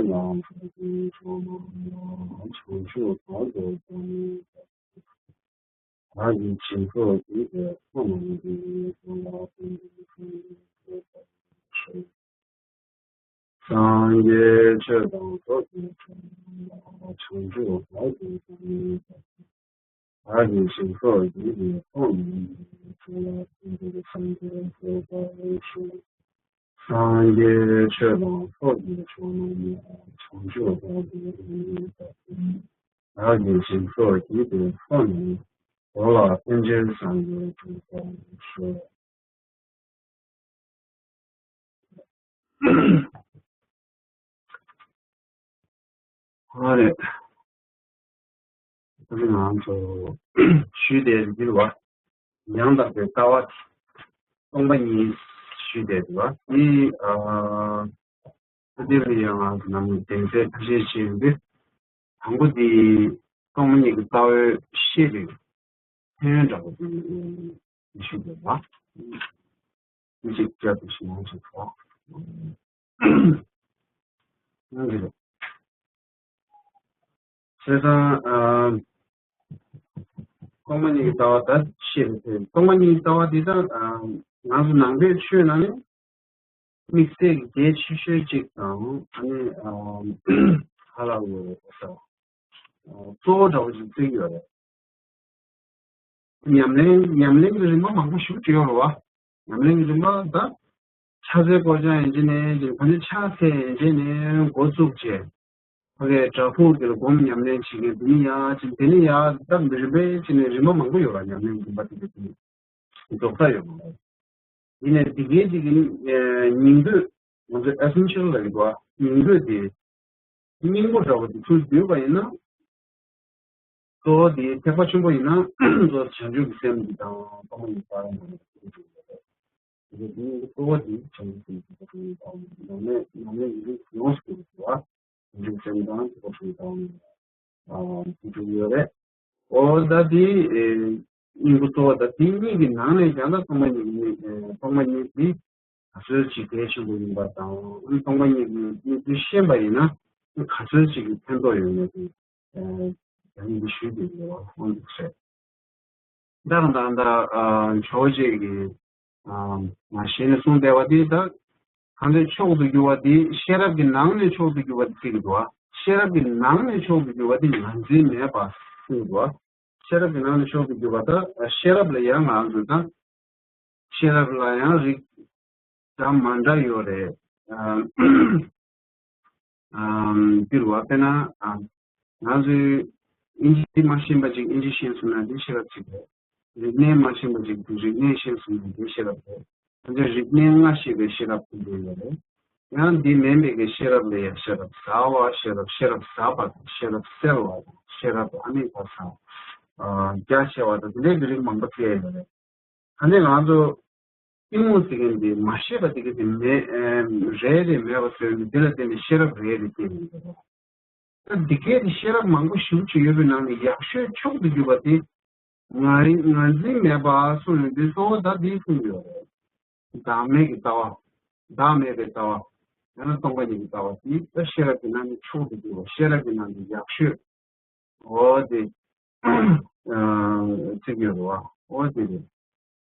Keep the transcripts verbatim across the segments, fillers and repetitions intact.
ལ་ཕྱོགས་ཀྱི་ཕྱོགས་རྣམས་ལ་བྱང་ཆུབ་བདག་ཏུ་བཟུང་། བདག་གིས་སྦྱིན་སོགས་བགྱིས་ཏེ་ཕོ་རྣམས་ཀྱི། གང་ལ་ཕན་ཕྱིར་བྱང་ཆུབ་སེམས་དཔའི་ཚོགས། སངས་རྒྱས་ཆོས་དང་ཚོགས་ཀྱི་མཆོག་རྣམས་ལ། བྱང་ཆུབ་བདག་ཏུ་བཟུང་བའི་བདག་བདག་གིས་སྦྱིན་སོགས་བགྱིས་ཏེ་ཕོ་རྣམས་ཀྱི། གང་ལ་ཕན་ཕྱིར་བྱང་ཆུབ་སེམས་དཔའི་ཚོགས། སངས་རྒྱས་ཆོས་དང་ཚོགས་ཀྱི་མཆོག་རྣམས་ལ། བྱང་ཆུབ་བདག་ཏུ་བཟུང་བའི་བདག་བདག་གིས་སྦྱིན་སོགས་བགྱིས་ཏེ་ཕོ་རྣམས། གང་ལ་ཕན་ཕྱིར་སངས་རྒྱས་སྤྱོད་པར་ཤོག། ཨ་རེད། ད་ང་ཚོ་ཞུས་བསྡད་འདིར་བ། ཡང་དག་པའི་ལྟ་བ་སྟོང་པ་ཉིད་ཞུས་བསྡད་འདུག་བ། འདི་ཨ་ད་འདིར་ཡང་ང་ཚོ་ནམ་ཡང་གདན་སའི་ཐ་ཤལ་བྱེད་ཡོང་དུས། དང་པོ་འདི་སྟོང་པ་ཉིད་ཀྱི་ལྟ་བའི་ཤེས་པའི་ཕན་ཡོན་འདྲ་པོ་དེ་ཞུས་འདུག་བ། མི་ཞིག་བརྒྱབ་པའི་ཞིང་ཁམས་སུ་འགྲོ། ཡང་འདི་རེད། བྱས་ཙང་ཨ་སྟོང་པ་ཉིད་ཀྱི་ལྟ་བ་ད་ཤེས་པའི་ཕན་ཡོན། སྟོང་པ་ཉིད་ཀྱི་ལྟ་བ་འདི་ད་ཨ་ང་ཚོ་ནང་པའི་ཆོས་ནང་ནས་དམིགས་བསལ་གྱི་གལ་ཆེ་ཤོས་གཅིག་དང་ཨ་ནི་ཨ་ཧ་ལ་ལོ་ཟེར་བ་གཙོ་བོ་འདྲ་བོ་ཞིག་བརྩི་གི་ཡོད་རེད། ཉམས་ལེན་ཉམས་ལེན་གྱི་རིམ་པ་མང་པོ་ཞིག་བྲིས་ཡོད་རེད་བ། ཉམས་ལེན་གྱི་རིམ་པ་ད་ཕྱག་འཚལ་སྐོར་སྦྱང་ཡན་ཆད་ནས་ཀྱི་གང་ཅི་ཕྱག་འཚལ་ཡན་ཆད་ནས་འགོ་བཙུགས་བྱས། ཕ་གིའི་བྲག་ཕུག་དེ་ལ་སྒོམ་ཉམས་ལེན་བྱེད་མཁན་དེ་ནི་ཡ་ཅིག་དེ་ནི་ཡ་སྟབས་མི་རིམ་པས་བྱས་ནས་རིམ་པ་མང་པོ་ཡོད་ར། ཉམས་ལེན་རིམ་པ་དེ་གའི་དེ་ནི་རྫོགས་མཐའ་ཡོད་མ་རེད། ཡིན་ནའི་དེ་གའི་དེ་གི་ནི་སྙིང་བསྡུས་ང་ཚོའི་ཨེ་སེན་ཤལ་ལ་རིག་པ་སྙིང་བསྡུས་དེ་སྙིང་པོ་འདྲ་བོ་དེ་ཚུར་བསྡུས་པ་ཡིན་ན། གཙོ་བོ་དེ་ཐེག་པ་ཆེན་པོ་ཡིན་ན་གཙོ་བོ་བྱང་ཆུབ་ཀྱི་སེམས་འདི་དང་སྟོང་པ་ཉིད་ལྟ་བ་ཡིན་པ་རེད། དེ་འདི་གཙོ་བོ་དེ་བྱང་ཆུབ་ཀྱི་སེམས་ཐེག་པ་ཆེན་པོའི་ལྟ་བ་ཡིན། ཉམས་ལེན་ཉམས་ལེན་ཡིན་རིགས་ཡོངས་སུ་གྱུར་པ་བྱང་ཆུབ་སེམས་དང་ཐེག་པ་ཆེན་པོའི་ལྟ་བ་ཡིན། ཨ་དེ་འདྲ་ཡོད་རེད། འོ་ད་དེ་ཨེ་སྙིང་པོ་གཙོ་བོ་ད་དེ་གཉིས་ཀྱི་ནང་ནས་ཀྱང་ད་སྟོང་པ་ཉིད་ཀྱི་ཨེ་སྟོང་པ་ཉིད་དེ་ག་ཚོད་ཅིག་གལ་ཆེན་པོ་ཡིན་པ་དང་། སྟོང་པ་ཉིད་ཀྱི་སྙིང་པོ་ཤེས་པ་ཡིན་ན་ག་ཚོད་ཅིག་གི་ཕན་ཐོགས་ཡོད་མེད་དེ་ཨེ་ཡང་འདི་ཞུས་དེ་ཡོད་པ་མཐོང་གི་རེད། ད་ད་ད་ཨ་ཇོ་བོ་རྗེ་གིས་ཨ་མ་གཞི་ནས་གསུངས་བསྡད་པ་དེ་ད་གང་ཚེ་མཆོག་ཏུ་གྱུར་པ་དེ་ཤེས་རབ་ཀྱི་ནང་ནས་མཆོག་ཏུ་གྱུར་པ་དེ་བརྩི་གི་འདུག་བ། ཤེས་རབ་ཀྱི་ནང་ནས་མཆོག་ཏུ་གྱུར་པ་དེ་ངར་འཛིན་མེད་པ་གསུངས་འདུག་བ། ཤེས་རབ་ཀྱི་ནང་ནས་མཆོག་ཏུ་གྱུར་པ་ད་ཤེས་རབ་ལ་ཡང་ང་ཚོ་ད་ཤེས་རབ་ལ་ཡང་རིགས་འདྲ་མ་འདྲ་ཡོད་རེད། ཨ་ཨམ་འདིར་བ་དཔེར་ན་ཨ་ང་ཚོས་ཨིན་ཇི་མ་ཤེས་པ་ཅིག་ཨིན་ཇི་ཤེས་སོང་ན་འདི་ཤེས་རབ་ཅིག་རེད། རིག་གནས་མ་ཤེས་པ་ཅིག་རིག་གནས་ཤེས་སོང་ན་འདི་ཤེས་རབ་རེད། ང་ཚོས་རིག་གནས་ལྔ་ཤེས་པའི་ཤེས་རབ་དེ་འདྲ་ཡོད་རེད། ཡང་འདི་མིན་པའི་གི་ཤེས་རབ་ལ་ཡང་ཤེས་རབ་ཟ་བ་ཤེས་རབ་ཤེས་རབ་ཟ་བ་ཤེས་རབ་སེལ་བ་ཤེས་རབ་ཨ་ནི་ད་ཟ་ཨ་རྒྱ་ཆེ་བ་དང་དེ་འདྲའི་གི་རིགས་མང་པོ་བཙལ་ཡོད་རེད། ད་ནི་ང་ཚོ་གཏི་མུག་ཟེར་མཁན་དེ་མ་ཤེས་པ་དེ་ག་དེ་མེད་ཨེ་རེ་རེ་མེད་པ་བཟོས་ནས་དེ་ལ་བརྟེན་ནས་ཤེས་རབ་རེ་རེ་སྐྱེས་ནས་ཡོད་རེད། ད་འདི་གའི་དེ་ཤེས་རབ་མང་པོ་ཞེ་པོ་ཅིག་ཡོད་པའི་ནང་ནས་ཡག་ཤོས་མཆོག་ཏུ་གྱུར་པ་དེ་ང་རིག་ངར་འཛིན་མེད་པ་གསུངས་ནས་དེ་གཙོ་བོ་ད་དེ་གསུངས་ཡོད་རེད། བདག་མེད་ཀྱི་ལྟ་བ། བདག་མེད་པའི་ལྟ་བ། ཡང་ན་སྟོང་པ་ཉིད་ཀྱི་ལྟ་བ་དེ་ད་ཤེས་རབ་ཀྱི་ནང་ནས་མཆོག་ཏུ་གྱུར་པ་ཤེས་རབ་ཀྱི་ནང་ནས་ཡག་ཤོས། འོ་དེ། ཚིག་ཡོད་རེད་བ། འོ་དེ་རེད།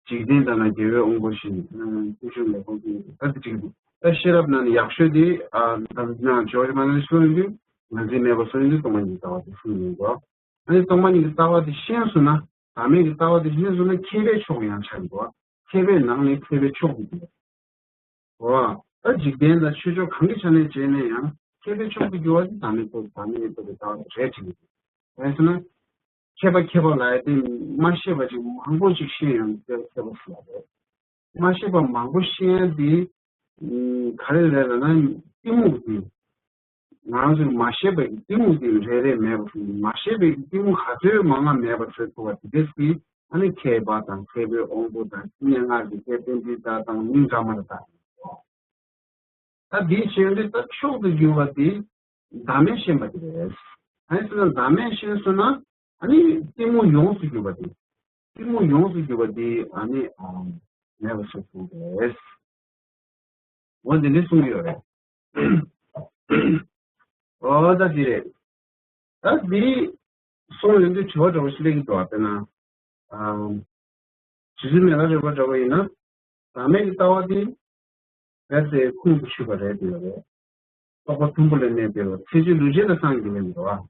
འཇིག་རྟེན་དག་ན་རྒྱལ་བའི་དབང་པོ་བཞིན། བརྟུལ་ཞུགས་ལེགས་པར་ཕུལ། ད་དེ་ཅིག་རེད། ད་ཤེས་རབ་ནང་ནས་ཡག་ཤོས་དེ་ཨ་ད་ན་ཇོ་ཇི་མ་ནི་གསུངས་ཡོང་དུས་ངར་འཛིན་མེད་པ་གསུངས་ཡོང་དུས་སྟོང་པ་ཉིད་ཀྱི་ལྟ་བ་དེ་གསུངས་ཡོང་གོ། ཨ་ནི་སྟོང་པ་ཉིད་ཀྱི་ལྟ་བ་དེ་ཤེས་སོང་ན་བདག་མེད་ཀྱི་ལྟ་བ་དེ་ཤེས་སོང་ན་མཁས་པའི་མཆོག་ཡང་ཆགས་ཡོང་གོ། མཁས་པའི་ནང་ནས་མཁས་པའི་མཆོག་ཏུ་གྱུར། འོ། ད་འཇིག་རྟེན་དང་ཆོས་ཕྱོགས་གང་གི་ཆ་ནས་བྱས་ན་ཡང་མཁས་པའི་མཆོག་ཏུ་གྱུར་པ་དེ་བདག་མེད་རྟོགས་བདག་མེད་རྟོགས་པའི་ལྟ་བ་རེད་དྲན་གྱི་འདུག། གང་ཡིན་ཟེར་ན། མཁས་པ་མཁས་པ་ལབ་ཡ་དེ་མ་ཤེས་པ་ཅིག་མང་པོ་ཅིག་ཤེས་ཡོང་མཁས་པ་ཟེར་ཡ་རེད། མ་ཤེས་པ་མང་པོ་ཤེས་ཡ་དེ་ག་རེ་རེད་ལབ་ན་གཏི་མུག་དེ། ང་རང་ཚོས་མ་ཤེས་པའི་གཏི་མུག་དེ་རེ་རེ་མེད་པ་བཟོས། མ་ཤེས་པའི་གཏི་མུག་ག་ཚོད་མང་ང་མེད་པ་བཟོས་ཐུབ་པ་དེ་འདྲ་ཞིག་ཨ་ནི་མཁས་པ་དང་མཁས་པའི་དབང་པོ་དང་སྙན་ངག་གི་མཁས་པ་པཎྜི་ཏ་དང་མི་འདྲ་མི་འདྲ་དང་། ད་འདིའི་ཕྱིར་འདི་ལྟར་མཆོག་ཏུ་གྱུར་པ་དེ་བདག་མེད་ཤེས་པ་དེ་རེད། ཨ་ནི་བདག་མེད་ཤེས་སོང་ན་ཨ་ནི་གཏི་མུག་ཡོངས་སུ་གྱུར་པ་དེ། གཏི་མུག་ཡོངས་སུ་གྱུར་པ་དེ་ཨ་ནི་མེད་པ་བཟོ་ཐུབ་པ་རེད། འོ་འདི་འདྲ་གསུངས་ཡོད་རེད། ཨོ་ད་འདི་རེད། ད་འདི་གསུངས་ཡོང་དུས་དྲི་བ་འདྲ་བོ་ཞིག་སླེབས་ཀྱི་འདུག་བ། དཔེར་ན། ཨམ། རྗེ་བཙུན་མི་ལ་རས་པ་འདྲ་བོ་ཡིན་ན། བདག་མེད་ཀྱི་ལྟ་བ་འདི། རྦད་དེ་ཁུངས་སུ་ཆུད་པ་རེད་འདུག་རེད། རྟོག་པ་མཐོན་པོ་ལ་གནས་པའི་ཚེ་སྐྱེ་ལུས་བྱེད་ལ་སངས་རྒྱས་པའི་འདུག་བ།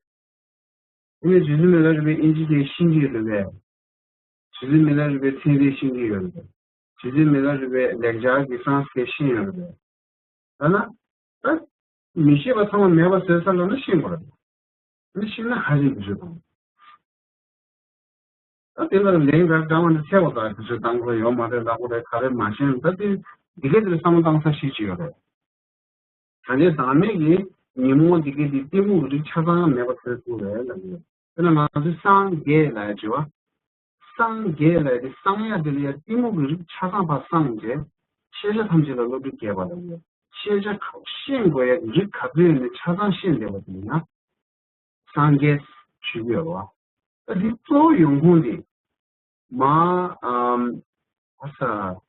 དེ་ནས་རྗེ་བཙུན་མི་ལ་རས་པའི་ཨིན་ཇི་དེ་ཤེས་ཀྱི་ཡོད་རེད་པས། རྗེ་བཙུན་མི་ལ་རས་པའི་ཚད་འདི་ཤེས་ཀྱི་ཡོད་རེད་པས། རྗེ་བཙུན་མི་ལ་རས་པའི་ལེགས་སྦྱར་གྱི་སངས་རྒྱས་ཤེས་ཡོད་རེད་པས། ད་ན། ད། མི་ཤེས་པ་ཚང་མ་མེད་པ་བཟོས་ཚར་ལ་ན་ཤེས་དགོས་རེད། མི་ཤེས་ན་ཧ་ཅང་གི་བཟོས་དང་། ད་དེ་ལ་ལན་ག་འདྲ་བ་ནི་ཚད་པ་དང་དུས་ཚོད་བཏང་དགོས་ཡོད་མ་རེད་ལབ་དགོས་རེད། ག་རེ་མ་ཤེས་ན་ད་དེ་འདི་ག་དེར་བསམ་བློ་བཏང་ས་ཤེས་ཀྱི་ཡོད་རེད། ད་ལྟའི་བདག་མེད་ཀྱི་ཉོན་མོངས་འདི་ག་དེ་གཏི་མུག་རིགས་ཆ་ཚང་མེད་པ་བཟོས་ཐུབ་རེད་ལབ་ཡོད། དཔེར་ན་ང་ཚོས་སངས་རྒྱས་ལབ་ཡ་བྱེད་བ། སངས་རྒྱས་ལབ་ཡ་དེ་གསང་ཡ་དེ་ལ་ཡ་གཏི་མུག་གི་རིགས་ཆ་ཚང་ཕར་སངས་རྒྱས། ཤེས་བྱ་ཐམས་ཅད་ལ་བསླུ་བྲིད་རྒྱས་པ་ལབ་ཡོད། ཤེས་བྱ་ག་ཤེས་དགོས་ཡ་གི་རིགས་ག་ཚོད་ཡོད་ནས་ཆ་ཚང་ཤེས་བསྡད་པ་དེ་ཡིན་ན། སངས་རྒྱས་ཞུ་གི་ཡོད་རེད་བ། ད་འདི་གཙོ་བོ་ཡོང་ཁུངས་དེ། མ། ཨམ། ཨ་ས།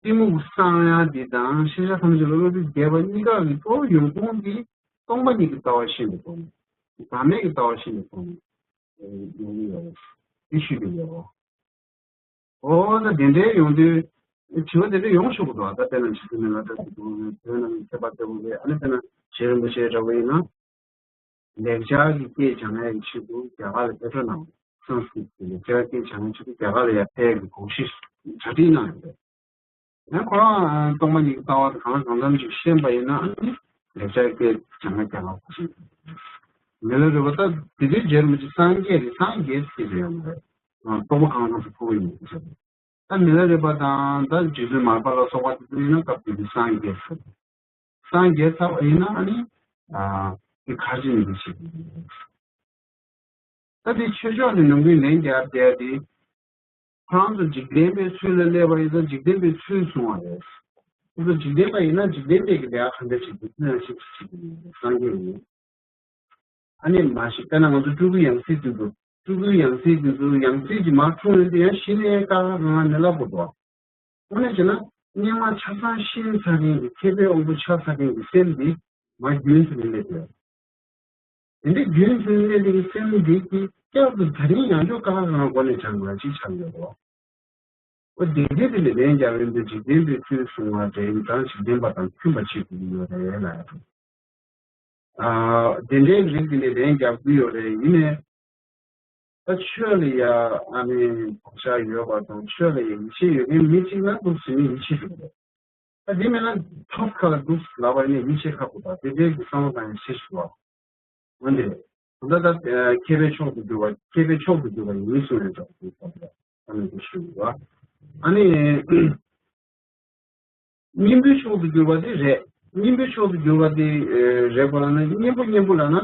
གཏི་མུག་སངས་ཡ་འདི་དང་ཤེས་བྱ་ཐམས་ཅད་ལ་བསླུ་བྲིད་རྒྱས་པ་གཉིས་ཀ་གི་གཙོ་བོ་ཡོང་ཁུངས་འདི་སྟོང་པ་ཉིད་ཀྱི་ལྟ་བ་ཤེས་པའི་ཐོག་ནས། བདག་མེད་ཀྱི་ལྟ་བ་ཤེས་པའི་ཐོག་ནས་ཡོང་གི་ཡོད་རེད། འདི་ཞུ་གི་ཡོད་རེད། ཨོ་ད་དེ་འདྲའི་ཡོང་དུས། དྲི་བ་དེ་འདྲ་ཡོང་ཆོག་གི་འདུག་ད་དཔེར་ན་ཇི་ལྟར་མི་ལ་བཀྲ་ཤིས་འདུག་བོད་ནང་མཁས་པ་ལྟ་བུ་རེད། ཨ་ནི་དཔེར་ན་རྗེ་རིན་པོ་ཆེ་འདྲ་བོ་ཡིན་ན། ལེགས་སྦྱར་གྱི་སྐད་སྦྱང་ཡག་གི་ཆེད་དུ་རྒྱ་གར་ལ་ཕེབས་འགྲོ་གནང་། སཾ་སྐྲྀ་ཏ་གི་ལེགས་སྦྱར་སྐད་སྦྱང་ཡག་ཆེད་དུ་རྒྱ་གར་ལ་ཡར་ཕེབས་ཡག་གི་དགོངས་གཞི་གྲ་སྒྲིག་གནང་ཡོད་རེད། ཡང་ཁོ་རང་སྟོང་པ་ཉིད་ཀྱི་ལྟ་བ་དེ་གང་ལ་གང་འཚམ་ཅིག་ཤེས་པ་ཡིན་ན། ཨ་ནི་ལེགས་སྦྱར་སྐད་སྦྱང་ཡག་རྒྱ་གར་ལ་ཕེབས། མི་ལ་རས་པ་ད་དེ་དུས་རྗེ་རིན་པོ་ཆེ་སངས་རྒྱས་རེད། སངས་རྒྱས་ཟེར་གྱི་ཡོད་མ་རེད། སྟོང་པ་གང་འཚམ་ཞིག་ཕུལ་གྱི་ཡིན་ཟེར། ད་མི་ལ་རས་པ་དང་ད་རྗེ་བཙུན་མར་པ་ལ་སོགས་པ་དེ་ཚོ་ཡིན་ན་སྐབས་དེ་དུས་སངས་རྒྱས་ཟེར། སངས་རྒྱས་ཚར་བ་ཡིན་ན་ཨ་ནི། ཨ། དེ་ཁ་ཆེ་ནི་དེ་བྱེད་ཀྱི་ཡིན། ད་དེ་ཆོས་ཕྱོགས་ནས་ནམ་རྒྱུན་ལན་རྒྱབ་བསྡད་དེ། ཁོ་རང་ཚོ་འཇིག་རྟེན་པའི་ཚུལ་ལ་སླེབས་པ་ཡིན་ཙང་འཇིག་རྟེན་པའི་ཚུལ་བཟུང་བ་རེད། ཁོ་ཚོ་འཇིག་རྟེན་པ་ཡིན་ན་འཇིག་རྟེན་པའི་གི་ལས་ཀ་ག་འདྲ་བྱེད་དགོས་དེ་ཡང་ཤེས་ཤེས་ཀྱི་ཡིན། སངས་རྒྱས་ཡིན། ཨ་ནི་མ་གཞི་དཔེར་ན་ང་ཚོ་སྤྲུལ་སྐུའི་ཡང་སྲིད་དེ་ཚོ། སྤྲུལ་སྐུའི་ཡང་སྲིད་དེ་ཚོ་ཡང་སྲིད་ཀྱི་མར་འཁྲུངས་ཡོང་དུས་ཡང་གཞི་ནས་ཀ་ཁ་གང་ལ་ནི་ལབ་དགོས་འདུག་དངོས་གནས་བྱས་ན་སྔོན་མ་ཆ་ཚང་ཤེས་ཚར་མཁན་གྱི་མཁས་པའི་དབང་པོ་ཆགས་ཚར་མཁན་གྱི་སེམས་འདི་མར་རྒྱུན་དུ་ནི་སླེབས་ཡོད། དེ་འདྲའི་རྒྱུན་དུ་ནི་སླེབས་པའི་སེམས་འདི་གིས་བསྐྱར་དུ་ད་རིང་ཡང་བསྐྱར་ཀ་ཁ་གང་སྒོ་ནས་སྦྱང་དགོས་ཅིག་ཆགས་ཡོད་དོ། འོ་དེ་འདྲའི་དེ་ལས་ལན་རྒྱག་ཡོང་དུས་འཇིག་རྟེན་པའི་ཚུལ་བཟུང་བ་འདྲའི་དང་འཇིག་རྟེན་པ་དང་མཐུན་པ་བྱེད་དགོས་ཀྱི་ཡོད་རེད་ལབ་ཡ་དང་། ཨ། དེ་འདྲའི་རིགས་དེ་ནས་ལན་རྒྱག་གི་ཡོད་རེད། ཡིན་ནའི། ད་ཆོས་ལ་ཡ་ཨ་ནི་དགོངས་འཆར་ཡོད་པ་དང་ཆོས་ལ་ཡ་ཡིད་ཆེས་ཡོད་མཁན་མི་གཅིག་ལ་འདུག་ཟེར་ནས་ཡིད་ཆེས་ཡོད་རེད། ད་དེ་མིན་ན་ཐོབ་ཁ་ལ་འདུག་ལབ་པ་ནི་ཡིད་ཆེས་ཁག་པོ་དང་དེ་འདྲའི་གི་བསམ་བློ་བཏང་ཡ་ཤེས་ཞུ་བ། འོན་ཏེ། ད་ལྟ་མཁས་པའི་མཆོག་ཏུ་གྱུར་པ་མཁས་པའི་མཆོག་ཏུ་གྱུར་པ་ཡིན་གསུངས་ནས་ཀྱང་དེ་ལྟ་བུ་ཨ་ནི་དེ་ཞུ་ཡོད་པ། ཨ་ནི། གཉེན་པོའི་མཆོག་ཏུ་གྱུར་པ་དེ་རེད། གཉེན་པོའི་མཆོག་ཏུ་གྱུར་པ་དེ་རེད་པ་ལ་ནི་གཉེན་པོ་གཉེན་པོ་ལ་ན་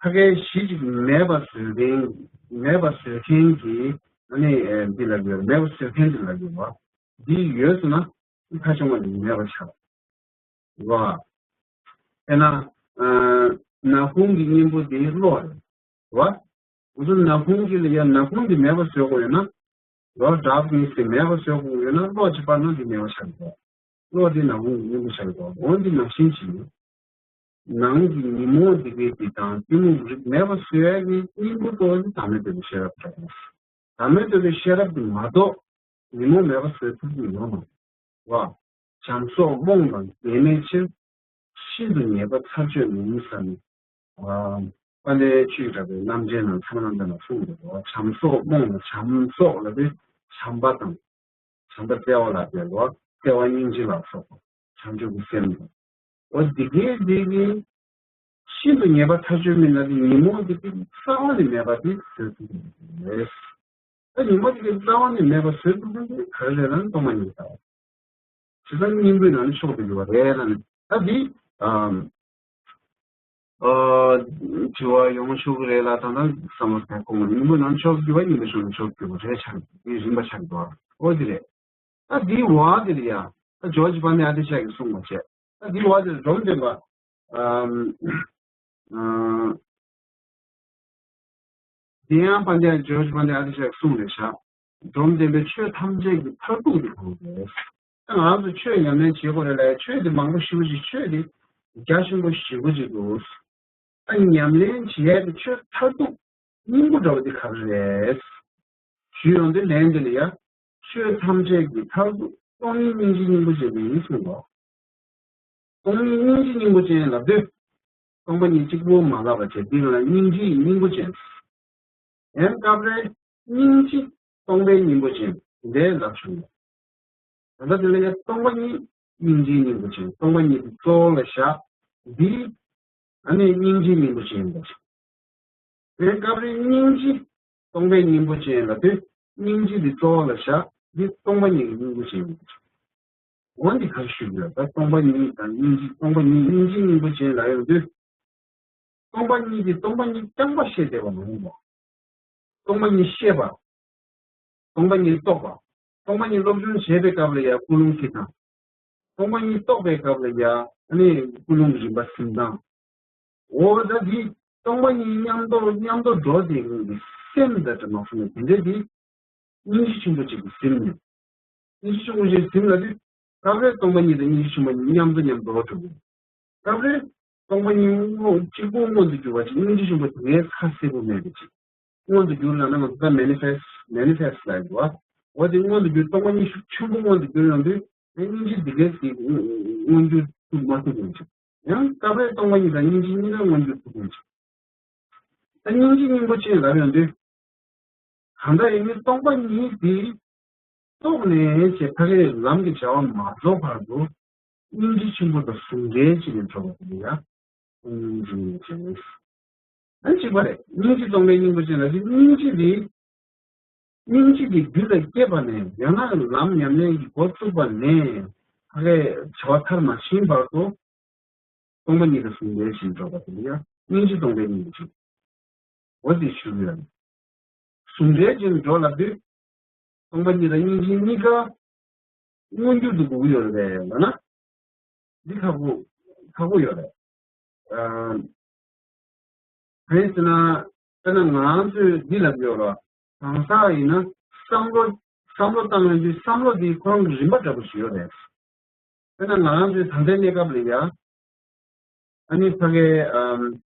ཕ་གའི་གཞི་གཅིག་མེད་པ་བཟོ་མཁན། མེད་པ་བཟོ་མཁན་གྱི་ཨ་ནི་འདི་ལ་གྱུར་མེད་པ་བཟོ་མཁན་དེ་ལ་གྱུར་པ་འདི་ཡོད་སོང་ན་ཁ་ཆུང་བ་ནི་མེད་པ་ཆགས། རེད་བ། དཔེར་ན། ཨ། ནག་ཁུང་གི་གཉེན་པོ་དེ་གློག་རེད། རེད་བ། ང་ཚོ་ནག་ཁུང་གི་ལ་ཡ་ནག་ཁུང་དེ་མེད་པ་བཟོ་དགོས་ཡོད་ན། རེད་བ། དགྲ་གཉིས་དེ་མེད་པ་བཟོ་དགོས་ཡོད་ན་གློག་གཅིག་པར་ན་དེ་མེད་པ་ཆགས་འགྲོ། གློག་དེ་ནག་ཁུང་གི་གཉེན་པོ་ཆགས་འགྲོ། འོན་ཏེ་ནང་བཞིན་གྱིས། ནང་གི་ཉོན་མོངས་སྡིག་པའི་སྡིག་དང་གཏི་མུག་རིགས་མེད་པ་བཟོ་ཡ་གི་གཉེན་པོ་གཙོ་བོ་དེ་བདག་མེད་རྟོགས་པའི་ཤེས་རབ་ཆགས་འགྲོ། བདག་མེད་རྟོགས་པའི་ཤེས་རབ་དེ་མ་གཏོགས་ཉོན་མོངས་མེད་པ་བཟོ་ཐུབ་ཀྱི་ཡོད་མ་རེད། བ། བྱམས་སོགས་རྨོངས་དང་འགལ་མེད་ཕྱིར། ཤིན་ཏུ་ཉེས་པ་ཚར་གཅོད་མི་ནུས་ས་ནི། ཨ། དཔལ་ལྡན་ཆོས་ཀྱི་གྲགས་པའི་རྣམ་འགྲེལ་ནང་ཐ་མ་རྣམ་འགྲེལ་ནང་གསུངས་འདུག་བ། བྱམས་སོགས་རྨོངས་དང་བྱམས་སོགས་ལ་དེ་བྱམས་པ་དང་། བྱམས་པ་བརྩེ་བ་ལ་དེ་ལོ་བརྩེ་བ་སྙིང་རྗེ་ལ་སོགས་པ་བྱང་ཆུབ་ཀྱི་སེམས་དང་། འོ་འདི་གའི་འདི་གི་ཤིན་ཏུ་ཉེས་པ་ཐག་ཆོད་མིན་ན་དེ་ཉོན་མོངས་དེ་རྩ་བ་ནས་མེད་པ་དེ་བཟོས་ཐུབ་ཀྱི་མེད། ད་ཉོན་མོངས་དེ་རྩ་བ་ནས་མེད་པ་བཟོས་ཐུབ་མཁན་དེ་ག་རེ་རེད་ལབ་ན་སྟོང་པ་ཉིད་ལྟ་བ། བྱས་ཙང་གཉེན་པོའི་ནང་ནས་མཆོག་ཏུ་གྱུར་པ་རེད་ལབ་ནས་ད་འདི། ཨམ། ཨ། དྲི་བ་ཡོང་ཆོག་གི་རེད་ལ་ད་ལྟ་བསམ་བློ་བཏང་ཁོང་གཉེན་པོའི་ནང་ནས་མཆོག་ཏུ་གྱུར་པ་གཉེན་པོའི་ཕྱོགས་ནས་མཆོག་ཏུ་གྱུར་པ་རེད་ཆགས་འདི་རིམ་པ་ཆགས་འདུག་འོ་འདི་རེད། ད་འདིའི་བ་འདི་ལ་ཡ། ད་ཇོརྗ་དཔལ་ལྡན་ཨ་ཏི་ཤ་གིས་གསུངས་པ་བྱས། ད་འདིའི་བ་འདི་ལ་སྒྲོམ་ལྡན་པ། ཨམ། ཨ། དེ་ཡང་དཔལ་ལྡན་ཇོརྗ་དཔལ་ལྡན་ཨ་ཏི་ཤ་གིས་གསུངས་རེད་ཤག་སྒྲོམ་ལྡན་པའི་ཆོས་ཐམས་ཅད་ཀྱི་མཐར་ཐུག་ཏུ་གྱུར་ཏེ། ང་ཚོ་ཆོས་ཉམས་ལེན་བྱེད་དགོས་རེད་ལ་ཆོས་འདི་མང་པོ་ཞེ་པོ་ཅིག་ཆོས་འདི་རྒྱ་ཆེན་པོ་ཞེ་པོ་ཅིག་འདུག་ད་ཉམས་ལེན་བྱེད་ཡས་ཀྱི་ཆོས་མཐར་ཐུག་སྙིང་པོ་འདྲ་བ་འདི་ག་རེ་རེད། ཞུས་ཡོང་དུས་ལན་འདི་ལ་ཡ། ཆོས་ཐམས་ཅད་ཀྱི་མཐར་ཐུག་སྟོང་ཉིད་སྙིང་རྗེ་སྙིང་པོ་ཅན་ཡིན་གསུངས་པ། སྟོང་ཉིད་སྙིང་རྗེ་སྙིང་པོ་ཅན་ལབ་དུས། སྟོང་པ་ཉིད་གཅིག་པུ་མ་ལབ་པ་བྱས་འདི་ལ་སྙིང་རྗེ་ཡི་སྙིང་པོ་ཅན། ཡང་སྐབས་རེ་སྙིང་རྗེ་སྟོང་པའི་སྙིང་པོ་ཅན་འདི་ལབ་བྱུང་། ད་ལྟ་འདི་ལ་ཡང་སྟོང་པ་ཉིད་སྙིང་རྗེའི་སྙིང་པོ་ཅན། སྟོང་པ་ཉིད་དེ་གཙོ་བོ་ལ་བཞག་འདི། ཨ་ནི་སྙིང་རྗེའི་སྙིང་པོ་ཅན་ཡིན་པ་ཞིག་དེ་སྐབས་རེ་སྙིང་རྗེ་སྟོང་པའི་སྙིང་པོ་ཅན་ལབ་དུས། སྙིང་རྗེ་འདི་གཙོ་བོ་ལ་བཞག་འདི་སྟོང་པ་ཉིད་ཀྱི་སྙིང་པོ་ཅན་ཡིན་པ་ཞིག་འོ་འདི་ག་རེ་ཞུ་དགོས། ད་སྟོང་པ་ཉིད་དང་སྙིང་རྗེ། སྟོང་པ་ཉིད་སྙིང་རྗེའི་སྙིང་པོ་ཅན་ལབ་ཡོང་དུས། སྟོང་པ་ཉིད་དེ་སྟོང་པ་ཉིད་རྐྱང་པ་ཤེས་བསྡད་པ་མ་ཡིན་པ། སྟོང་པ་ཉིད་ཤེས་པ། སྟོང་པ་ཉིད་རྟོགས་པ། སྟོང་པ་ཉིད་སློབ་སྦྱོང་བྱེད་པའི་སྐབས་ལ་ཡང་ཀུན་སློང་གི་དང་། སྟོང་པ་ཉིད་རྟོགས་པའི་སྐབས་ལ་ཡང་ཨ་ནི་ཀུན་སློང་གི་རིམ་པ་གསུམ་དང་། འོ་ད་འདི་སྟོང་པ་ཉིད་མཉམ་དུ་མཉམ་དུ་འགྲོ་དེ་སེམས་དང་འདྲ་མ་སོང་ནས་དེ་འདྲ་འདི་སྙིང་རྗེ་ཆེན་པོ་གཅིག་གི་ཟིན་ནས། སྙིང་རྗེ་ཆེན་པོ་གཅིག་ཟིན་ལ་དུས། སྐབས་རེ་སྟོང་པ་ཉིད་དང་སྙིང་རྗེ་ཆེན་པོ་མཉམ་དུ་མཉམ་དུ་འགྲོ་ཐུབ། སྐབས་རེ་སྟོང་པ་ཉིད་མངོན་གཅིག་པུ་མངོན་དུ་གྱུར་བ་ཞིག་སྙིང་རྗེ་ཆེན་པོ་དེ་ངས་ཁ་གསལ་པོ་མེད་པ་ཅིག་མངོན་དུ་གྱུར་ལབ་ན་ང་ཚོ་ད་མེ་ནི་ཕེ་སི་ཊི་མེ་ནི་ཕེ་སི་ཊི་ལབ་འདུག་བ། འོ་དེ་མངོན་དུ་གྱུར། སྟོང་པ་ཉིད་ཤུགས་ཆེན་པོ་མངོན་དུ་གྱུར་ཡོང་དུས་དེ་སྙིང་རྗེ་འདི་གས་ཀྱིས་མངོན་གྱུར་ཐུབ་མ་ཐུབ་ཡོང་ཅིག་ཡང་སྐབས་རེ་སྟོང་པ་ཉིད་དང་སྙིང་རྗེ་གཉིས་ཀ་མངོན་གྱུར་ཐུབ་ཡོང་ཅིག་ད་སྙིང་རྗེ་སྙིང་པོ་ཅན་ལབ་ཡོང་དུས། གང་ལྟར་ཡིན་ནའི་སྟོང་པ་ཉིད་དེ་རྟོགས་ནས་ཅེས་ཕ་གིའི་ལམ་གྱི་བྱ་བ་མ་རྫོགས་བར་དུ་སྙིང་རྗེ་ཆེན་པོ་དང་ཟུང་འབྲེལ་བྱས་ནས་འགྲོ་བ་དེ་ཡང་སྟོང་ཉིད་སྙིང་པོ་ཅན། ཨ་གཅིག་པ་རེད། སྙིང་རྗེ་སྟོང་པའི་སྙིང་པོ་ཅན་ལ་ཅིག་སྙིང་རྗེ་དེ། སྙིང་རྗེ་དེ་རྒྱུད་ལ་སྐྱེས་པ་ནས་ཡང་ན་ལམ་ཉམས་ལེན་གྱི་འགོ་བཙུགས་པ་ནས་ཕ་གིའི་བྱ་བ་མཐར་མ་ཕྱིན་བར་དུ། སྟོང་པ་ཉིད་དང་ཟུང་འབྲེལ་བྱས་འགྲོ་བ་དེ་ལ་ཡང་སྙིང་རྗེ་སྟོང་པའི་སྙིང་པོ་ཅན། འོ་དེ་ཞུ་གི་ཡོད། ཟུང་འབྲེལ་བྱས་འགྲོ་ལབ་དུས། སྟོང་པ་ཉིད་དང་སྙིང་རྗེ་གཉིས་ཀ་མངོན་གྱུར་དུ་དགོས་ཀྱི་ཡོད་རེད་ལབ་ན། འདི་ཁག་པོ་ཁག་པོ་ཡོད་རེད། ཨ། གང་ཡིན་ཟེར་ན། དཔེར་ན་ང་རང་ཚོས་འདི་ལབ་ཡོད་རེད། གང་ཟག་ཡིན་ན་བསམ་བློ་བསམ་བློ་བཏང་ཡོང་དུས་བསམ་བློ་འདི་ཁོ་རང་གི་རིམ་པ་འདྲ་པོ་ཞིག་ཡོད་རེད། དཔེར་ན་ང་རང་ཚོའི་ད་ལྟའི་གནས་སྐབས་ལ་ཡ། ཨ་ནི་ཕ་གི་ཨམ།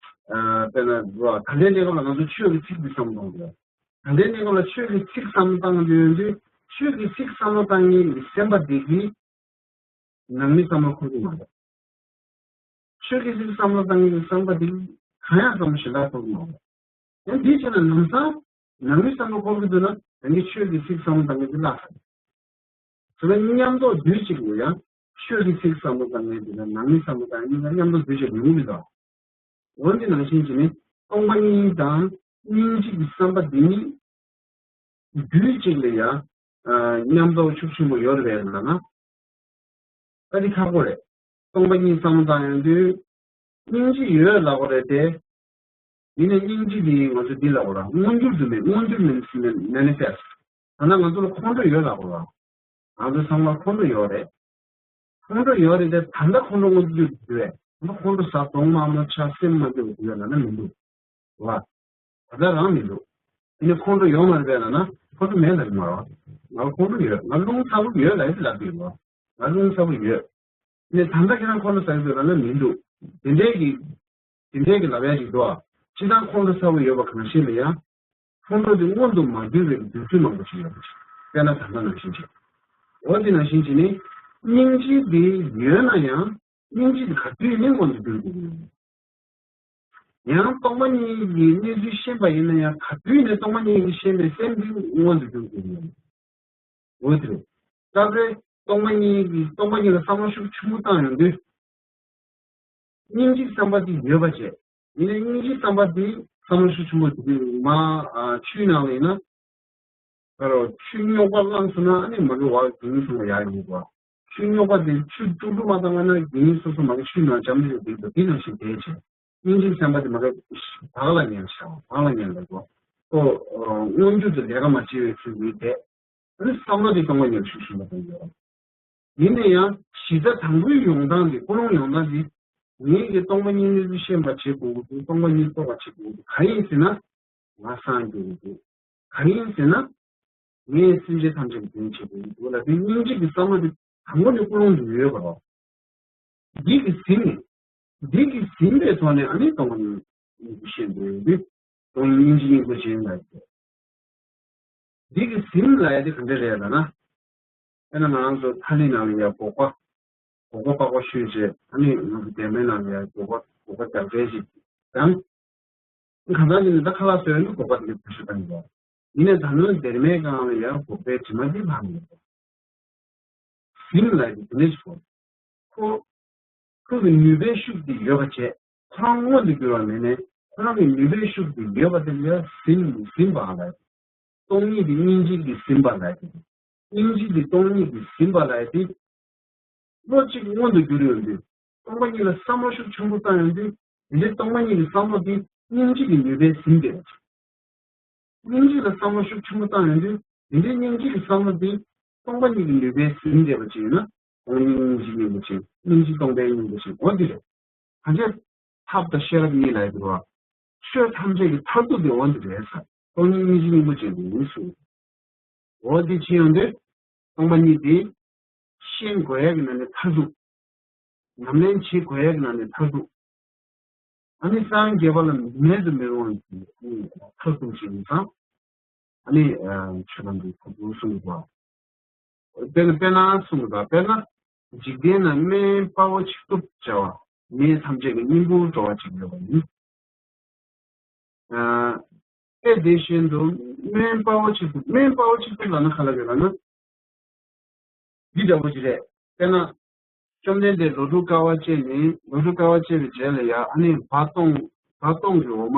ཨ། དཔེར་ན་ད་ལྟའི་གནས་སྐབས་ལ་ང་ཚོ་ཆོས་ཀྱི་ཚིག་འདི་བསམ་བློ་གཏོང་དགོས། ད་ལྟའི་གནས་སྐབས་ལ་ཆོས་ཀྱི་ཚིག་བསམ་བློ་བཏང་དུས་ཡོང་དུས་ཆོས་ཀྱི་ཚིག་བསམ་བློ་བཏང་མཁན་གྱི་སེམས་པ་འདི་གིས་ནང་མི་བསམ་བློ་འཁོར་གྱི་མ་རེད། ཆོས་ཀྱི་ཚིག་བསམ་བློ་བཏང་མཁན་གྱི་བསམ་པ་འདི་གིས་གང་ཡང་བསམ་བློ་གཞན་དག་འཁོར་གྱི་མ་རེད། ཡང་འདི་བྱས་ན་ལམ་སང་ནང་མི་བསམ་བློ་འཁོར་གྱི་འདུག་ན་ཡང་གི་ཆོས་ཀྱི་ཚིག་བསམ་བློ་བཏང་མཁན་འདི་བརླག་ས་རེད། དེ་ལ་མཉམ་དུ་འདུས་གཅིག་ལ་ཡང་ཆོས་ཀྱི་ཚིག་བསམ་བློ་བཏང་མཁན་དེ་ལ་ནང་མི་བསམ་བློ་བཏང་མཁན་གཉིས་ཀ་མཉམ་དུ་འདུས་བྱས་མི་འོང་མི་འདུག་འོ་འདི་ནང་བཞིན་གྱི་ནི་སྟོང་པ་ཉིད་དང་སྙིང་རྗེ་གི་བསམ་པ་འདི་གཉིས་འདུས་གཅིག་ལ་ཡང་མཉམ་འཇོག་ཤུགས་ཆེན་པོ་ཡོད་རེད་ལབ་ན། ད་འདི་ཁག་པོ་རེད། སྟོང་པ་ཉིད་བསམ་བློ་བཏང་ཡོང་དུས་སྙིང་རྗེ་ཡོད་ལབ་དགོས་རེད་དེ། ཡིན་ནའི་སྙིང་རྗེ་འདི་ང་ཚོ་འདི་ལབ་དགོས་ར། མངོན་གྱུར་དུ་མེད། མངོན་གྱུར་མིན་མེ་ནི་ཕེ་སི་ཊི། ད་ལྟ་ང་ཚོ་ལ་ཁོང་ཁྲོ་ཡོད་ལབ་དགོས་ར། ང་ཚོའི་བསམ་བློར་ཁོང་ཁྲོ་ཡོད་རེད། ཁོང་ཁྲོ་ཡོད་རེད་དེ་ད་ལྟ་ཁོང་ཁྲོ་མངོན་གྱུར་དུ་ཡོད་རེད། ད་ལྟ་ཁོང་ཁྲོ་ཟ་གདོང་དམར་མོ་ཆགས་སེམས་མ་སྐྱིད་པ་འདུག་ཡོད་ལབ་ན་མི་འདུག་བ། ད་ལྟ་རང་མི་འདུག་དེ་ནས་ཁོང་ཁྲོ་ཡོད་མ་རེད་པས་ལབ་ན་ཁོང་ཁྲོ་མེད་ལབ་ཀྱི་མ་རེད། ང་ལ་ཁོང་ཁྲོ་ཡོད། ང་རླུང་ཚ་པོ་ཡོད་ལབ་ཡོད་ལབ་ཀྱི་ཡོད། ང་རླུང་ཚ་པོ་ཡོད། དེ་ནས་ད་ལྟ་ཁྱེད་རང་ཁོང་ཁྲོ་ཟ་གི་འདུག་ལབ་ན་མི་འདུག་དེ་འདྲའི་གི་དེ་འདྲའི་གི་ལབ་ཡ་ཞིག་འདུག་ཨ། སྤྱིར་བཏང་ཁོང་ཁྲོ་ཚ་པོ་ཡོད་པ་གང་ཞིག་ལ་ཡང་ཁོང་ཁྲོ་དེ་མངོན་དུ་མ་གྱུར་བའི་དུས་ཚོད་མང་པོ་ཞིག་ཡོད་པ་ཞིག་དཔེར་ན་ད་ལྟ་ནང་བཞིན་ཞིག་འོ་དེ་ནང་བཞིན་བྱས་ནས་སྙིང་རྗེ་དེ་ཡོད་ན་ཡང་སྙིང་རྗེ་དེ་ག་དུས་ནས་མངོན་དུ་གྱུར་དགོས་ཀྱི་ཡོད། ཡང་སྟོང་པ་ཉིད་ཀྱི་གནས་ཚུལ་ཤེས་པ་ཡིན་ན་ཡང་ག་དུས་ནས་སྟོང་པ་ཉིད་ཀྱིས་ཤེས་པའི་སེམས་དེ་མངོན་དུ་གྱུར་དགོས་ཀྱི་ཡོད། འོ་དེ་རེད། སྐབས་རེ་སྟོང་པ་ཉིད་ཀྱི་སྟོང་པ་ཉིད་ལ་བསམ་བློ་ཤུགས་ཆེན་པོ་བཏང་ཡོང་དུས། སྙིང་རྗེ་བསམ་པ་དེ་ཡོད་པ་བྱས། ཡིན་ནའི་སྙིང་རྗེ་བསམ་པ་དེ་བསམ་བློ་ཤུགས་ཆེན་པོ་དེ་དུས་མ་ཨ་ཆུའི་ནང་ལ་ཡིན་ན། ཨ་རོ་ཆུ་རྙོག་པ་བླངས་སོང་ན་ཨ་ནི་མ་གི་བ་གི་ངན་སོང་ལ་ཡར་ཡོང་གི་འདུག་ཆུ་རྙོག་པ་དེ་ཆུ་དཀྲུག་དཀྲུག་མ་བཏང་བ་ན་གི་ངན་སོ་སོ་མ་གི་ཆུའི་ནང་འཇམ་ཐིང་ཐིང་འདུག་དེ་ནང་བཞིན་དེ་བྱས། སྙིང་རྗེ་བསམ་པ་དེ་མ་གི་བག་ལ་ཉལ་བྱ་བ་བག་ལ་ཉལ་ལ་འདུག་ཨོ་མངོན་གྱུར་དུ་ལས་ཀ་མ་བྱེད་པའི་ཚུལ་འདུག་དེ། ཨ་ནི་བསམ་བློ་དེ་སྟོང་པ་ཉིད་ལ་ཤུགས་ཆེན་པོ་གཏོང་དགོས། ཡིན་ན་ཡང་གཞི་རྩ་དང་པོའི་ཡོང་སྟངས་དེ་ཀུན་སློང་ཡོང་སྟངས་དེ། ངེད་ཀྱིས་སྟོང་པ་ཉིད་གནས་ཚུལ་ཤེས་པ་བྱེད་དགོས་ཀྱི་འདུག་སྟོང་པ་ཉིད་རྟོགས་པ་བྱེད་དགོས་ཀྱི་འདུག་གང་ཡིན་ཟེར་ན། ང་སངས་རྒྱས་ཀྱི་འདུག་གང་ཡིན་ཟེར་ན། ངས་སེམས་ཅན་ཐམས་ཅད་ཀྱི་དོན་བྱེད་དགོས་ཀྱི་འདུག་ལབ་དུས་སྙིང་རྗེ་གི་བསམ་བློ་དེ་དང་པོ་ནས་ཀུན་སློང་དུ་ཡོད་པ་རེད། འདི་གིས་ཟིན་ནས། འདི་གིས་ཟིན་པའི་ཐོག་ནས་ཨ་ནི་སྟོང་པ་ཉིད་ སྙིང་པོ་ཤེས་འདོད་ཡོད་དུས་སྟོང་ཉིད་སྙིང་རྗེ་སྙིང་པོ་ཅན་ལ་ཡོད། འདི་གི་ཟིན་ལབ་ཡ་དེ་ག་འདྲ་རེད་ལབ་ན། དཔེར་ན་ང་རང་ཚོ་ཐ་སྙད་ནང་ལ་ཡ་འགོག་པ། འགོག་པ་པགས་པ་བཤུས་བྱས་ཨ་ནི་ང་ཚོ་སྡེར་མའི་ནང་ལ་ཡ་འགོག་པ་འགོག་པ་རྒྱག་རེས་ཤིག་དང་། གང་ལྟར་ཡིན་ན་ད་ཁ་ལག་བཟོས་ཡོད་ན་འགོག་པ་དེ་ག་བཤུས་བཏང་གི་འདུག་ཡིན་ནའི་ད་ནི་སྡེར་མའི་སྒང་ལ་ཡ་འགོག་པའི་དྲི་མ་འདི་ལྷག་མི་འདུག་ཟིན་ལབ་ཡ་དེ་དེ་འདྲ་ཞིག་གོ། ཁོ་ཁོ་གི་ནུས་པའི་ཤུགས་དེ་ཡོད་པ་བྱས་ཁོ་རང་མངོན་དུ་གྱུར་བ་མེད་ནས་ཁོ་རང་གི་ནུས་པའི་ཤུགས་དེ་ཡོད་པ་དེ་ལ་ཟིན་ཟིན་པའང་ལབ་ཡ། སྟོང་ཉིད་དེ་སྙིང་རྗེ་གིས་ཟིན་པ་ལབ་ཡ་དེ། སྙིང་རྗེ་དེ་སྟོང་ཉིད་ཀྱིས་ཟིན་པ་ལབ་ཡ་དེ། བློ་གཅིག་མངོན་དུ་གྱུར་ཡོང་དུས་སྟོང་པ་ཉིད་ལ་བསམ་བློ་ཤུགས་ཆེན་པོ་བཏང་ཡོང་དུས་དེ་འདྲའི་སྟོང་པ་ཉིད་ཀྱི་བསམ་བློ་དེ་སྙིང་རྗེ་གི་ནུས་པས་ཟིན་བསྡད་པ་ཅིག་སྙིང་རྗེ་ལ་བསམ་བློ་ཤུགས་ཆེན་པོ་བཏང་ཡོང་དུས་དེ་འདྲའི་སྙིང་རྗེ་གི་བསམ་བློ་དེ་སྟོང་པ་ཉིད་ཀྱི་ནུས་པས་ཟིན་བསྡད་པ་ཅིག་ཡིན་ན་སྟོང་ཉིད་སྙིང་རྗེ་སྙིང་པོ་ཅན་སྙིང་རྗེ་སྟོང་པའི་སྙིང་པོ་ཅན་འོ་འདི་རེད། གང་ཅི། ཐབས་དང་ཤེས་རབ་གཉིས་ལ་ཡོད་པ། ཆོས་ཐམས་ཅད་ཀྱི་མཐར་ཐུག་དེ་འོ་འདི་རེད་ཟེར། སྟོང་ཉིད་སྙིང་རྗེ་སྙིང་པོ་ཅན་དེ་ཡིན་གསུངས། འོ་འདི་ཕྱིན་ཡོང་དུས། སྟོང་པ་ཉིད་དེ། ཤེས་དགོས་ཡ་གི་ནང་ནས་མཐར་ཐུག་ཉམས་ལེན་བྱེད་དགོས་ཡ་གི་ནང་ནས་མཐར་ཐུག་ཨ་ནི་སངས་རྒྱས་པ་ལ་མེད་དུ་མི་རུང་བའི་མཐར་ཐུག་ཅིག་ཡིན་ཙང་། ཨ་ནི་ཆོས་ལམ་དེ་མཐར་ཐུག་གསུངས་པ། དཔེར་ན་དཔེར་ན་གསུངས་པ་དཔེར་ན་འཇིག་རྟེན་ན་སྨན་དཔའ་བོ་ཆིག་ཐུབ་བྱ་བ་མི་ཐམས་ཅད་ཀྱི་སྙིང་པོར་འགྲོ་བ་ཅིག་ཡོད་པ་ཡིན། ཨ་དེ་བཞིན་དུ་སྨན་དཔའ་བོ་ཆིག་ཐུབ་སྨན་དཔའ་བོ་ཆིག་ཐུབ་ལབ་ན་ག་ལ་ཡོད་ལབ་ན། འདི་འདྲ་བོ་ཅིག་རེད། དཔེར་ན། བཅོམ་ལྡན་འདས་ལོ་དྲུག་དཀའ་བ་སྤྱད་ནས་ལོ་དྲུག་དཀའ་བ་སྤྱད་པའི་རྗེས་ལ་ཡང་ཨ་ནི་བ་སྟོང་བ་སྟོང་གི་འོ་མ་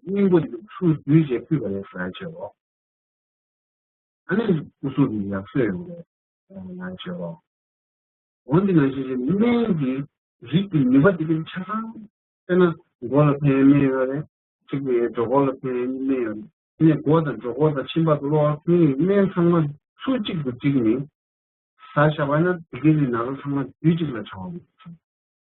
སྙིང་པོ་དེ་ཚུར་བསྡུས་བྱས་ཕུལ་བ་ཡིན་ཟེར་བྱས་རོ། ཨ་ནི་སྐུ་གཟུགས་དེ་ཡར་གསོས་ཡོང་བས་ཡང་བྱས་རོ། འོ་འདི་ནང་བཞིན་གྱི་སྨན་གྱི་རིགས་ཀྱི་ནུས་པ་དེ་གའི་ཆ་ཚང་། དཔེར་ན་མགོ་ལ་ཕན་སྨན་ཡོད་རེད། གཅིག་པའི་སྒྲོ་འཁོར་ལ་ཕན་སྨན་ཡོད་རེད། དེ་ནས་མགོ་དང་སྒྲོ་འཁོར་དང་མཆིན་པ་དང་གློ་བ་ཕན་སྨན་ཚང་མ་ཚུར་གཅིག་ཏུ་བསྒྲིགས་ནས་ཟ་བཞག་པ་ན་དེ་གའི་རིགས་ན་ཚ་ཚང་མ་དུས་གཅིག་ལ་བྱ་བ་མི་འདུག་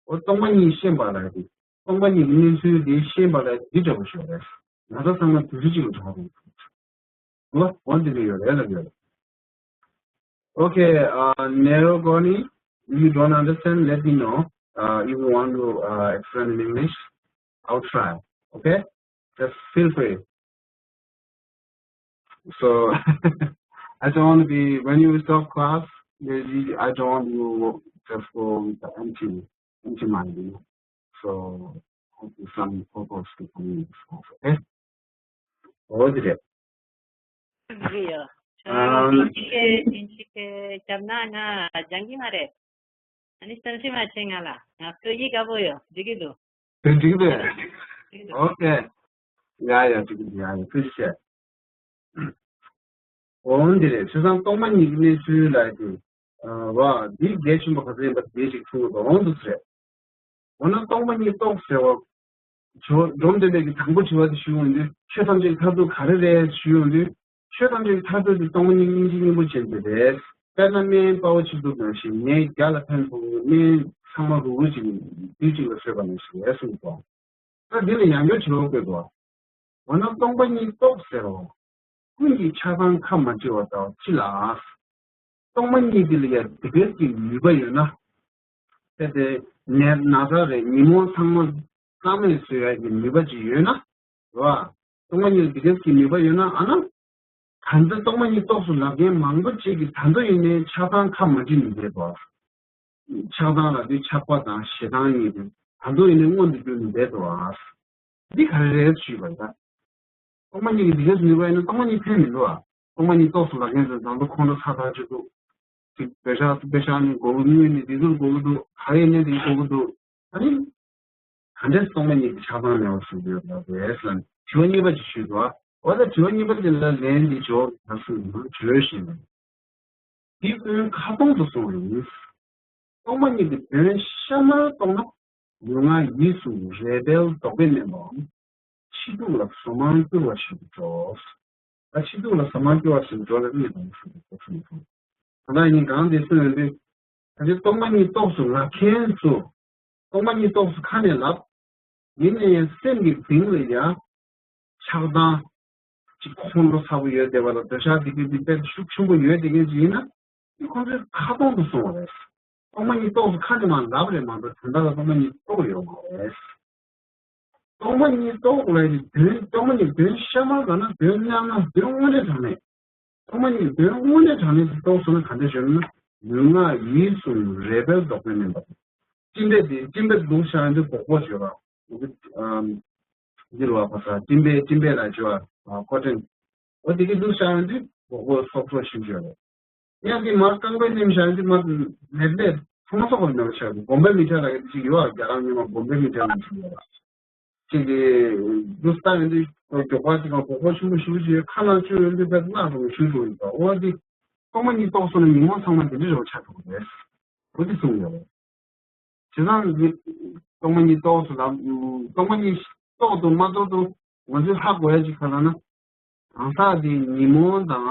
འོ་སྟོང་པ་ཉིད་ཤེས་པ་ལ་དེ་སྟོང་པ་ཉིད་ཀྱི་གནས་ཚུལ་དེ་ཤེས་པ་ལ་འདི་འདྲ་བོ་ཞིག་རེད། ན་ཚ་ཚང་མ་དུས་ཚོད་གཅིག་ལ་བྱ་བ་མི་འདུག་འོ་འོ་འདི་འདྲ་ཡོད་རེད་ལབ་ཡོད། Okay, uh, Nero Goni, if you don't understand, let me know. Uh, if you want to uh, explain in English, I'll try. Okay? Just feel free. So, I don't want to be, when you stop class, you- you- I don't want you just go with the empty, empty mind, you know. So, hope you some purpose to come in this class, okay? འོ་དེ་རེད། རེད་ཡ། ཨམ། ཅིག་གེ་ཅིག་གེ་རྒྱབ་ན་ང་སྦྱང་གི་མ་རེད། ཨ་ནི་སྟོན་ཤེས་མ་བྱེད་ང་ལ་ང་ལྟོས་ཡིག་དགའ་པོ་ཡོད་འགྲིག་གི་འདུག་དེ་འགྲིག་གི་འདུག་འགྲིག་གི་འདུག་ཨོ་ཁེ། ཡ་ཡ་འགྲིག་གི་འདུག་ཡ་ཡ་ཐུགས་རྗེ་ཆེ། འོ་འདི་རེད་བྱས་ཙང་སྟོང་པ་ཉིད་ཀྱི་གནས་ཚུལ་ལ་དེ། བ་འདི་གལ་ཆེན་པོ་ག་ཚོད་ཡིན་པ་དེ་ཞིག་གསུང་དགོས་པ་འོང་འདུག་ཟེར། འོ་ན་སྟོང་པ་ཉིད་རྟོགས་ཟེར་བ། ཇོ་འབྲོམ་སྟོན་པས་ཀྱི་དང་པོ་དྲི་བ་དེ་ཞུ་ཡོང་དུས་ཆོས་ཐམས་ཅད་ཀྱི་མཐར་ཐུག་ག་རེ་རེད་ཞུ་ཡོང་དུས་ཆོས་ཐམས་ཅད་ཀྱི་མཐར་ཐུག་དེ་སྟོང་པ་ཉིད་སྙིང་རྗེ་སྙིང་པོ་ཅན་དེ་རེད། དཔེར་ན་སྨན་དཔའ་བོ་ཆིག་ཐུབ་ནང་བཞིན་ངའི་རྒྱ་ལ་ཕན་ཐོགས་པའི་སྨན་ཚང་མ་རུག་རུག་ཅིག་དུས་གཅིག་ལ་བཟོས་པ་ནང་བཞིན་རེད་གསུངས་སོང་། ད་འདི་ལ་ཡང་བསྐྱར་དྲི་བ་བཀོད་འདུག་འོ་ན་སྟོང་པ་ཉིད་རྟོགས་ཟེར་རོ། ཀུན་གྱི་ཆགས་སྡང་ཁ་མ་འབྱེ་བ་ལྟ་བུ་ཅི་ལགས། སྟོང་པ་ཉིད་འདི་ལ་ཡང་འདི་སྐད་ཀྱི་ནུས་པ་ཡོད་ན། དེ་དེ་ནས་ན་ཚ་རེད་ཉིན་མོ་ཚང་མ་རྩ་མེད་བཟོ་ཡ་གི་ནུས་པ་ཅིག་ཡོད་ན། རེད་བ། སྟོང་པ་ཉིད་ལ་འདི་སྐད་ཀྱི་ནུས་པ་ཡོད་ན་ཨ་ན། ད་ལྟ་སྟོང་པ་ཉིད་རྟོགས་སུ་ལབ་མཁན་མང་པོ་ཅིག་གིས་ད་དུང་ཡིན་ནའི་ཆགས་སྡང་ཁ་མ་འབྱེ་ནས་བསྡད་འདུག་ཆགས་སྡང་ལབ་དུས་ཆགས་པ་དང་ཞེ་སྡང་གཉིས་དེ་ད་དུང་ཡིན་ནའི་མངོན་དུ་གྱུར་ནས་བསྡད་འདུག་ཨ། འདི་ག་རེ་རེད་ཞུས་པ་ཡིན་ན། སྟོང་པ་ཉིད་ཀྱི་འདི་སྐད་ནུས་པ་ཡིན་ན་སྟོང་པ་ཉིད་ཕན་མི་འདུག་ཨ། སྟོང་པ་ཉིད་རྟོགས་སུ་ལབ་མཁན་ཚོས་ད་དུང་ཁོང་ཁྲོ་ཚ་ཐག་ཆོད་འདུག་ཅིག་བེ་ཤ་བེ་ཤ་ནི་དགོས་ཀྱི་དངུལ་ནི་འདི་ཚོར་དགོས་ཀྱི་འདུག་ག་རེ་ཡིན་ནའི་འདི་དགོས་ཀྱི་འདུག་ཨ་ནི། ག་འདྲས་སྟོང་པ་ཉིད་ཀྱི་ཆགས་སྡང་མེད་པར་བཟོ་རྒྱུ་ཡོད་པ་རེད་ལབ་ནས་དྲི་བ་གཉིས་པ་ཅིག་ཞུས་འདུག་ཨ། འོ་ད་དྲི་བ་གཉིས་པ་དེ་ལ་ལན་འདི་ཇོ་བོ་ལ་གསུངས་ཡོད་ན་བརྗོད་བཞིན་ནས། འདི་སྔོན་ཁ་སྟོང་དུ་སོང་བ་ཡིན། སྟོང་པ་ཉིད་ཀྱི་དོན་གཤའ་མར་རྟོགས་ན་ལུས་ངག་ཡིད་གསུམ་རེ་འབྲལ་ལྡོག་པས་མནན་པའམ། ཕྱི་སྡུག་ལ་བཟོད་མང་བསྐྱུར་བ་ཞིག་ཏུ་འགྲོ། ད་ཕྱི་སྡུག་ལ་བཟོད་མང་བསྐྱུར་བ་ཞིག་ཏུ་འགྲོ་ལ་གཉིས་དང་གསུམ་དུ་གསུངས་སོང་། ད་ལྟ་ཡིན་གང་དེ་གསུངས་ཡོང་དུས། ད་ཆ་སྟོང་པ་ཉིད་རྟོགས་སུ་ལབ་མཁན་ཚོ། སྟོང་པ་ཉིད་རྟོགས་སུ་ཁ་ནས་ལབ། ཡིན་ནའི་སེམས་ཀྱི་གཏིང་ལ་ཡ། ཆགས་སྡང་། ཅིག་ཁོང་ཁྲོ་ཚ་པོ་ཡོད་བསྡད་པ་ལ་འདོད་ཆགས་དེ་གི་དེ་དཔེ་ཤུགས་ཆེན་པོ་ཡོད་བསྡད་མཁན་ཅིག་ཡིན་ན། དེ་ཁོང་ཚོས་ཁ་སྟོང་དུ་སོང་བ་རེད། སྟོང་པ་ཉིད་རྟོགས་སུ་ཁ་ནས་མར་ལབ་རེད་མ་གཏོགས་དོན་དག་ལ་སྟོང་པ་ཉིད་རྟོགས་ཡོད་མ་རེད། སྟོང་པ་ཉིད་རྟོགས་ལ་ཡི་དོན། སྟོང་པ་ཉིད་དོན་གཤའ་མར་ལབ་ན་དོན་མཉམ་ན་དོན་དངོས་གནས་དྲང་གནས། སྟོང་པ་ཉིད་དོན་དངོས་གནས་དྲང་གནས་སུ་རྟོགས་སོང་ན་ག་འདྲ་ཞིག་ཡོད་ན། ལུས་ངག་ཡིད་གསུམ་རེ་བལ་རྡོག་པས་མནན་པ། སྤྲིན་པས་དེ་སྤྲིན་པས་འདུག་བཞག་ཡོང་དུས་སྒོར་སྒོར་བརྗོད་པ། འདི་རུ་བ་ཁོ་ས་སྤྲིན་པས་སྤྲིན་པས་ལ་བརྗོད་པ་ཁོ་ཕྲན། འོ་དེ་གི་འདུག་བཞག་ཡོང་དུས་སྒོར་སྒོར་སོག་སོག་ཞིག་བརྗོད་པ། ཡང་དེ་མར་རྐང་པའི་གནོན་བཞག་ཡོང་དུས་མར་ལེབ་ལེབ་ཚང་མ་སོག་པ་མེད་པ་ཆགས་འདུག་དགོན་པའི་མི་ཚང་ལ་ཡོད་ཅིག་ཡོད་ཨ། རྒྱ་གར་མི་མང་དགོན་པའི་མི་ཚང་ལ་ཞིག་ཡོད་ཨ། ཅིག་གིས་འདུག་ལྟ་ཡོང་དུས་མགྱོགས་པ་ཅིག་གང་སྒོར་སྒོར་ཆེན་པོ་ཞིག་ཅིག་ཁ་ནང་བཅུག་ཡོང་དུས་བས་སྣ་ཚོགས་ཞུ་འགྲོ་ཡོད་པ། འོ་དེ་སྟོང་པ་ཉིད་རྟོགས་སོང་ན་ཉོན་མོངས་ཚང་མ་དེ་འདྲ་རེ་བ་ཆགས་འགྲོ་གི་རེད། འོ་དེ་གསུངས་ཡོད་རེད། བྱས་ཙང་འདི་སྟོང་པ་ཉིད་རྟོགས་སོང་ལ། སྟོང་པ་ཉིད་རྟོགས་འདུག་མ་རྟོགས་འདུག་ང་ཚོས་ཧ་གོ་ཡ་ཅིག་ག་ལ་ན། གང་ཟག་དེ་ཉོན་མོངས་དང་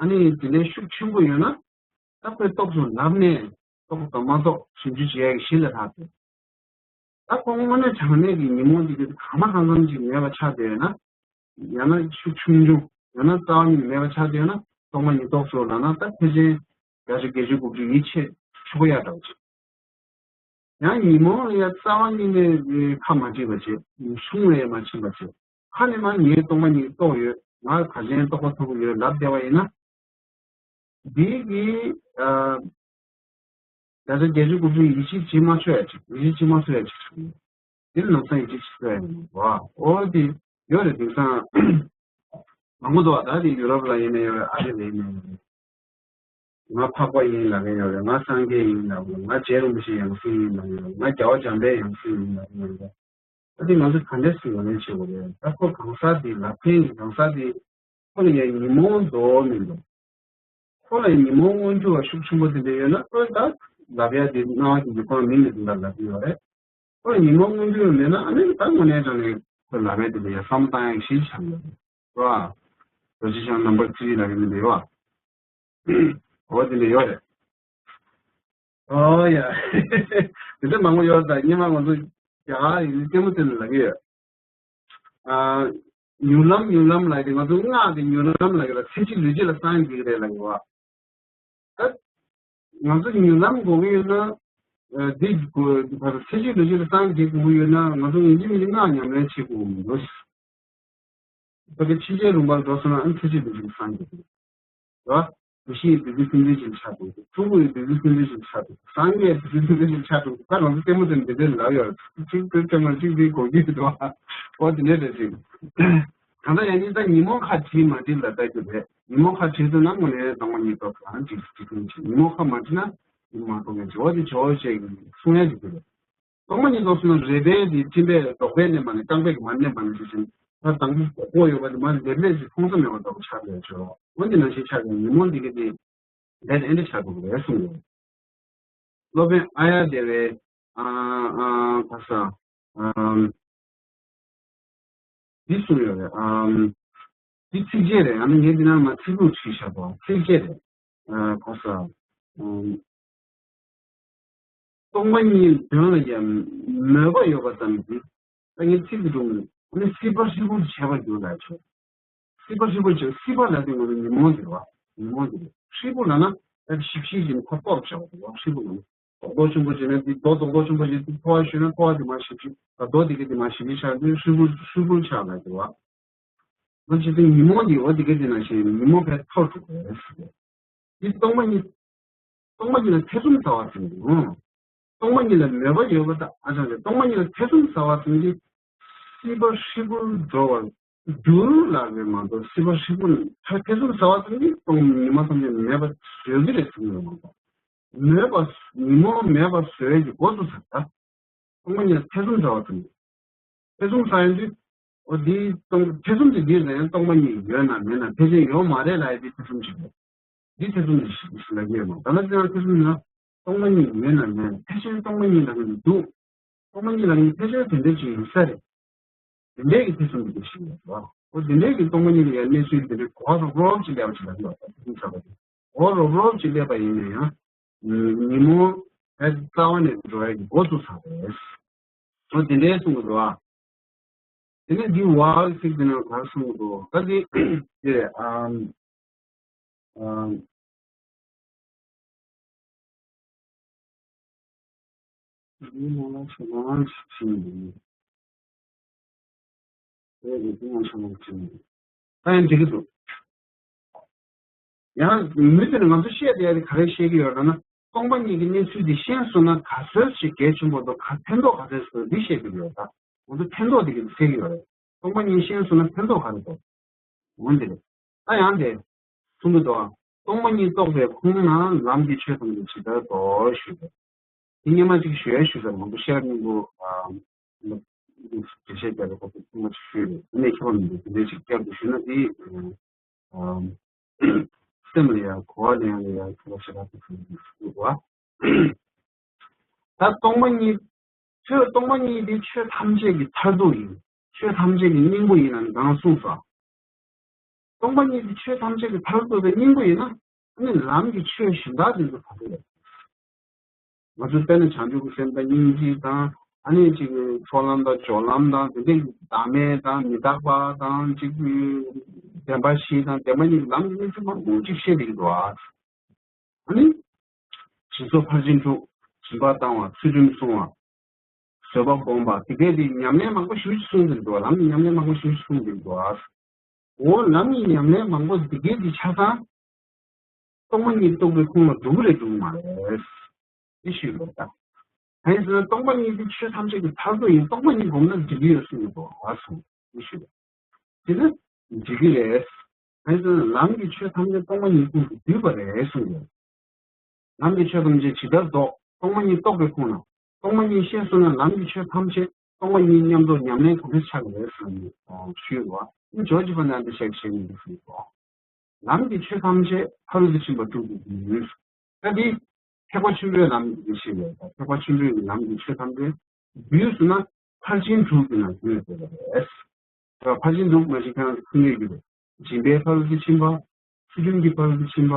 ཨ་ནི་དེ་འདྲའི་ཤུགས་ཆེན་པོ་ཡོད་ན། ད་ཁོས་རྟོགས་སོང་ལབ་ནས་རྟོགས་དང་མ་རྟོགས་ཞིབ་འཇུག་བྱེད་ཡ་གི་གཞི་ལ་ལྷག་སྟེ། ད་ཁོ་དངོས་གནས་དྲང་གནས་ཀྱི་ཉོན་མོངས་འདི་གི་གང་མ་གང་འཚམ་ཅིག་མེད་པ་ཆགས་བསྡད་ཡོད་ན། ཡང་ན་ཤུགས་ཆུང་ཆུང་། ཡང་ན་རྩ་བ་ཉིད་མེད་པ་ཆགས་བསྡད་ཡོད་ན་སྟོང་པ་ཉིད་རྟོགས་སོང་ལབ་ན། ད་ཕལ་ཆེར་བརྒྱ་ཆ་བརྒྱད་ཅུ་དགུ་བཅུ་ཡིད་ཆེས་ཆོག་ཡ་འདྲ་བོ་ཅིག་ཡང་ཉོན་མོངས་ལ་ཡང་རྩ་བ་ཉིད་ནས་ཁ་མ་འབྲལ་བ་བྱེད། ཤུང་ལ་ཡང་མ་ཕྱིན་པ་བྱེད། ཁ་ནས་མར་ངས་སྟོང་པ་ཉིད་རྟོགས་ཡོད། ང་ག་གཞན་རྟོགས་པ་ཐོབ་ཀྱི་ཡོད་ལབ་བསྡད་པ་ཡིན་ན། འདི་གི་ཨ། བརྒྱ་ཆ་བརྒྱད་ཅུ་དགུ་བཅུ་ཡིད་ཆེས་བྱེད་མ་ཆོག་ཡ་ཅིག་ཡིད་ཆེས་བྱེད་མ་ཆོག་ཡ་ཅིག་ཆགས་ཡོད། འདི་ནི་ལམ་སང་ཡིད་ཆེས་བྱེད་ཆོག་ཡ་ཡིན་པ། འོ་དེ་ཡོད་རེད། དེང་སང་མང་པོ་འདུག་བ། ད་དེ་ཡུ་རོབ་ལ་ཡིན་ནའི་ཡོད་རེད། ཨ་རི་ལ་ཡིན་ནའི་ཡོད་རེད། ང་འཕགས་པ་ཡིན་ལབ་མཁན་ཡོད་རེད། ང་སངས་རྒྱས་ཡིན་ལབ་མཁན་ཡོད་རེད། ང་རྗེ་རིན་པོ་ཆེའི་ཡང་སྲིད་ཡིན་ལབ་མཁན་ཡོད་རེད། ང་རྒྱལ་བ་འཇམ་དཔལ་ཡང་སྲིད་ཡིན་ལབ་མཁན་ཡོད་རེད། ཨ་དེ་ང་ཚོ་ག་འདྲས་སེ་ངོས་ལེན་བྱེད་དགོས་རེད། ད་ཁོ་གང་ཟག་དེ་ལབ་མཁན་གྱི་གང་ཟག་དེ་ཁོ་ལ་ཡང་ཉོན་མོངས་འགྲོ་བ་མི་འདུག་ཁོ་ལ་ཉོན་མོངས་མངོན་གྱུར་བ་ཤུགས་ཆེན་པོ་དེ་འདྲ་ཡོད་ན། ཁོས་ད་ལབ་ཡ་དེ་སྣང་བ་གི་འཇིགས་སྐོམ་མི་མི་དེ་འདྲ་ལབ་ཀྱི་ཡོད་རེད། ཁོ་ལ་ཉོན་མོངས་མངོན་གྱུར་མེད་ན་ཨ་ནི་ད་དངོས་གནས་དྲང་གནས་ཁོས་ལབ་ཡ་དེ་འདྲ་ཡ་བསམ་བློ་བཏང་ཡ་གི་གཞི་ཆགས་ཡོད་རེད། རོ་ཨ། རྡོ་རྗེ་འཆང་རྣམ་པར་ཐིམ་ལབ་ཡ་དེ་འདྲ་ཡོད་ཨ། འོ་དེ་འདྲ་ཡོད་རེད། ཨོ་ཡ། དེ་འདྲ་མང་པོ་ཡོད་རེད། ད་སྔོན་མ་ང་ཚོ་རྒྱ་གར་ཡིན་ལྟད་མོ་དེ་ལ་ལབ་ཀྱི་ཡོད། ཨ། མྱུར་ལམ་མྱུར་ལམ་ལབ་དེ་ང་ཚོ་སྔགས་ཀྱི་མྱུར་ལམ་ལབ་ཀྱི་རེད། ཚེ་གཅིག་ལུས་གཅིག་ལ་སངས་རྒྱས་ཀྱི་རེད་ལབ་ཀྱི་བ། ད་ང་ཚོ་མྱུར་ལམ་དགོས་ཀྱི་ཡོད་ན། ཨ། འདི་དགོས་ཚེ་གཅིག་ལུས་གཅིག་ལ་སངས་རྒྱས་དགོས་ཀྱི་ཡོད་ན་ང་ཚོ་ཡིན་གཅིག་མིན་གཅིག་སྔགས་ཉམས་ལེན་བྱེད་དགོས་ཀྱི་མི་འདུག་ད་གི་ཕྱི་རྒྱལ་ལུང་པར་འགྲོ་སོང་ན་ཨ་ནི་ཚེ་གཅིག་ལུས་གཅིག་ལ་སངས་རྒྱས་དགོས་ཀྱི་རེད། བ། བུད་ཤིང་ཡི་བདུད་རྩི་སེམས་ཅན་ཞིག་ཆགས་འདུག་ཕྲུ་གུ་ཡི་བདུད་རྩི་སེམས་ཅན་ཞིག་ཆགས་འདུག་སངས་རྒྱས་བདུད་རྩི་སེམས་ཅན་ཞིག་ཆགས་འདུག་ད་ང་ཚོ་ལྟད་མོ་དེ་འདི་འདྲ་ལབ་ཡོད་རེད། གཅིག་ཏུ་ལྟད་མོ་གཅིག་འདི་གོ་རྒྱུ་འདུག་བ། འོ་དེ་འདྲ་རེད་ཅིག་གང་ལྟར་ཡང་སྙིང་ད་ཉོན་མོངས་ཁ་བྲིས་མ་བྲིས་ལ་ལྟ་རྒྱུ་རེད། ཉོན་མོངས་ཁ་བྲིས་ཐུབ་ན་དངོས་གནས་སྟོང་པ་ཉིད་རྟོགས་གང་འགྲིག་འགྲིག་མཁན་ཅིག་ཉོན་མོངས་ཁ་མ་བྲིས་ན་ཉོན་མོངས་རྟོགས་མཁན་ཅིག་འོ་དེ་ཇོ་བོ་རྗེ་གིས་གསུང་ཡ་ཅིག་འདུག་སྟོང་པ་ཉིད་རྟོགས་སོང་ན་རེ་བལ་དེ་སྤྲིན་པས་རྡོག་པས་མནན་པ་ནི་རྐང་པས་ཀྱིས་མ་མནན་པ་ནང་བཞིན། ད་དང་པོ་ལྐོག་ཡོད་པ་དེ་མར་ལེབ་ལེབ་ཅིག་མཐོང་ས་མེད་པ་ལྟ་བུ་ཆགས་པའི་ཆོས་འོ་དེ་ནང་བཞིན་ཆགས་པའི་ཉོན་མོངས་འདི་ག་དེ་ལས་དེ་འདྲ་ཆགས་འདུག་རེད་གསུངས་ཡོད། སློབ་དཔོན་ཨཱརྱ་དེ་བས་ཨ་ཨ་ག་ས་ཨམ། འདི་གསུངས་ཡོད་རེད། ཨམ། འདི་ཚིགས་བཅད་རེད། ཨ་ནི་ངས་འདི་ནང་མར་ཚིག་ལྷུག་བྲིས་བཞག་པ་ཚིགས་བཅད་རེད། ཨ་ག་ས། ཨམ། སྟོང་པ་ཉིད་དོན་ལ་ཡང་མོས་པ་ཡོད་པ་ཙམ་གྱིས། ད་ངས་ཚིག་འདི་སྒྲུང་ནི་སྲིད་པ་ཧྲིལ་པོར་བྱས་པར་འགྱུར་ལ་ཆོག་སྲིད་པ་ཧྲིལ་པོར་བྱས། སྲིད་པ་ལ་དེ་ངོ་མ་ཉོན་མོངས་ཟེར་བ། ཉོན་མོངས་ཟེར་བ། ཧྲིལ་པོ་ལ་ན་ད་ཞིབ་ཞིབ་ཡིན་ཁོ་གཏོར་བྱ་བ་དེ་བ་ཧྲིལ་པོ་ལ་ན། རྡོག་རྡོག་ཆེན་པོ་བྱས་ན་དེ་རྡོ་རྡོག་རྡོག་ཆེན་པོ་བྱས་དེ་མཐོ་བ་ཞུས་ན་མཐོ་བ་དེ་མ་ཞིབ་ཞིབ་ད་རྡོ་དེ་ག་དེ་མ་ཞིབ་ཞིབ་ཆགས་དེ་ཧྲིལ་པོ་ཧྲིལ་པོར་ཆགས་ལ་དེ་བ། ང་ཚོ་དེ་ཉོན་མོངས་དེ་འོ་དེ་ག་དེ་ན་ཞེས་ཉོན་མོངས་ཕལ་ཐོར་འགྲོ་གི་རེད་ཟེར། འདི་སྟོང་པ་ཉིད། སྟོང་པ་ཉིད་ལ་ཐེ་ཚོམ་ཟ་བ་ཙམ་གྱིས། སྟོང་པ་ཉིད་ལ་མོས་པ་ཡོད་པ་དང་ཨ་ཅང་རེད། སྟོང་པ་ཉིད་ལ་ཐེ་ཚོམ་ཟ་བ་ཙམ་གྱིས། སྲིད་པ་ཧྲིལ་པོར་འགྲོ་བར་འགྱུར་ལབ་པས་མ་གཏོགས་སྲིད་པ་ཧྲིལ་པོར་ཐེ་ཚོམ་ཟ་བ་ཙམ་གྱིས་སྟོང་ཉོན་མོངས་ཐམས་ཅད་མེད་པར་བཟོ་གི་རེད་ཟེར་གྱི་ཡོད་མ་གཏོགས། མོས་པ། ཉོན་མོངས་མེད་པར་བཟོ་ཡས་ཀྱི་སྒོ་ཚུགས་ས་རེད་ད། སྟོང་པ་ཉིད་ལ་ཐེ་ཚོམ་ཟ་བ་ཙམ་གྱིས། ཐེ་ཚོམ་ཟ་ཡོང་དུས། འོ་འདིའི་སྟོང་ཐེ་ཚོམ་དེ་འདིར་ལ་ཡང་སྟོང་པ་ཉིད་ཡོད་ན་མེད་ན་ཕལ་ཆེར་ཡོད་མ་རེད་ལབ་ཡ་དེ་ཐེ་ཚོམ་ཅིག་རེད། འདི་ཐེ་ཚོམ་དེ་ཞིག་ཞིག་ལབ་ཀྱི་ཡོད་མ་རེད། ད་ལྟ་དེ་ཡང་ཐེ་ཚོམ་ཡིན་ན་སྟོང་པ་ཉིད་ཡོད་ན་མེད་ན་ཕལ་ཆེར་སྟོང་པ་ཉིད་ལབ་མཁན་དེ་འདུག་སྟོང་པ་ཉིད་ལབ་མཁན་ཕལ་ཆེར་དེ་འདྲ་ཅིག་ཡིན་ས་རེད། དེ་འདྲའི་གི་ཐེ་ཚོམ་དེ་འདུག་ཞིག་ཡོད་རེད། འོ་དེ་འདྲའི་གི་སྟོང་པ་ཉིད་ལ་ཡང་གནས་ཚུལ་དེ་འདྲའི་གོ་བ་རོབ་རོབ་ཅིག་སླེབས་པ་ཅིག་ལབ་ཀྱི་ཡོད་རེད། ཐེ་ཚོམ་ཟ་བ་དེ། འོ་རོབ་རོབ་ཅིག་སླེབས་པ་ཡིན་ན་ཡང་། ཉོན་མོངས་ཕལ་རྩ་བ་ནས་འགྲོ་ཡ་གི་འགོ་བཙུགས་ཚར་རེད། འོ་དེ་འདྲའི་གསུང་གི་འདུག་ཨ། དེ་ནས་འདི་ཝའོ་ཚིག་དེ་ནང་ག་རེ་གསུང་གི་འདུག་ད་དེ་དེ་རེད་ཨམ། ཨམ། འདི་ནང་ལ་ཞེ་དྲག་ཞིག་ཡིན། དེ་ཡང་འགྲིག་གི་འདུག་ཡང་མི་དེ་ནི་ང་ཚོ་བཤད་བསྡད་ཡ་དེ་ག་རེ་བཤད་ཀྱི་ཡོད་ལབ་ན། སྟོང་པ་ཉིད་ཀྱི་གནས་ཚུལ་འདི་ཤེས་སོང་ན་ག་ཚོད་ཅིག་གལ་ཆེན་པོ་འདུག་ག་ཕན་ཐོགས་ག་ཚོད་ཅིག་འདུག་འདི་བཤད་ཀྱི་ཡོད་ད། ང་ཚོ་ཕན་ཐོགས་དེ་གི་འདི་བཤད་ཀྱི་ཡོད་རེད། སྟོང་པ་ཉིད་ཤེས་སོང་ན་ཕན་ཐོགས་ག་རེ་འདུག་འོན་ཏེ། ད་ཡང་དེ། གསུང་གི་འདུག་སྟོང་པ་ཉིད་རྟོགས་པའི་ཁོངས་ན་ལམ་གྱི་ཆོས་ཐམས་ཅད་ཇི་ལྟར་རྫོགས་ཞུས་པས། དེ་སྔོན་མ་ཅིག་ཞུ་ཡ་ཞུ་ས་མང་པོ་བཤད་མི་འདུག་ཨ། འགྲེལ་བཤད་རྒྱག་པའི་སྐབས་སུ་ཐུང་མ་ཅིག་ཞུས་རེད། དེ་ནས་ཁྱད་པར་མི་འདུག་དེ་འདྲའི་ཅིག་བསྐྱར་དུ་ཞུས་ན་དེ། ཨ། སེམས་ལ་ཡང་གོ་བ་ལེན་ཡ་ལ་ཡང་ཁྱད་པར་ཞེ་དྲག་ཏུ་འཕྲད་ཀྱི་འདུག་བ། ད་སྟོང་པ་ཉིད། ཆོས་སྟོང་པ་ཉིད་དེ་ཆོས་ཐམས་ཅད་ཀྱི་མཐར་ཐུག་ཡིན། ཆོས་ཐམས་ཅད་ཀྱི་སྙིང་པོ་ཡིན་ལབ་ནས་གང་གསུངས་སོ། སྟོང་པ་ཉིད་དེ་ཆོས་ཐམས་ཅད་ཀྱི་མཐར་ཐུག་དང་སྙིང་པོ་ཡིན་ན། ཨ་ནི་ལམ་གྱི་ཆོས་གཞན་དག་དེ་ཚོ་ག་རེ་རེད། ང་ཚོས་དཔེར་ན་བྱང་ཆུབ་ཀྱི་སེམས་དང་སྙིང་རྗེ་དང་། ཨ་ནི་ཅིག་ཚོགས་ལམ་དང་སྦྱོར་ལམ་དང་། དེ་འདྲའི་བདག་མེད་དང་མི་རྟག་པ་དང་། ཅིག་བདེན་པ་བཞི་དང་། བདེན་པ་གཉིས་ཀྱི་ལམ་གྱི་གནས་ཚུལ་མང་པོ་ཅིག་བཤད་བསྡད་ཀྱི་འདུག་ཨ། ཨ་ནི། སྦྱིན་སོགས་ཕར་ཕྱིན་དྲུག་སྦྱིན་པ་བཏང་བ། ཚུལ་ཁྲིམས་བསྲུང་བ། བཟོད་པ་སྒོམ་པ། དེ་གས་དེ་ཉམས་ལེན་མང་པོ་ཞེ་པོ་ཅིག་གསུངས་ཏེ་འདུག་ལམ་གྱི་ཉམས་ལེན་མང་པོ་ཞེ་པོ་ཅིག་གསུངས་ཏེ་འདུག་འོ་ལམ་གྱི་ཉམས་ལེན་མང་པོ་འདི་གས་དེ་ཆ་ཚང་སྟོང་པ་ཉིད་རྟོགས་པའི་ཁུངས་ལ་འགྲོ་གི་རེད་འགྲོ་གི་མ་རེད། དེ་ཞུས་པ་རེད་ད། གང་ཡིན་ཟེར་ན་སྟོང་པ་ཉིད་དེ་ཆོས་ཐམས་ཅད་ཀྱི་མཐར་ཐུག་ཡིན། སྟོང་པ་ཉིད་སྒོམ་ན་འགྲིག་གི་ཡོད་གསུངས་ཡོད་པ་གསུངས། དེ་ཞུས་པ། དེ་ནི་འགྲིག་གི་རེད། གང་ཡིན་ཟེར་ན་ལམ་གྱི་ཆོས་ཐམས་ཅད་སྟོང་པ་ཉིད་ཀུན་ཏུ་འདུས་པ་རེད་གསུངས་ཡོད། ལམ་གྱི་ཆོས་ཐམས་ཅད་ཇི་ལྟར་རྫོགས། སྟོང་པ་ཉིད་རྟོགས་པའི་ཁུངས་ན། སྟོང་པ་ཉིད་ཤེས་སོང་ན་ལམ་གྱི་ཆོས་ཐམས་ཅད་སྟོང་པ་ཉིད་མཉམ་རྫོགས་ཉམས་ལེན་གང་འདྲ་ཆགས་ཀྱི་རེད་གསུངས་ནས་ཞུས་པ། ཇོ་ཇི་པ་ན་འདི་ཤེས་ཤེས་ནས་ཞུས་པ། ལམ་གྱི་ཆོས་ཐམས་ཅད་ཕ་རོལ་ཏུ་ཕྱིན་པ་དྲུག་ཏུ་འདུས། ད་འདི་ཐེག་པ་ཆེན་པོའི་ལམ་གྱི་ཞེས་པ་དང་། ཐེག་པ་ཆེན་པོའི་ལམ་གྱི་ཆོས་ཐམས་ཅད་འདུས་སོང་ན་ཕར་ཕྱིན་དྲུག་གི་ནང་འདུས་ཡོད་པ་རེད། ཕར་ཕྱིན་དྲུག་མ་ཞིག་ཁྱེད་རང་ཚོ་མཁྱེན་ཡོད་ཀྱི་རེད། སྦྱིན་པའི་ཕ་རོལ་ཏུ་ཕྱིན་པ། ཚུལ་ཁྲིམས་ཀྱི་ཕ་རོལ་ཏུ་ཕྱིན་པ།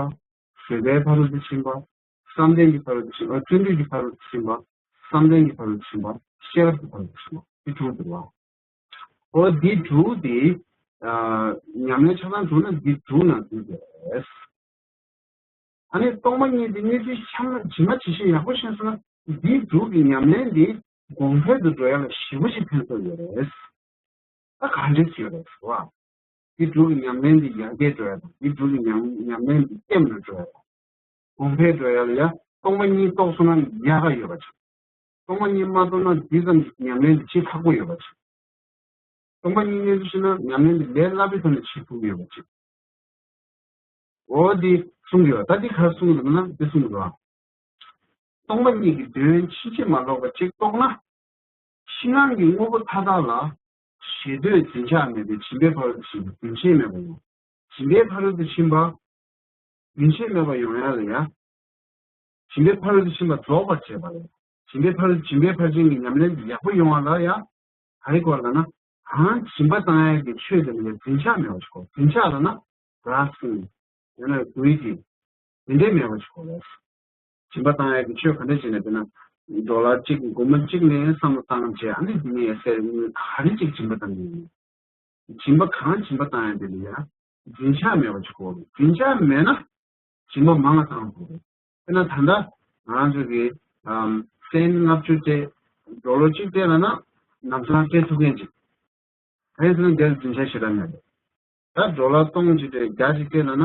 བཟོད་པའི་ཕ་རོལ་ཏུ་ཕྱིན་པ། བསམ་གཏན་གྱི་ཕ་རོལ་ཏུ་ཕྱིན་པ། བརྩོན་འགྲུས་ཀྱི་ཕ་རོལ་ཏུ་ཕྱིན་པ། བསམ་གཏན་གྱི་ཕ་རོལ་ཏུ་ཕྱིན་པ། ཤེས་རབ་ཀྱི་ཕ་རོལ་ཏུ་ཕྱིན་པ། འདི་དྲུག་འདུག་བ། འོ་འདི་དྲུག་དེ། ཨ། ཉམས་ལེན་ཆ་ཚང་བྱུང་ན་འདི་དྲུག་ནང་འདུས་པས། ཨ་ནི་སྟོང་པ་ཉིད་དེ་གནས་ཚུལ་ཆ་ཚང་ཇི་མ་ཇི་བཞིན་ཡག་པོ་ཤེས་སོང་ན་འདི་དྲུག་གི་ཉམས་ལེན་དེ་གོང་འཕེལ་དུ་འགྲོ་ཡ་ལ་ཞེ་པོ་ཅིག་ཕན་ཐོགས་ཡོད་རེད། ད་ག་འདྲས་ཡོད་རེད་ཟེར་བ། འདི་དྲུག་གི་ཉམས་ལེན་འདི་ཡར་རྒྱས་འགྲོ་ཡ་དང་། འདི་དྲུག་གི་ཉམས་ཉམས་ལེན་འདི་ལྟེམ་ལ་འགྲོ་ཡ་དང་། གོང་འཕེལ་འགྲོ་ཡ་ལ་ཡ་སྟོང་པ་ཉིད་རྟོགས་སོང་ན་ཡག་ག་ཡོད་པ་ཅིག་སྟོང་པ་ཉིད་མ་རྟོགས་ན་འདི་ཙམ་གྱི་ཉམས་ལེན་འདི་བྱེད་ཁག་པོ་ཡོད་པ་ཅིག་སྟོང་པ་ཉིད་གནས་ཚུལ་ཤེས་ན་ཉམས་ལེན་འདི་ལས་སླ་པོའི་ཐོག་ནས་བྱེད་ཐུབ་ཀྱི་ཡོད་པ་ཅིག་འོ་འདི་གསུང་གི་ཡོད། ད་འདི་ག་རེ་གསུང་གི་འདུག་ན་འདི་གསུང་གི་འདུག་ཨ། སྟོང་པ་ཉིད་ཀྱི་དོན་ཕྱིན་ཅི་མ་ལོག་པ་ཅིག་རྟོགས་ན། ཕྱི་ནང་གི་དངོས་པོ་མཐའ་དག་ལ་ཞེ་འདོད་འཛིན་ཆགས་མེད་པའི་སྦྱིན་པའི་ཕ་རོལ་ཏུ་ཕྱིན་པ་རྒྱུན་ཆད་མེད་པ་ཡོང་། སྦྱིན་པའི་ཕ་རོལ་ཏུ་ཕྱིན་པ་རྒྱུན་ཆད་མེད་པ་ཡོང་ཡ་ལ་ཡ། སྦྱིན་པའི་ཕ་རོལ་ཏུ་ཕྱིན་པ་རྫོགས་པར་བྱེད་པ་རེད། སྦྱིན་པའི་ཕ་རོལ་སྦྱིན་པའི་ཕར་ཕྱིན་གྱི་ཉམས་ལེན་དེ་ཡག་པོ་ཡོང་བ་ལ་ཡ། ག་རེ་དགོས་ལབ་ན། གང་སྦྱིན་པ་བཏང་ཡ་གི་ཆོས་དེ་ལ་ཡ་འཛིན་ཆགས་མེད་པ་ཞིག་དགོས། འཛིན་ཆགས་ལབ་ན་གྲགས་ཤིང་། ཡང་ན་དགོས་ཀྱི། དེ་འདྲའི་མེད་པ་ཞིག་དགོས་ལ། སྦྱིན་པ་བཏང་ཡ་གི་ཆོས་ག་འདྲ་བྱས་ནས་དཔེར་ན། ཌོ་ལར་གཅིག་སྒོར་མོ་གཅིག་ནས་བསམ་བློ་བཏང་བྱས། ཨ་ནི་འདི་ནས་ཡ་སེར་དངུལ་ག་རེ་གཅིག་སྦྱིན་པ་བཏང་གི་ཡིན། སྦྱིན་པ་གང་སྦྱིན་པ་བཏང་ཡ་དེ་ལ་ཡ། འཛིན་ཆགས་མེད་པ་ཞིག་དགོས་རེད། འཛིན་ཆགས་མེད་ན། སྦྱིན་པ་མང་བ་བཏང་དགོས་རེད། དཔེར་ན་ད་ལྟ་ང་རང་ཚོ་གི་ཨམ་སེན་ལྔ་བཅུ་སྤྲད། ཌོ་ལར་གཅིག་སྤྲད་ལབ་ན་ལམ་སང་སྤྲད་ཐུབ་མཁན་ཅིག་གང་ཡིན་ཟེར་ན་འདིར་འཛིན་ཆགས་ཞེ་དྲག་མེད་རེད། ད་ཌོ་ལར་སྟོང་གཅིག་སྤྲད། བརྒྱ་གཅིག་སྤྲད་ལབ་ན།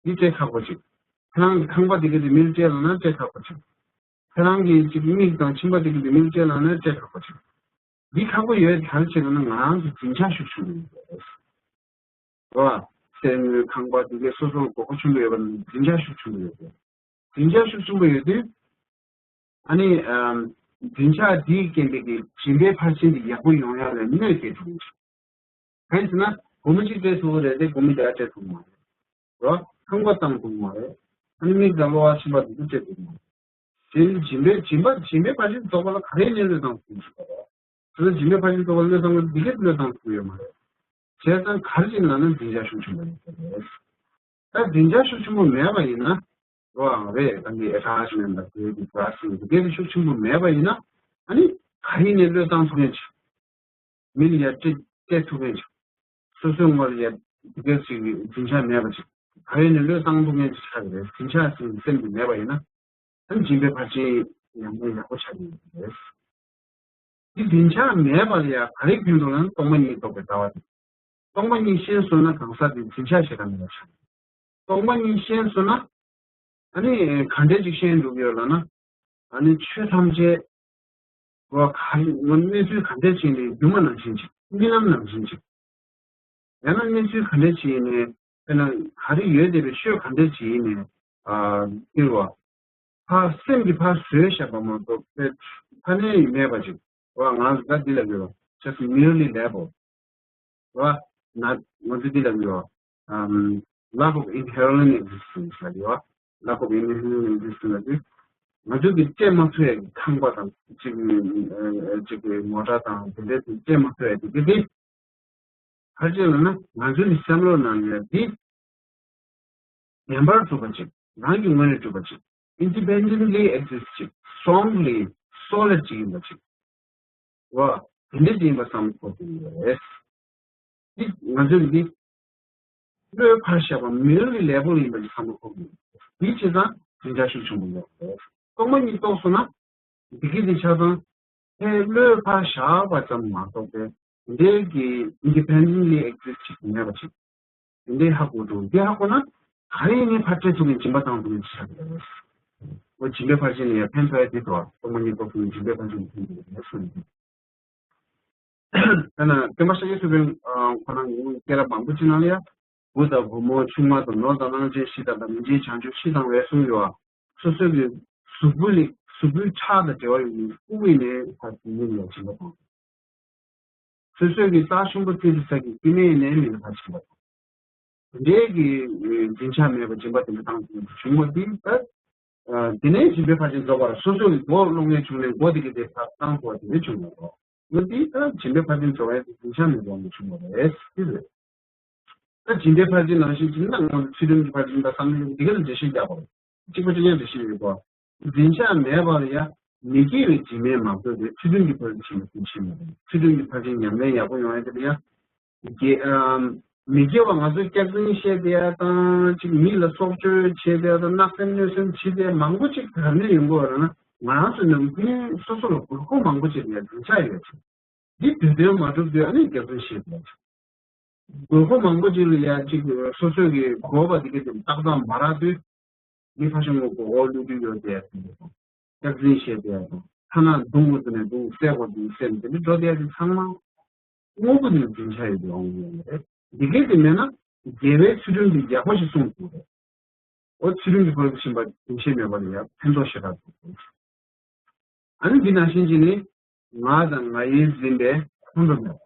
འདི་སྤྲད་ཁག་པོ་ཅིག་ཁྱེད་རང་གི་ཁང་པ་དེ་ག་དེ་མིར་སྤྲད་ལབ་ན་སྤྲད་ཁག་པོ་ཅིག་ཁྱེད་རང་གི་ཅིག་མིག་དང་མཆིན་པ་དེ་ག་དེ་མིར་སྤྲད་ལབ་ན་སྤྲད་ཁག་པོ་ཅིག་འདི་ཁག་པོ་ཡོད་ག་རེ་བྱེད་ལབ་ན་ང་རང་ཚོ་འཛིན་ཆགས་ཤུགས་ཆུང་ནས་ཡོད་རེད། རེད་བ། གསེར་དངུལ་ཁང་པ་དེ་གས་སོ་སོར་དགོས་མཁོ་ཆེན་པོ་ཡོད་པ་ནི་འཛིན་ཆགས་ཤུགས་ཆུང་པོ་ཡོད་རེད། འཛིན་ཆགས་ཤུགས་ཆུང་པོ་ཡོད་དུས། ཨ་ནི་ཨམ་འཛིན་ཆགས་འདིའི་རྐྱེན་པས་ཀྱི་སྦྱིན་པའི་ཕར་ཕྱིན་དེ་ཡག་པོ་ཡོང་ཡག་ལ་གནོད་སྐྱེལ་ཐུབ་ཀྱི་འདུག་གང་ཡིན་ཟེར་ན་སྒོར་མོ་གཅིག་སྤྲད་ཐུབ་ཀྱི་རེད་དེ་སྒོར་མོ་བརྒྱ་སྤྲད་ཐུབ་ཀྱི་མ་རེད། རོ། ཁང་པ་བཏང་ཐུབ་ཀྱི་མ་རེད། ཨ་ནི་མིག་དང་གློ་བ་མཆིན་པ་དེ་ཚོ་སྤྲད་ཐུབ་ཀྱི་མ་རེད། དེ་ནི་སྦྱིན་པའི་སྦྱིན་པ་སྦྱིན་པའི་ཕར་ཕྱིན་རྫོགས་པ་ལ་ག་རེ་ཡིན་ནའི་བློས་བཏང་ཐུབ་ཀྱི་མ་རེད། དེ་ཚོ་སྦྱིན་པའི་ཕར་ཕྱིན་རྫོགས་པ་ལ་བློས་བཏང་དགོས་འདི་གས་བློས་བཏང་ཐུབ་ཀྱི་ཡོད་མ་རེད། བྱས་ཙང་ག་རེ་བྱས་ན་ན་འཛིན་ཆགས་ཤུགས་ཆེན་པོ་ཡོད་པ་རེད། ད་འཛིན་ཆགས་ཤུགས་ཆེན་པོ་མེད་པ་ཡིན་ན། རོའང་རེད། ད་འདི་ཨེ་ཊ་ཆི་མེན་ཊི་དང་དེའི་གི་ཌི་རག་སི་འདི་གའི་གི་ཤུགས་ཆེན་པོ་མེད་པ་ཡིན་ན། ཨ་ནི་ག་ཡིན་ནའི་བློས་བཏང་ཐུབ་མཁན་ཅིག་མི་ལ་ཡ་སྤྲད་སྤྲད་ཐུབ་མཁན་ཅིག་སོ་སོའི་ངོ་ལ་ཡ་འདི་གའི་ཅིག་གི་འཛིན་ཆགས་མེད་པ་ཅིག་ག་ཡིན་ནའི་བློས་བཏང་ཐུབ་མཁན་ཅིག་ཆགས་ཀྱི་རེད། འཛིན་ཆགས་ཟེར་བའི་སེམས་འདི་མེད་པ་ཡིན་ན། ཨ་ནི་སྦྱིན་པའི་ཕར་ཕྱིན་ཉམས་ལེན་ཡག་པོ་ཆགས་ཀྱི་ཡོད་རེད། འདི་རྒྱུན་ཆགས་མེད་པ་ལ་ཡང་ག་རེ་ཕན་ཐོགས་ལ་ན་སྟོང་པ་ཉིད་རྟོགས་པའི་ལྟ་བ་དེ། སྟོང་པ་ཉིད་ཤེས་སོང་ན་གང་ཟག་དེ་རྒྱུན་ཆགས་ཞེ་དྲག་མེད་པ་ཆགས། སྟོང་པ་ཉིད་ཤེས་སོང་ན་ཨ་ནི་ག་འདྲས་ཅིག་ཤེས་འགྲོ་གི་ཡོད་ལབ་ན། ཨ་ནི་ཆོས་ཐམས་ཅད་བ་ག་རེ་གནས་ཚུལ་ག་འདྲས་ཅིག་ནས་སྒྱུ་མ་ནང་བཞིན་ཅིག་རྨི་ལམ་ནང་བཞིན་ཅིག་ཡང་ན་གནས་ཚུལ་ག་འདྲས་ཅིག་ཡིན་ནའི་དཔེར་ན་ག་རེ་ཡོད་བསྡད་པའི་ཆོས་ག་འདྲས་ཅིག་ཡིན་ནའི་ཨ་སྟེར་བ། ཕར་སེམས་ཀྱིས་ཕར་བཟོས་བཞག་པ་མ་གཏོགས་དཔེ་ཕ་ནས་མེད་པ་ཅིག་བ། ང་ཚོ་ད་འདི་ལ་ཡོད་just merely label བ། ན་ང་ཚོ་འདི་ལ་ཡོད་ཨམ་lack of inherent existence ལ་ཡོད། Lack of inherent existence ལ་དུས་ང་ཚོ་གི་སྐྱེ་མ་ཐུབ་ཡ་གི་ཁང་པ་དང་གཅིག་གཅིག་གི་མོ་ཊ་དང་དེ་འདྲའི་དུས་སྐྱེ་མ་ཐུབ་ཡ་གི་དེ་དེ། ཕལ་ཆེར་ལ་ན་ང་ཚོའི་བསམ་བློ་ནང་ལ་འདི་བདེན་པར་གྲུབ་པ་ཅིག་རང་གི་ངོས་ནས་གྲུབ་པ་ཅིག independently exist ཅིག strongly solid ཅིག་ཡིན་པ་ཅིག་བ། དེ་འདྲ་ཅིག་ཡིན་པ་བསམ་བློ་འཁོར་གྱི་ཡོད་རེད། འདི་ང་ཚོས་འདི་བློས་ཕར་བཞག་པ་མི་རུ་ལི་ལེ་བོ་ཡིན་པ་ཅིག་བསམ་བློ་འཁོར་གྱི་ཡོད་རེད། འདི་བྱས་ཙང་འཛིན་ཆགས་ཤུགས་ཆེན་པོ་ཡོད་རེད། སྟོང་པ་ཉིད་རྟོགས་སོང་ན། འདི་གི་འདི་ཆ་ཚང་ཕའི་བློས་ཕར་བཞག་པ་ཙམ་མ་གཏོགས་པའི་འདི་གི་independently exist ཅིག་མེད་པ་ཅིག་འདི་ཧ་གོ་འགྲོ། འདི་ཧ་གོ་ན་ག་རེ་ཡིན་ནའི་ཕར་སྤྲད་ཐུབ་མཁན་སྦྱིན་པ་བཏང་ཐུབ་མཁན་ཅིག་ཆགས་ཀྱི་རེད། འོ་སྦྱིན་པའི་ཕར་ཕྱིན་ལ་ཡང་ཕན་ཐོགས་ཡ་དེ་དོ། སྟོང་པ་ཉིད་རྟོགས་ཐུབ་མཁན་སྦྱིན་པའི་ཕར་ཕྱིན་ལ་ཕན་ཐོགས་ཡོད་རེད་གསུངས་ཡོད། ད་ན་སྟོན་པ་ཤཱཀྱ་ཐུབ་པའི་ཁོ་རང་གི་སྐྱེས་རབས་མང་པོ་ཅིག་ནང་ལ་ཡང་བུ་དང་བུ་མོ་ཆུང་མ་དང་ནོར་དང་གླང་ཆེན་བཞི་དང་དང་མི་མཇེད་བྱང་ཆུབ་བཞི་དང་བས་གསུངས་ཡོད། སོ་སོའི་གི་གཟུགས་པོ་ལ་གཟུགས་པོའི་ཁྲག་དང་འབྲེལ་བ་ཡོད་པའི་སྐུ་ཡིན་ནའི་ཕར་ཕྱིན་ལ་སྦྱིན་པ་དང་། སོ་སོའི་གི་རྩ་ཆུང་པོ་བཙལ་དུ་ས་ཀྱི་སྐྱེ་དམན་ཡིན་ནའི་མི་ལ་ཕར་ཕྱིན་པ་དང་། དེ་འདྲའི་གི་འཛིན་ཆགས་མེད་པ་སྦྱིན་པ་དེ་འདྲ་བཏང་ཐུབ་པའི་བྱུང་བ་དེ་ད། དེ་ནས་སྦྱིན་པའི་ཕར་ཕྱིན་རྫོགས་པར་སོ་སོ་གི་མགོ་ལོག་ངེས་བྱུང་ནས་མགོ་དེ་གི་དེ་ཕར་བཏང་ཐུབ་པ་དེ་འདྲ་བྱུང་བ་རེད། འོ་དེ་ད་སྦྱིན་པའི་ཕར་ཕྱིན་རྫོགས་པའི་འཛིན་ཆགས་མེད་པ་འདྲ་བྱུང་བ་རེད། དེ་རེད། ད་སྦྱིན་པའི་ཕར་ཕྱིན་ནང་བཞིན་གྱི་ན་ང་ཚོ་ཚུལ་ཁྲིམས་ཀྱི་ཕར་ཕྱིན་དང་བསམ་གཏན་འདི་ག་ལ་འགྲེལ་བཤད་རྒྱག་པ་རེད། གཅིག་པ་གཅིག་རྐྱང་འགྲེལ་བཤད་ཡོད་པ། འཛིན་ཆགས་མེད་པ་ལ་ཡང་མི་སྐྱེ་བའི་སྦྱིན་པས་མ་གོས་པའི་ཚུལ་ཁྲིམས་ཀྱི་ཕར་ཕྱིན་ཞིག་ལ་འཛིན་ཆགས་མེད་པ། ཚུལ་ཁྲིམས་ཀྱི་ཕར་ཕྱིན་ཉམས་ལེན་ཡག་པོ་ཡོང་ཡ་དེ་ལ་ཡང་དགེ་ཨམ་མི་སྐྱེ་བ་ང་ཚོས་སྐྱག་རྫུན་བཤད་བསྡད་ཡ་དང་གཅིག་མི་ལ་སྲོག་གཅོད་བྱེད་བསྡད་ཡ་དང་བརྣབ་སེམས་གནོད་སེམས་བྱེད་བསྡད་ཡ་མང་པོ་ཅིག་ག་ནས་ཡོང་གི་ཡོད་རེད་ན་ང་རང་ཚོ་ནམ་རྒྱུན་སོ་སོ་ལ་དགོས་མཁོ་མང་པོ་ཅིག་ལ་ཡང་འཛིན་ཆགས་ཡོད་ཅིང་། འདི་དུས་དོན་མ་གྲུབ་དུས་ཨ་ནི་སྐྱག་རྫུན་བཤད་དགོས། དགོས་མཁོ་མང་པོ་ཅིག་ལ་ཡ་གཅིག་སོ་སོས་ཀྱི་དགོས་པ་དེ་ག་དེ་ཏག་ཏག་མ་རག་དུས་མི་ཁ་ཤས་ངོ་གོ་འོག་བླུག་རྒྱུ་ཡོད་དེ་ཡ་དེ་འདྲ་དང་། སྐྱག་རྫུན་བཤད་དེ་ཡ་དང་ཐ་ན་རྡུང་དགོས་དུས་ནས་རྡུང་བསད་དགོས་དུས་བསད་དེ་འདྲ་འགྲོ་དེ་ཡ་དེ་ཚང་མ་དངོས་པོ་ནས་འཛིན་ཆགས་ཡོད་དུ་འོང་གི་ཡོད་རེད། འདི་ག་དེ་མེད་ན་དགེ་བའི་ཚུལ་ཁྲིམས་དེ་ཡག་པོ་ཞིག་སྲུང་དགོས་རེད། འོ་ཚུལ་ཁྲིམས་ཀྱི་ཕ་རོལ་ཏུ་ཕྱིན་པ་རྒྱུན་ཆད་མེད་པ་ལ་ཡང་ཕན་ཐོགས་ཞེ་དྲག་འདུག་ཨ་ནི་འདི་ནང་བཞིན་གྱི་ནི་ང་དང་ང་ཡིས་ཟིན་པའི་ཁོང་ཁྲོ་མེད་པ།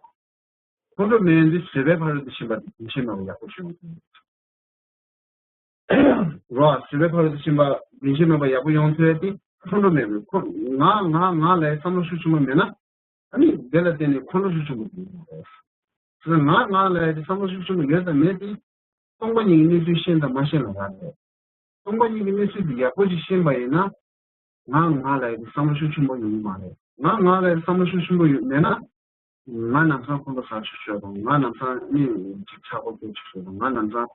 ཁོང་ཁྲོ་མེད་ཡོང་དུས་བཟོད་པའི་ཕ་རོལ་ཏུ་ཕྱིན་པ་དེ་རྒྱུན་ཆད་མེད་པ་ཡག་པོ་ཞིག་ཡོང་གི་རེད། རོ་བཟོད་པའི་ཕ་རོལ་ཏུ་ཕྱིན་པ་རྒྱུན་ཆད་མེད་པ་ཡག་པོ་ཡོང་ཐུབ་ཡ་དེ་ཁོང་ཁྲོ་མེད་པའི་ཁོ་ང་ང་ང་ལ་བསམ་བློ་ཤུགས་ཆེན་པོ་མེད་ན། ཨ་ནི་དེ་ལ་བརྟེན་ནས་ཁོང་ཁྲོ་ཤུགས་ཆེན་པོ་ཡོང་གི་རེད། ང་ང་ལ་ཡ་དེ་བསམ་བློ་ཤུགས་ཆེན་པོ་ཡོད་དམ་མེད་དེ། སྟོང་པ་ཉིད་ཀྱི་གནས་ཚུལ་ཤེས་དང་མ་ཤེས་ལ་རག་རེད། སྟོང་པ་ཉིད་ཀྱི་གནས་ཚུལ་དེ་ཡག་པོ་ཞིག་ཤེས་པ་ཡིན་ན། ང་ང་ལ་ཡ་དེ་བསམ་བློ་ཤུགས་ཆེན་པོ་ཡོང་གི་མ་རེད། ང་ང་ལ་ཡ་དེ་བསམ་བློ་ཤུགས་ཆེན་པོ་ཡོད་མེད་ན། ང་ནམ་སང་ཁོང་ཁྲོ་ཟ་ཆོག་ཆོག་དང་ང་ནམ་སང་མི་ཅིག་ཆག་སྒོ་སྐྱེ་ཆོག་ཆོག་དང་ང་ནམ་སང་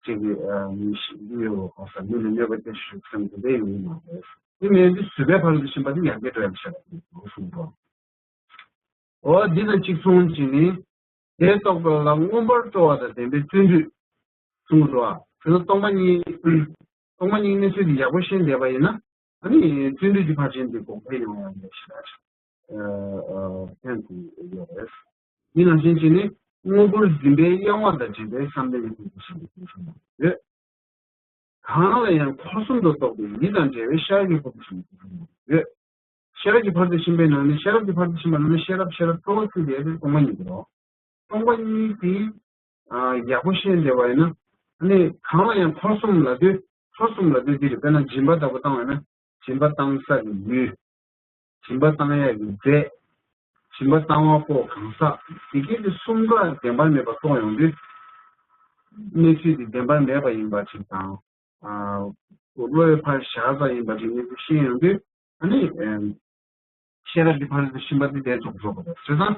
ཅིག་གི་མི་ཤི་མི་ཡོད་གོ་ས་མི་ལ་གནོད་པ་སྐྱེལ་ཆོག་ཆོག་སེམས་དེ་འདྲ་ཡོང་གི་མ་རེད། དེ་མེད་དུས་བཟོད་པའི་ཕ་རོལ་ཏུ་ཕྱིན་པ་དེ་ཡར་རྒྱས་འགྲོ་ཡ་ཆེ་བ་གསུངས་འདུག་འོ་འདི་དང་གཅིག་མཚུངས་ཀྱིས་ནི། དེ་རྟོགས་པ་ལ་མངོན་པར་སྤྲོ་བ་དང་ལྡན་པའི་བརྩོན་འགྲུས་གསུངས་འདུག་ཨ། དེ་ཚོ་སྟོང་པ་ཉིད། སྟོང་པ་ཉིད་གནས་ཚུལ་འདི་ཡག་པོ་ཤེས་བསྡད་པ་ཡིན་ན། ཨ་ནི་བརྩོན་འགྲུས་ཀྱི་ཕར་ཕྱིན་འདི་གོང་འཕེལ་ཡོང་ཡ་ལས་ཞེ་དྲག་ཕན་ཐོགས་ཡོད་རེད། འདི་ནང་བཞིན་བྱས་ནས་དངོས་པོར་འཛིན་པའི་གཡེང་བ་དང་བྲལ་བའི་བསམ་གཏན་ལ་ཐུག་པའི་ཞིང་དུ་ཡོད། གང་ལ་ཡང་འཁོར་གསུམ་དུ་གཏོགས་པའི་ཡིད་དང་བྲལ་བའི་ཤེས་རབ་ཀྱི་ཕ་རོལ་ཏུ་ཕྱིན་པའི་ཡོད། ཤེས་རབ་ཀྱི་ཕ་རོལ་ཏུ་ཕྱིན་པའི་ནང་ནས་ཤེས་རབ་ཀྱི་ཕ་རོལ་ཏུ་ཕྱིན་པ་ནང་ནས་ཤེས་རབ་ཤེས་རབ་སྤྲོ་བ་ཚུལ་དེ་སྟོང་པ་ཉིད་དུ་རོ། སྟོང་པ་ཉིད་དེ་ཡག་པོ་ཤེས་བསྡད་པ་ཡིན་ན། ཨ་ནི་གང་ལ་ཡང་འཁོར་གསུམ་ལབ་དུས་འཁོར་གསུམ་ལབ་དུས་འདི་རེད། དཔེར་ན་སྦྱིན་པ་ལྟ་བུ་བཏང་བ་ཡིན་ན་སྦྱིན་པ་བཏང་ས་ཀྱི་ཡུལ། སྦྱིན་པ་བཏང་ཡག་གི་རྫས། སྦྱིན་པ་བཏང་བ་པོ་གང་ཟག་དེ་གས་དེ་གསུམ་ཀ་བདེན་པར་མེད་པ་རྟོགས་ཡོང་དུས། གནས་ཚུལ་དེ་བདེན་པར་མེད་པ་ཡིན་པ་ཅིག་དང་། བློའི་ཕར་བཞག་ས་ཡིན་པ་ཅིག་གནས་ཚུལ་ཤེས་ཡོང་དུས་ཨ་ནི། ཤེས་རབ་ཀྱི་ཕ་རོལ་ཏུ་ཕྱིན་པ་དེ་དེ་རྫོགས་རྫོགས་པ་རེད། བྱས་ཙང་།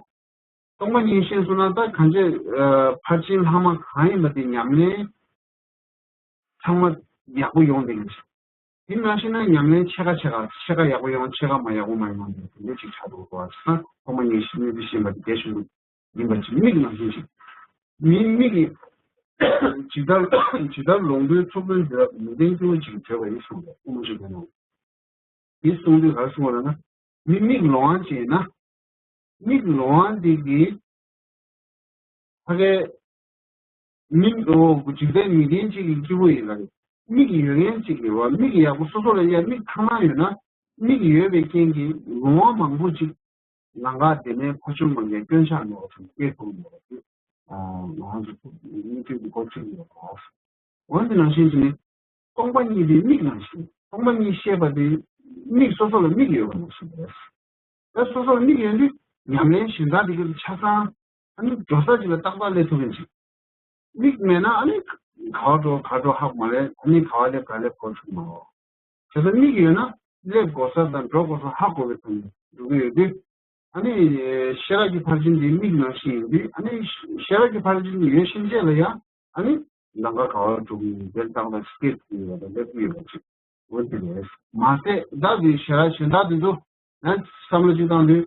སྟོང་པ་ཉིད་ཤེས་སོང་ན་ད་གང་ཅི་ཕར་ཕྱིན་ལྷག་མ་གང་ཡིན་པ་དེ་ཉམས་ལེན་ཚང་མ་ཡག་པོ་ཡོང་བསྡད་ཡིན། དེ་ནང་བཞིན་ན་ཉམས་ལེན་ཕྱེད་ཀ་ཕྱེད་ཀ་ཕྱེད་ཀ་ཡག་པོ་ཡོང་ཕྱེད་ཀ་མ་ཡག་པོ་མ་ཡོང་དེ་འདྲ་ཅིག་ཆགས་འདུག་གོ། ཨ་ཚང་ཐོག་མ་ཉིད་ཤེས་ནུས་པའི་ཤེས་པ་དེ་གལ་ཆེན་པོ་ཡིན་པ་ཅིག་མིག་ནང་བཞིན་ཅིག་མི་མིག་གིས་ཇི་ལྟར་ཇི་ལྟར་ལོང་པོའི་ཚོགས་ཀུན་འདི་ལ་མི་ལྡན་སྐྱེ་བོ་ཅིག་བྱེད་པ་ཡིན་གསུངས་པས་དབུ་མ་ཆོས་ཀྱི་ནང་། འདི་གསུངས་དུས་ག་རེ་གསུངས་པ་ལབ་ན། མི་མིག་ལོང་བ་ཅིག་ཡིན་ན། མིག་ལོང་བ་འདི་གིས་ཕ་གའི་མིག་འོ་འཇིག་རྟེན་མི་ལྡན་གཅིག་གི་སྐྱེ་བོ་ཡིན་ལ། མིག་ཡོད་མཁན་གཅིག་གི་བ་མིག་ཡག་པོ་སོ་སོ་ལ་ཡ་མིག་ཐ་མ་ཡོད་ན། མིག་ཡོད་པའི་རྐྱེན་གྱིས་ལོང་བ་མང་པོ་ཅིག་ལང་ཀ་དེ་ནས་ཁོ་ཆུང་མ་ངས་སྐྱོན་ཆག་མེད་པ་ཚོ་སྐྱེ་ཐུབ་མེད་པ་ཚོ། ང་ཚོ་མི་མཐུན་གྱི་སྐོར་ཚིག་ཡོད་པ། འོན་ཏེ་ནང་བཞིན་གྱི་ནི། སྟོང་པ་ཉིད་དེ་མིག་ནང་བཞིན། སྟོང་པ་ཉིད་ཤེས་པ་དེ་མིག་སོ་སོ་ལ་མིག་ཡོད་པ་ནང་བཞིན་རེད། ད་སོ་སོར་མིག་ཡོད་དུས་ཉམས་ལེན་གཞན་དག་དེ་གའི་ཆ་ཚང་ཨ་ནི་འགྲོ་ས་ཅིག་ལ་ཏག་ཏག་སླེབས་ཐུབ་མཁན་ཅིག་མིག་མེད་ན་ཨ་ནི་ག་བ་འགྲོ་ག་འགྲོ་ཧ་གོ་མ་རེད། ཨ་ནི་ག་བ་སླེབས་ག་སླེབས་གོ་ཐུབ་མ་རེད། བྱས་ཙང་མིག་ཡོད་ན་སླེབས་དགོས་ས་དང་འགྲོ་དགོས་ས་ཧ་གོ་བའི་ཐོག་ནས་འགྲོ་གི་ཡོད་དུས། ཨ་ནི་ཤེས་རབ་ཀྱི་ཕར་ཕྱིན་འདི་མིག་ནང་བཞིན་ཡིན་དུས། ཨ་ནི་ཤེས་རབ་ཀྱི་ཕར་ཕྱིན་འདི་ཡོད་ཕྱིན་ཆད་ལ་ཡང་ཨ་ནི་ལམ་ཁ་ག་བར་འགྲོ་གི་ཡིན་དེ་ཏག་ཏག་སྐྱེ་ཐུབ་ཡོད་པ་དང་སླེབས་ཀྱི་ཡོད་པ་ཅིག་འོ་དེ་རེད། མ་ཟད་བདག་གི་ཤེས་རབ་གཞན་དག་དེ་ཚོ་ཡང་བསམ་བློ་ཅིག་བཏང་དུས།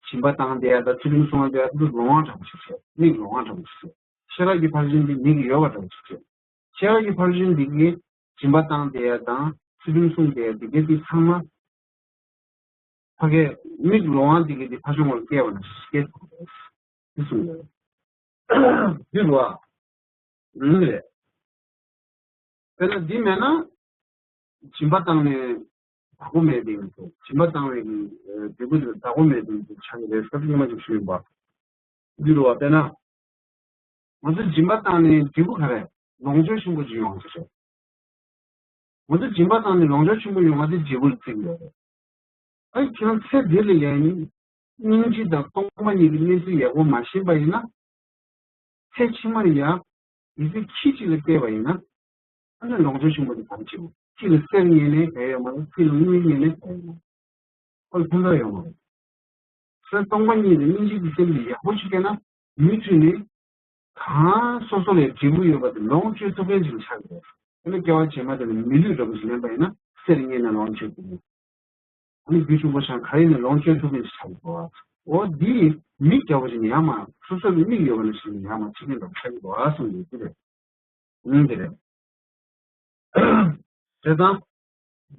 སྦྱིན་པ་བཏང་བསྡད་ཡ་དང་ཚུལ་ཁྲིམས་སྲུང་བ་བསྡད་ཡ་དེ་ཚོ་ལོང་བ་འདྲ་པོ་ཞིག་བྱས། མིག་ལོང་བ་འདྲ་པོ་ཞིག་བྱས། ཤེས་རབ་ཀྱི་ཕར་ཕྱིན་དེ་མིག་ཡོད་པ་འདྲ་པོ་ཞིག་བྱས། ཤེས་རབ་ཀྱི་ཕར་ཕྱིན་འདི་གིས་སྦྱིན་པ་བཏང་བསྡད་ཡ་དང་ཚུལ་ཁྲིམས་སྲུང་བསྡད་ཡ་འདི་གའི་འདི་ཚང་མ་ཕ་གའི་མིག་ལོང་བ་འདི་གའི་འདི་ཕ་ཆུང་བར་སྐྱེ་བ་ནི་སྐྱེ་ཐུབ་པ་རེད། འདི་གསུངས་ཡོད། འདི་རུ་བ། ཨང་རེད། དཔེར་ན་འདི་མེད་ན། སྦྱིན་པ་བཏང་ནས་བདག་པོ་མེད་པའི་ཡིན་ཚེ། སྦྱིན་པ་བཏང་བའི་གི་འབྲས་བུ་དེ་ལ་བདག་པོ་མེད་པའི་ཡིན་ཚེ་ཆགས་ཀྱི་རེད་ཟེར་སྙན་མ་ཅིག་ཞུས་ཡིན་པ། འདི་རུ་བ་དཔེར་ན། ང་ཚོ་སྦྱིན་པ་བཏང་ནས་འབྲས་བུ་ག་རེ། ལོངས་སྤྱོད་ཆེན་པོ་ཅིག་ཡོང་གི་རེད། ང་ཚོ་སྦྱིན་པ་བཏང་ནས་ལོངས་སྤྱོད་ཆེན་པོ་ཡོང་བ་དེ་འབྲས་བུར་བརྩི་གི་ཡོད་རེད། ཨ་ཁྱེད་རང་ཚེ་འདི་ལ་ཡང་སྙིང་རྗེ་དང་སྟོང་པ་ཉིད་ཀྱི་གནས་ཚུལ་ཡག་པོ་མ་ཤེས་པ་ཡིན་ན། ཚེ་ཕྱི་མར་ཡང་མི་ཚེ་ཁྱི་གཅིག་ལ་སྐྱེས་པ་ཡིན་ན། ཨ་ནི་ལོངས་སྤྱོད་ཆེན་པོ་དེ་གང་བྱེད་དགོས། ཁྱི་ལ་གསེར་རྙེད་ནའི་ག་ཡོད་མ་རེད། ཁྱི་ལ་དངུལ་རྙེད་ནའི་ག་ཡོད་མ་རེད། ཁོ་ལ་ཕན་ཐོགས་ཡོད་མ་རེད། སེམས་སྟོང་པ་ཉིད་ནས་སྙིང་རྗེ་གི་སེམས་དེ་ཡག་པོ་ཞིག་སྐྱེས་ན། མུ་མཐུད་ནས་གང་སོ་སོ་ལ་འབྲས་བུ་ཡོད་པ་དེ་ལོངས་སྤྱོད་ཐུབ་མཁན་ཞིག་ཆགས་ཀྱི་རེད། དེ་ནས་སྐྱེ་བ་རྗེས་མ་དེ་ནས་མི་ལུས་འདྲ་པོ་ཞིག་ལེན་པ་ཡིན་ན་གསེར་རྙེད་ནས་ལོངས་སྤྱོད་ཐུབ་མཁན། ཨ་ནི་རྒྱུ་ཆུང་པོ་ཆང་ག་ཡིན་ནས་ལོངས་སྤྱོད་ཐུབ་མཁན་ཞིག་ཆགས་ཀྱི་འདུག་བ། འོ་འདི་མིག་རྒྱག་པ་ཞིག་ནས་ཡར་མར་སོ་སོ་ལ་མིག་ཡོད་པ་ནང་བཞིན་ནས་ཡར་མར་ཕྱིན་མཁན་འདྲ་པོ་ཆགས་ཀྱི་འདུག་བ་གསུངས་ཡོད་ཀྱི་རེད། ཨང་དེ་རེད། བྱས་ཙང་།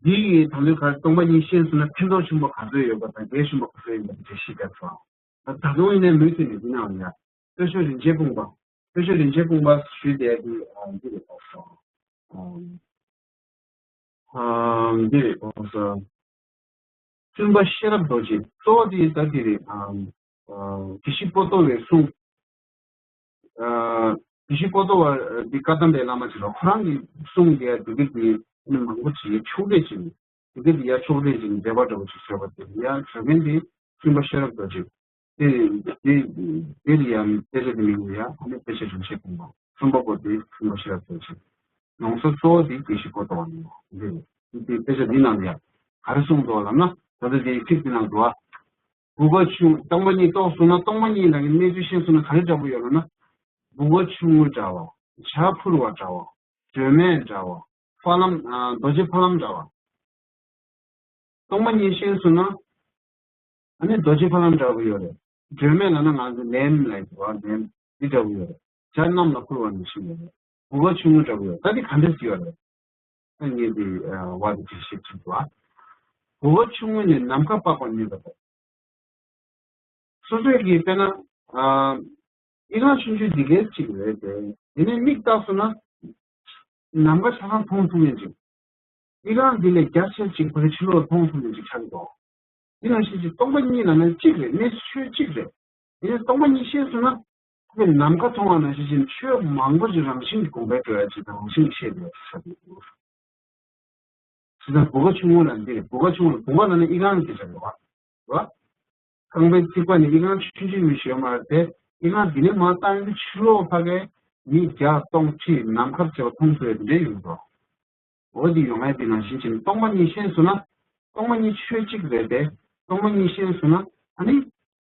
འདི་ཡི་དང་དུས་གར་སྟོང་པ་ཉིད་ཤེས་སོང་ན་ཕན་ཐོགས་ཆེན་པོ་ག་ཚོད་ཡོད་པ་དང་གལ་ཆེན་པོ་ག་ཚོད་ཡིན་པ་དེ་ཞིག་བརྒྱབ་སོང་། ད་ད་དུང་ཡིན་ནའི་མུ་མཐུད་ནས་འདི་ནའང་ཡ། དཔེ་ཆོས་རིན་ཆེན་སྤུངས་པ། དཔེ་ཆོས་རིན་ཆེན་སྤུངས་པ་ཞུས་བསྡད་དུས་ཨ་འདི་རེད་པ་སོང་། ཨ་འདི་རེད་པ་སོང་། བཙུན་པ་ཤེས་རབ་རྡོ་རྗེ་གཙོ་བོ་དེ་ད་འདི་རེད། ཨ་ཨ་དགེ་བཤེས་པོ་ཏོ་བའི་གསུང་། ཨ་དགེ་བཤེས་པོ་ཏོ་བ་འདི་བཀའ་གདམས་པའི་བླ་མ་ཅིག་རེད། ཁོ་རང་གི་གསུང་དེ་ཡང་འདི་གི་དེ་ནི་མང་པོ་ཅིག་ཕྱོགས་རིས་ཅིག་འདི་གི་དེ་ཡང་ཕྱོགས་རིས་ཅིག་འགྲེལ་པ་འདྲ་པོ་ཅིག་བཟོས་པ་དེ་ཡང་བཟོ་མཁན་དེ་བཙུན་པ་ཤེས་རབ་རྡོ་རྗེ། དེ་དེ་དེ་ལ་ཡང་དཔེ་ཆ་དེ་མིང་ལ་ཡང་ཨ་ནི་དཔེ་ཆ་རིན་ཆེན་སྤུངས་པ། གསུམ་པ་པོ་དེ་བཙུན་པ་ཤེས་རབ་རྡོ་རྗེ། ལོང་ས་གཙོ་བོ་དེ་དགེ་བཤེས་པོ་ཏོ་བ་ནི་འདི་རེད། དེ་དཔེ་ཆ་འདི་ནང་ལ་ཡང་ག་རེ་གསུངས་འདུག་ལབ་ན། ད་ལྟ་དེའི་ཚིག་དེ་ནང་འདུག་བ། བུ་ག་ཆུང་སྟོང་པ་ཉིད་རྟོགས་སོང་ན། སྟོང་པ་ཉིད་ལ་གནས་ཚུལ་ཤེས་སོང་ན་ག་རེ་འདྲ་པོ་ཡོད་ལབ་ན། བུ་ག་ཆུང་ངུ་འདྲ་བ། བྱ་འཕུར་བ་འདྲ་བ། སྒྲོན་མེ་འདྲ་བ། ཕ་ལམ་ཨ་རྡོ་རྗེ་ཕ་ལམ་འདྲ་བ། སྟོང་པ་ཉིད་ཤེས་སོང་ན། ཨ་ནི་རྡོ་རྗེ་ཕ་ལམ་འདྲ་པོ་ཡོད་རེད། སྒྲོན་མེ་ལབ་ན་ང་ཚོ་ལེམ་ལབ་ཡོད་རེད། ལེམ་འདི་འདྲ་པོ་ཡོད་རེད། བྱ་གནམ་ལ་འཕུར་བ་ནང་བཞིན་ཡོད་རེད། བུ་ག་ཆུང་ངུ་འདྲ་པོ་ཡོད་རེད། ད་འདི་ག་འདྲས་ཡོད་རེད། ད་ངས་འདི་བ་འདི་འགྲེལ་བཤད་བྱེད་དགོས། བུ་ག་ཆུང་ངུ་ནི་ནམ་མཁའ་སྤགས་པ་ནུས་པ་དང་། སོ་སོའི་གི་དཔེར་ན། ཨ་ཨི་ཁང་ཆུང་ཆུང་འདི་གའི་གཅིག་རེད་དེ། དེ་ནས་མིག་བལྟས་སོང་ན། ནམ་མཁའ་ཆ་ཚང་མཐོང་ཐུབ་མཁན་ཅིག་ཨི་ཁང་འདི་ལས་རྒྱ་ཆེ་ཅིག་ཕ་གི་ཕྱི་ལོགས་མཐོང་ཐུབ་མཁན་ཅིག་ཆགས་ཀྱི་འདུག་འདི་ནང་བཞིན་གྱི་སྟོང་པ་ཉིད་ལབ་ན་གཅིག་རེད། གནས་ཚུལ་ཆོས་གཅིག་རེད། དེ་ནས་སྟོང་པ་ཉིད་ཤེས་སོང་ན། ཁོ་ནམ་མཁའ་མཐོང་བ་ནང་བཞིན་གྱི་ཆོས་མང་པོ་ཅིག་རང་བཞིན་གྱི་དགོངས་པའི་སྤྲོ་ཡ་ཅིག་དང་རང་བཞིན་གྱི་ཤེས་པའི་ས་དེ་ཡོད། ཇི་ལྟར་བུ་ག་ཆུང་ངུ་ལ་འདི་རེད། བུ་ག་ཆུང་ངུ་ལ་བུ་ག་ལབ་ན་ཨི་ཁང་གི་ཆ་རེད་བ། རེད་བ། རྐང་པའི་རྩིག་པ་ནི་ཨི་ཁང་ཆུང་ཆུང་མི་ཞིག་ཡོད་མ་རེད་དེ། ཨི་ཁང་འདི་ནས་མར་བཏང་ཡོང་དུས་ཕྱི་ལོགས་ཕ་གའི་མི་བརྒྱ་སྟོང་ཁྲི་ནམ་མཁར་བྱེད་པ་མཐོང་ཐུབ་ཡ་དེ་འདྲས་ཡོང་འགྲོ། འོ་དེ་ཡོང་ཡ་དེ་ནང་བཞིན་བྱས་ནས་སྟོང་པ་ཉིད་ཤེས་སོང་ན། སྟོང་པ་ཉིད་ཆོས་གཅིག་རེད་དེ། སྟོང་པ་ཉིད་ཤེས་སོང་ན། ཨ་ནི།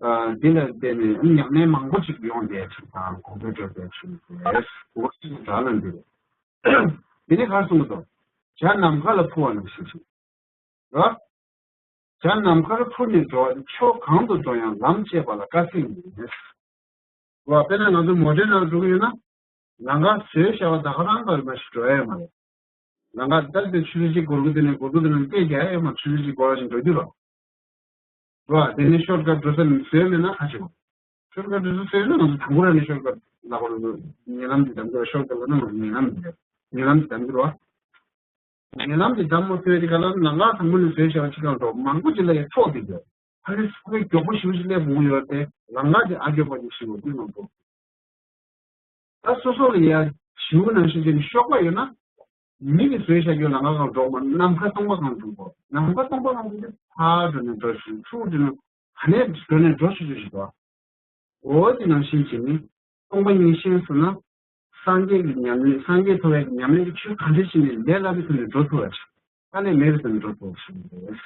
ཨ་དེ་ལ་བརྟེན་ནས་ཨ་ནི་ཉམས་ལེན་མང་པོ་ཅིག་ཡོང་བསྡད་ཅིག་དང་གོང་འཕེལ་འགྲོ་བསྡད་ཅིག་རེད། འོ་དེ་འདྲ་ལ་འདི་རེད། དེ་ནས་ག་རེ་གསུངས་འདུག་བྱ་ནམ་མཁའ་ལ་འཕུར་བ་ནང་བཞིན་ཞིག་རོ། བྱ་ནམ་མཁར་འཕུར་ནས་འགྲོ་བ་ནི་ཕྱོགས་གང་དུ་འགྲོ་ཡང་ལམ་ཤེས་པ་ལ་དཀའ་ཚེགས་མེད། རོ། དཔེར་ན་ང་ཚོ་མོ་ཊའི་ནང་འགྲོ་གི་ཡོད་ན། ལམ་ཁ་བཟོས་བཞག་པ་ད་ག་རང་ག་རེ་མ་ཞིག་འགྲོ་ཡ་ཡོད་མ་རེད། ལམ་ཁ་ད་དེ་ཆུ་ཚོད་གཅིག་འགོར་གི་འདུག་ནས་འགོར་གི་འདུག་ནས་བལྟས་རྒྱག་ཡ་ཡོད་མ་ཆུ་ཚོད་གཅིག་འགོར་བ་ཞིག་འགྲོ་རྒྱུ་རོ། རོ། དེ་ནས་ཤོར་ཀཊ་འགྲོ་ས་བཟོས་མེད་ན་ཁ་ཆེ་བ། ཤོར་ཀཊ་འགྲོ་ས་བཟོས་ན་ང་ཚོ་དང་པོ་ར་ནས་ཤོར་ཀཊ་ལ་གོ་ར་ཉེ་ལམ་དེ་དང་པོ་ར་ཤོར་ཀཊ་ལ་ན་ང་ཚོ་ཉེ་ལམ་དེ་ཉེ་ལམ་དེ་དང་པོ་ར། ཉེ་ལམ་དེ་དང་པོ་བཟོས་དེ་ག་ལ་ལམ་ཁ་དང་པོ་ནས་བཟོས་བཞག་ཅི་གང་འགྲོ་མང་པོ་ཅིག་ལ་ཡ་ཚོགས་དེ་འདུག་ཕ་རི་སུ་ཁོའི་མགྱོགས་པོ་ཞིག་ཞིག་སླེབས་འོང་ཡོད་དེ་ལམ་ཁ་དེ་ཨ་མགྱོགས་པ་ཅིག་ཞིག་འོང་དུས་མང་པོ། ད་སོ་སོ་ལ་ཡ་ཞིའུ་ནང་བཞིན་གྱི་གཤོག་པ་ཡོད་ན། མི་གིས་བཟོས་བཞག་རྒྱུ་ལམ་ཁ་གང་འགྲོ་མ་ནམ་མཁའ་སྟོང་པ་གང་འགྲོ་གོ་ནམ་མཁའ་སྟོང་པ་གང་འགྲོ་དེ་ཕར་འགྲོ་ནས་འགྲོ་ཞིང་ཚུར་འགྲོ་ན་ག་ནས་འགྲོ་ནས་འགྲོ་ཆོག་ཆོག་ཞིག་འདུག་འོ་དེ་ནང་བཞིན་བྱས་ནས་སྟོང་པ་ཉིད་ཤེས་སོང་ན། སངས་རྒྱས་ཀྱི་ཉམས་ལེན་སངས་རྒྱས་ཐོབ་ཡག་གི་ཉམས་ལེན་གྱི་ཆོས་ག་འདྲ་ཞིག་ནས་ལས་སླ་པོའི་ཐོག་ནས་འགྲོ་ཐུབ་པ་ཞིག་དཀའ་ལས་མེད་པའི་ཐོག་ནས་འགྲོ་ཐུབ་པ་ཞིག་རེད།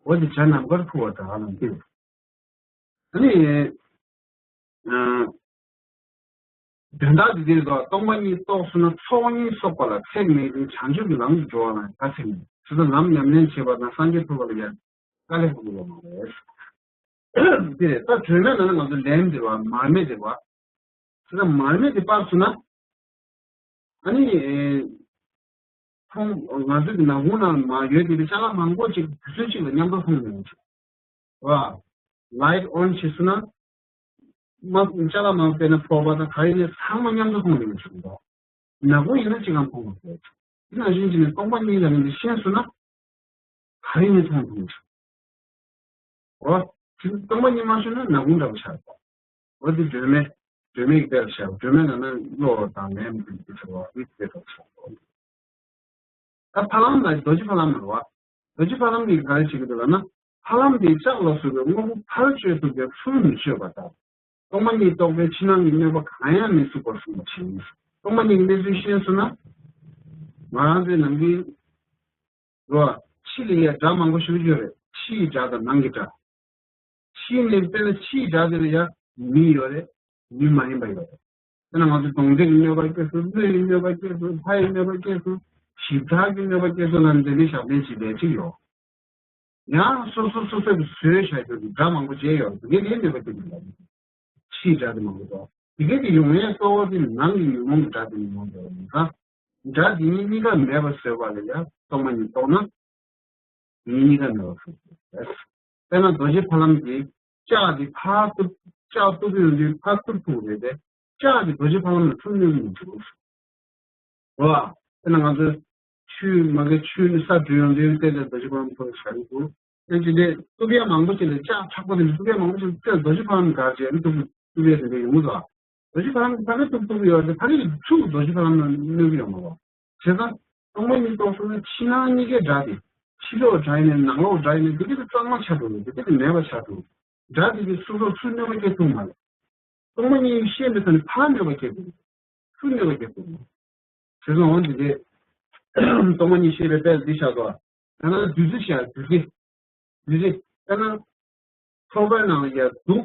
འོ་དེ་བྱ་ནམ་མཁར་འཕུར་བ་དང་ལ་འདི། ཨ་ནི། ཨ། དོན་དག་འདི་དེ་ལ་སྟོང་པ་ཉིད་རྟོགས་སོང་ན་ཚོགས་གཉིས་གསོག་པ་ལ་ཚེགས་མེད་ཅིང་བྱང་ཆུབ་ཀྱི་ལམ་དུ་འགྲོ་བ་ལ་དཀའ་ཚེགས་མེད། དེ་ལ་ལམ་ཉམས་ལེན་བྱེད་པ་དང་སངས་རྒྱས་ཐོབ་པ་ལ་ཡང་དཀའ་ལས་ཁག་པོ་ཡོད་མ་རེད། འདི་རེད་ད་སྒྲོན་མེ་ལ་ནི་ང་ཚོ་ལན་འདེབས་པ་མར་མེ་འདེབས་པ། དེ་ལ་མར་མེ་དེ་སྤར་སོང་ན། ཨ་ནི། ཁོང་ང་ཚོ་གི་ནག་ཁུང་ནང་མ་ཡོད་དེ་ཅ་ལག་མང་པོ་ཅིག་དུས་ཚོད་གཅིག་ལ་མཉམ་དུ་མཐོང་མྱོང་ཅིག་བ། ལའེ་ཊི་ཨོན་བྱས་སོང་ན། མ་ཅ་ལག་མང་པོ་དཔེར་ན་ཕོར་པ་དང་ག་ཡིན་ནའི་ཚང་མ་མཉམ་དུ་མཐོང་མྱོང་ཅིག་འདུག་ནག་ཁུང་ཡིན་ན་ཅི་གང་མཐོང་མ་ཐུབ་ཅིག་དེ་ནང་བཞིན་བྱས་ནས་སྟོང་པ་ཉིད་ལ་ངེས་ཤེས་སོང་ན། ག་ཡིན་ནའི་མཐོང་ཐུབ་ཅིག་འོ། དེ་སྟོང་པ་ཉིད་མ་ཤེས་ན་ནག་ཁུང་འདྲ་པོ་ཆགས་འགྲོ། འོ་དེ་སྒྲོན་མེ། སྒྲོན་མེ་གི་དཔེ་ལ་བཞག་སྒྲོན་མེ་ལ་ན་གློག་དང་ལན་དེ་ཚོ་བ་དེ་དཔེ་ལ་བཞག་ད་ཕ་ལམ་ལ་རྡོ་རྗེ་ཕ་ལམ་རེད་བ། རྡོ་རྗེ་ཕ་ལམ་དེ་ག་རེ་བྱེད་ཀྱི་འདུག་ལབ་ན། ཕ་ལམ་དེ་ལྕགས་ལ་སོགས་པའི་དངོས་པོ་ཕར་གཅོད་ཐུབ་པའི་ཚུར་མི་གཅོད་པ་ལྟར། སྟོང་པ་ཉིད་རྟོགས་པའི་ཕྱི་ནང་གི་གནོད་པ་གང་ཡང་མི་ཚུགས་པར་གསུངས་པ་བྱིན། སྟོང་པ་ཉིད་ཀྱི་གནས་ཚུལ་ཤེས་སོང་ན། ང་རང་ཚོའི་ནང་གི་རོ། ཕྱི་ལ་ཡ་སྒྲ་མང་པོ་ཞིག་ཡོད་རེད། ཕྱི་ཡི་སྒྲ་དང་ནང་གི་སྒྲ། ཕྱི་ནས་དཔེར་ན་ཕྱིའི་སྒྲ་དེ་ལ་ཡ་མི་ཡོད་རེད། མི་མ་ཡིན་པ་ཡོད་རེད། དཔེར་ན་ང་ཚོ་གདོང་འདྲེ་ཡི་གནོད་པ་སྐྱེལ་སོང་། ཀླུ་ཡི་གནོད་པ་སྐྱེལ་སོང་། ལྷ་ཡི་གནོད་པ་སྐྱེལ་སོང་། ཞིབ་ཕྲ་གི་གནོད་པ་སྐྱེལ་སོང་ལབ་ནས་འདི་ནས་ཞབས་བརྟན་བྱེད་བསྡད་ཅིག་ཡོད། ཡང་སོ་སོ་སོ་སོ་གི་བཟོས་བཞག་རྒྱུ་གི་སྒྲ་མང་པོ་བྱས་ཡོད་རེད། དེ་གའི་གནོད་པ་སྐྱེལ་གི་ཡོད་རེད། ཕྱིའི་སྒྲ་དེ་མང་པོ་འདུག་དེ་གའི་དེ་ཡོང་ཡས་གཙོ་བོ་དེ་ནང་གི་ཉོན་མོངས་ཀྱི་སྒྲ་དེ་ཉོན་མོངས་ཀྱི་སྒྲ་ཡིན་ཙང་། སྒྲ་དེ་གཉིས་གཉིས་ཀ་མེད་པ་བཟོས་པ་ལ་ཡང་སྟོང་པ་ཉིད་རྟོགས་ན། དེ་གཉིས་ཀ་མེད་པ་བཟོས་པ་རེད། དཔེར་ན་རྡོ་རྗེ་ཕ་ལམ་གྱི་ལྕགས་དེ་ཕར་གཏུབ། ལྕགས་གཏུབ་ཡོང་དུས་ཕར་གཏུབ་ཐུབ་རེད་དེ། ལྕགས་དེ་རྡོ་རྗེ་ཕ་ལམ་ལ་འཁྲུལ་གནོད་ཀྱི་མི་འདུག་རེད་བ། དཔེར་ན་ང་ཚོ་ཆུ་མ་གི་ཆུ་ནི་ས་བྲུས་ཡོང་དུས་ཏེ་ཏེ་རྡོ་རྗེ་ཕ་ལམ་ཐོག་ཤར་གྱི་འདུག་ཨེ་ཅི་དེ་གཏུབ་ཡ་མང་པོ་ཅིག་ལ་ལྕགས་མཁྲེགས་པོ་དེ་འདྲ་གཏུབ་ཡ་མང་པོ་ཅིག་ལ་རྡོ་རྗེ་ཕ་ལམ་ག་རེ་བྱས་ནས་གཏུབ་གཏུབ་ཡ་དེ་འདྲ་ཡོང་གི་འདུག་རྡོ་རྗེ་ཕ་ལམ་ཕ་གི་གཏུབ་གཏུབ་ཡོད་དེ་ཕ་གི་ཚུར་རྡོ་རྗེ་ཕ་ལམ་ལ་གནོད་གི་ཡོད་མ་རེད། བྱས་ཙང་སྟོང་པ་ཉིད་རྟོགས་སོང་ན་ཕྱི་ནང་གཉིས་ཀའི་སྒྲ་དེ་ཕྱི་ལོགས་སྒྲ་ཡིན་ནའི་ནང་ལོགས་སྒྲ་ཡིན་ནའི་འདི་གི་དེ་གཙང་མ་ཆགས་འགྲོ་གི་འདུག་དེ་གི་མེད་པ་ཆགས་འགྲོ་གི་འདུག་སྒྲ་དེ་གིས་སོ་སོར་ཚུར་གནོད་པ་སྐྱེལ་ཐུབ་མ་རེད། སྟོང་པ་ཉིད་ཤེས་པའི་ཐོག་ནས་ཕར་གནོད་པ་སྐྱེལ་ཐུབ། ཚུར་གནོད་པ་སྐྱེལ་ཐུབ། བྱས་ཙང་འོ་འདི་དེ། སྟོང་པ་ཉིད་ཤེས་པའི་དཔེ་འདི་བཞག་དོ། ད་ནང་བདུད་རྩི་བཞག་བདུད་རྩི། བདུད་རྩི། ད་ནང་། ཕོར་པའི་ནང་ལ་ཡ་དུག་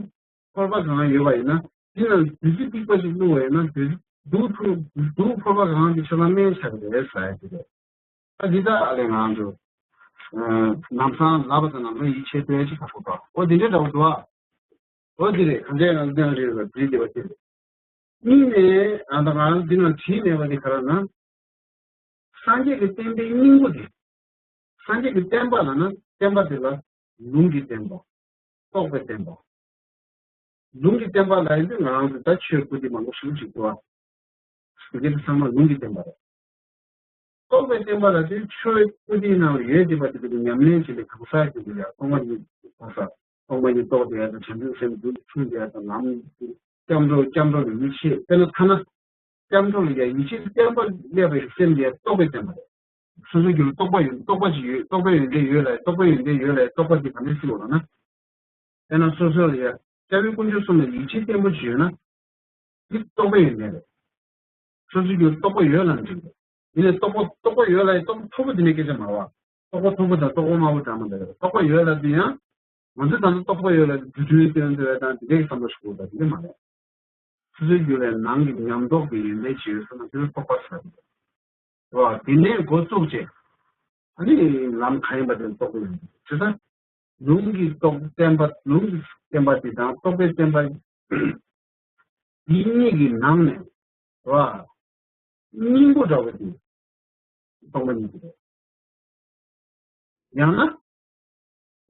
ཕོར་པ་གང་ཡོད་པ་ཡིན་ན་འདི་ནང་བདུད་རྩི་ཐིགས་པ་ཞིག་བླུགས་པ་ཡིན་ན་བདུད་རྩི་དུག་ཕོར་དུག་ཕོར་པ་གང་དེ་ཆ་ཚང་སྨན་ཆགས་ཀྱི་རེད་ཟེར་ཡ་དེ་རེད། ད་འདི་དག་ཨ་ལས་ང་ཚོ། ལམ་སང་ལབ་པ་དང་ལམ་སང་ཡིད་ཆེས་སྤྲད་ཅིག་ཁ་ཕོ་ཏོ་ཨོ་དེ་འདྲ་འདྲ་བོ་འདུག་ཨ། ཨོ་དེ་རེད་གང་འདྲ་ཡང་ལ་རེད་ལ་བྲིས་བསྡད་པ་དེ་རེད། གཉིས་ནས་ཨ་ད་ང་འདི་ནང་བྲིས་མེད་པ་དེ་ག་རེ་ན། སངས་རྒྱས་ཀྱི་བསྟན་པའི་སྙིང་པོ་དེ། སངས་རྒྱས་ཀྱི་བསྟན་པ་ལབ་ན་བསྟན་པ་དེ་ལ་ལུང་གི་བསྟན་པ། རྟོགས་པའི་བསྟན་པ། ལུང་གི་བསྟན་པ་ལབ་ཡིན་དུས་ང་རང་ཚོ་ད་ཆོས་སྐུ་དེ་མང་པོ་ཞིག་ཅིག་འདུག་ཨ། དེ་ག་དེ་ཚང་མ་ལུང་གི་བསྟན་པ་རེད། རྟོགས་པའི་བསྟན་པ་ལ་དེ་ཆོས་སྐུ་དེའི་ནང་ལ་ཡོད་བསྡད་པ་དེ་དེ་ཉམས་ལེན་བྱས་ནས་གང་ཟག་གི་དེ་ལ་སྟོང་པ་ཉིད་གང་ཟག་སྟོང་པ་ཉིད་རྟོགས་བསྡད་ཡ་དང་བྱང་ཆུབ་སེམས་རྒྱུད་ལ་འཁྲུངས་བསྡད་ཡ་དང་ལམ་སྐྱབས་འགྲོ་སྐྱབས་འགྲོ་ལ་ཡིད་ཆེས་དཔེར་ན་ཐ་ན། སྐྱབས་འགྲོ་ལ་ཡང་ཡིད་ཆེས་བརྟན་པ་སླེབས་པའི་སེམས་དེ་རྟོགས་པའི་བསྟན་པ་རེད། སོ་སོའི་རྒྱུད་ལ་རྟོགས་པ་ཡོད་རྟོགས་པ་ཅིག་ཡོད་རྟོགས་པའི་ཡོན་ཏན་ཡོད་ལ་རྟོགས་པའི་ཡོན་ཏན་ཡོད་ལ་རྟོགས་པ་དེ་ག་འདྲ་ཞིག་ཡོད་ལ་ན། དཔེར་ན་སོ་སོ་ལ་ཡང་རྩ་བའི་དཀོན་མཆོག་གསུམ་ལ་ཡིད་ཆེས་བརྟན་པོ་ཅིག་ཡོད་ན། འདི་རྟོགས་པའི་ཡོན་ཏན་རེད། སོ་སོའི་རྒྱུད་ལ་རྟོགས་པ་ཡོད་ལ་འགྲིག་རེད། ཡིན་ནའི་རྟོགས་པ་རྟོགས་པ་ཡོད་ལ་ཡང་རྟོགས་པ་མཐོ་པོ་དེ་ནས་སྐད་ཆ་མ་རེད་བ། རྟོགས་པ་མཐོ་པོ་དང་རྟོགས་པ་དམའ་པོ་འདྲ་མི་འདྲ་རེད། རྟོགས་པ་ཡོད་ལ་དེ་ཡང་ང་ཚོས་ད་ལྟ་རྟོགས་པ་ཡོད་ལ་རྒྱུ་མཐུན་སྟོན་འདོད་པ་དང་དེ་འདྲའི་བསམ་བློ་ཞིག་དགོས་པ་དེ་འདྲ་མ་རེད། སོ་སོའི་རྒྱུད་ལ་ནང་གི་ཉམས་རྟོགས་ཀྱི་ཡོན་ཏན་ཅིག་ཡོད་སོང་ན་དེ་ལ་རྟོགས་པ་ཟེར། རོ། དེ་ནས་འགོ་བཙུགས་བྱས། ཨ་ནི་ལམ་གང་ཡིན་པ་དེ་རྟོགས་པ་ཡིན། བྱས་ཙང་ལུང་གི་རྟོགས་བསྟན་པ། ལུང་གི་བསྟན་པ་དེ་དང་རྟོགས་པའི་བསྟན་པ། འདི་གཉིས་ཀྱི་ནང་ནས་རོ། སྙིང་པོ་འདྲ་བོ་དེ་སྟོང་པ་ཉིད་ཀྱི་རེད། ཡང་ན།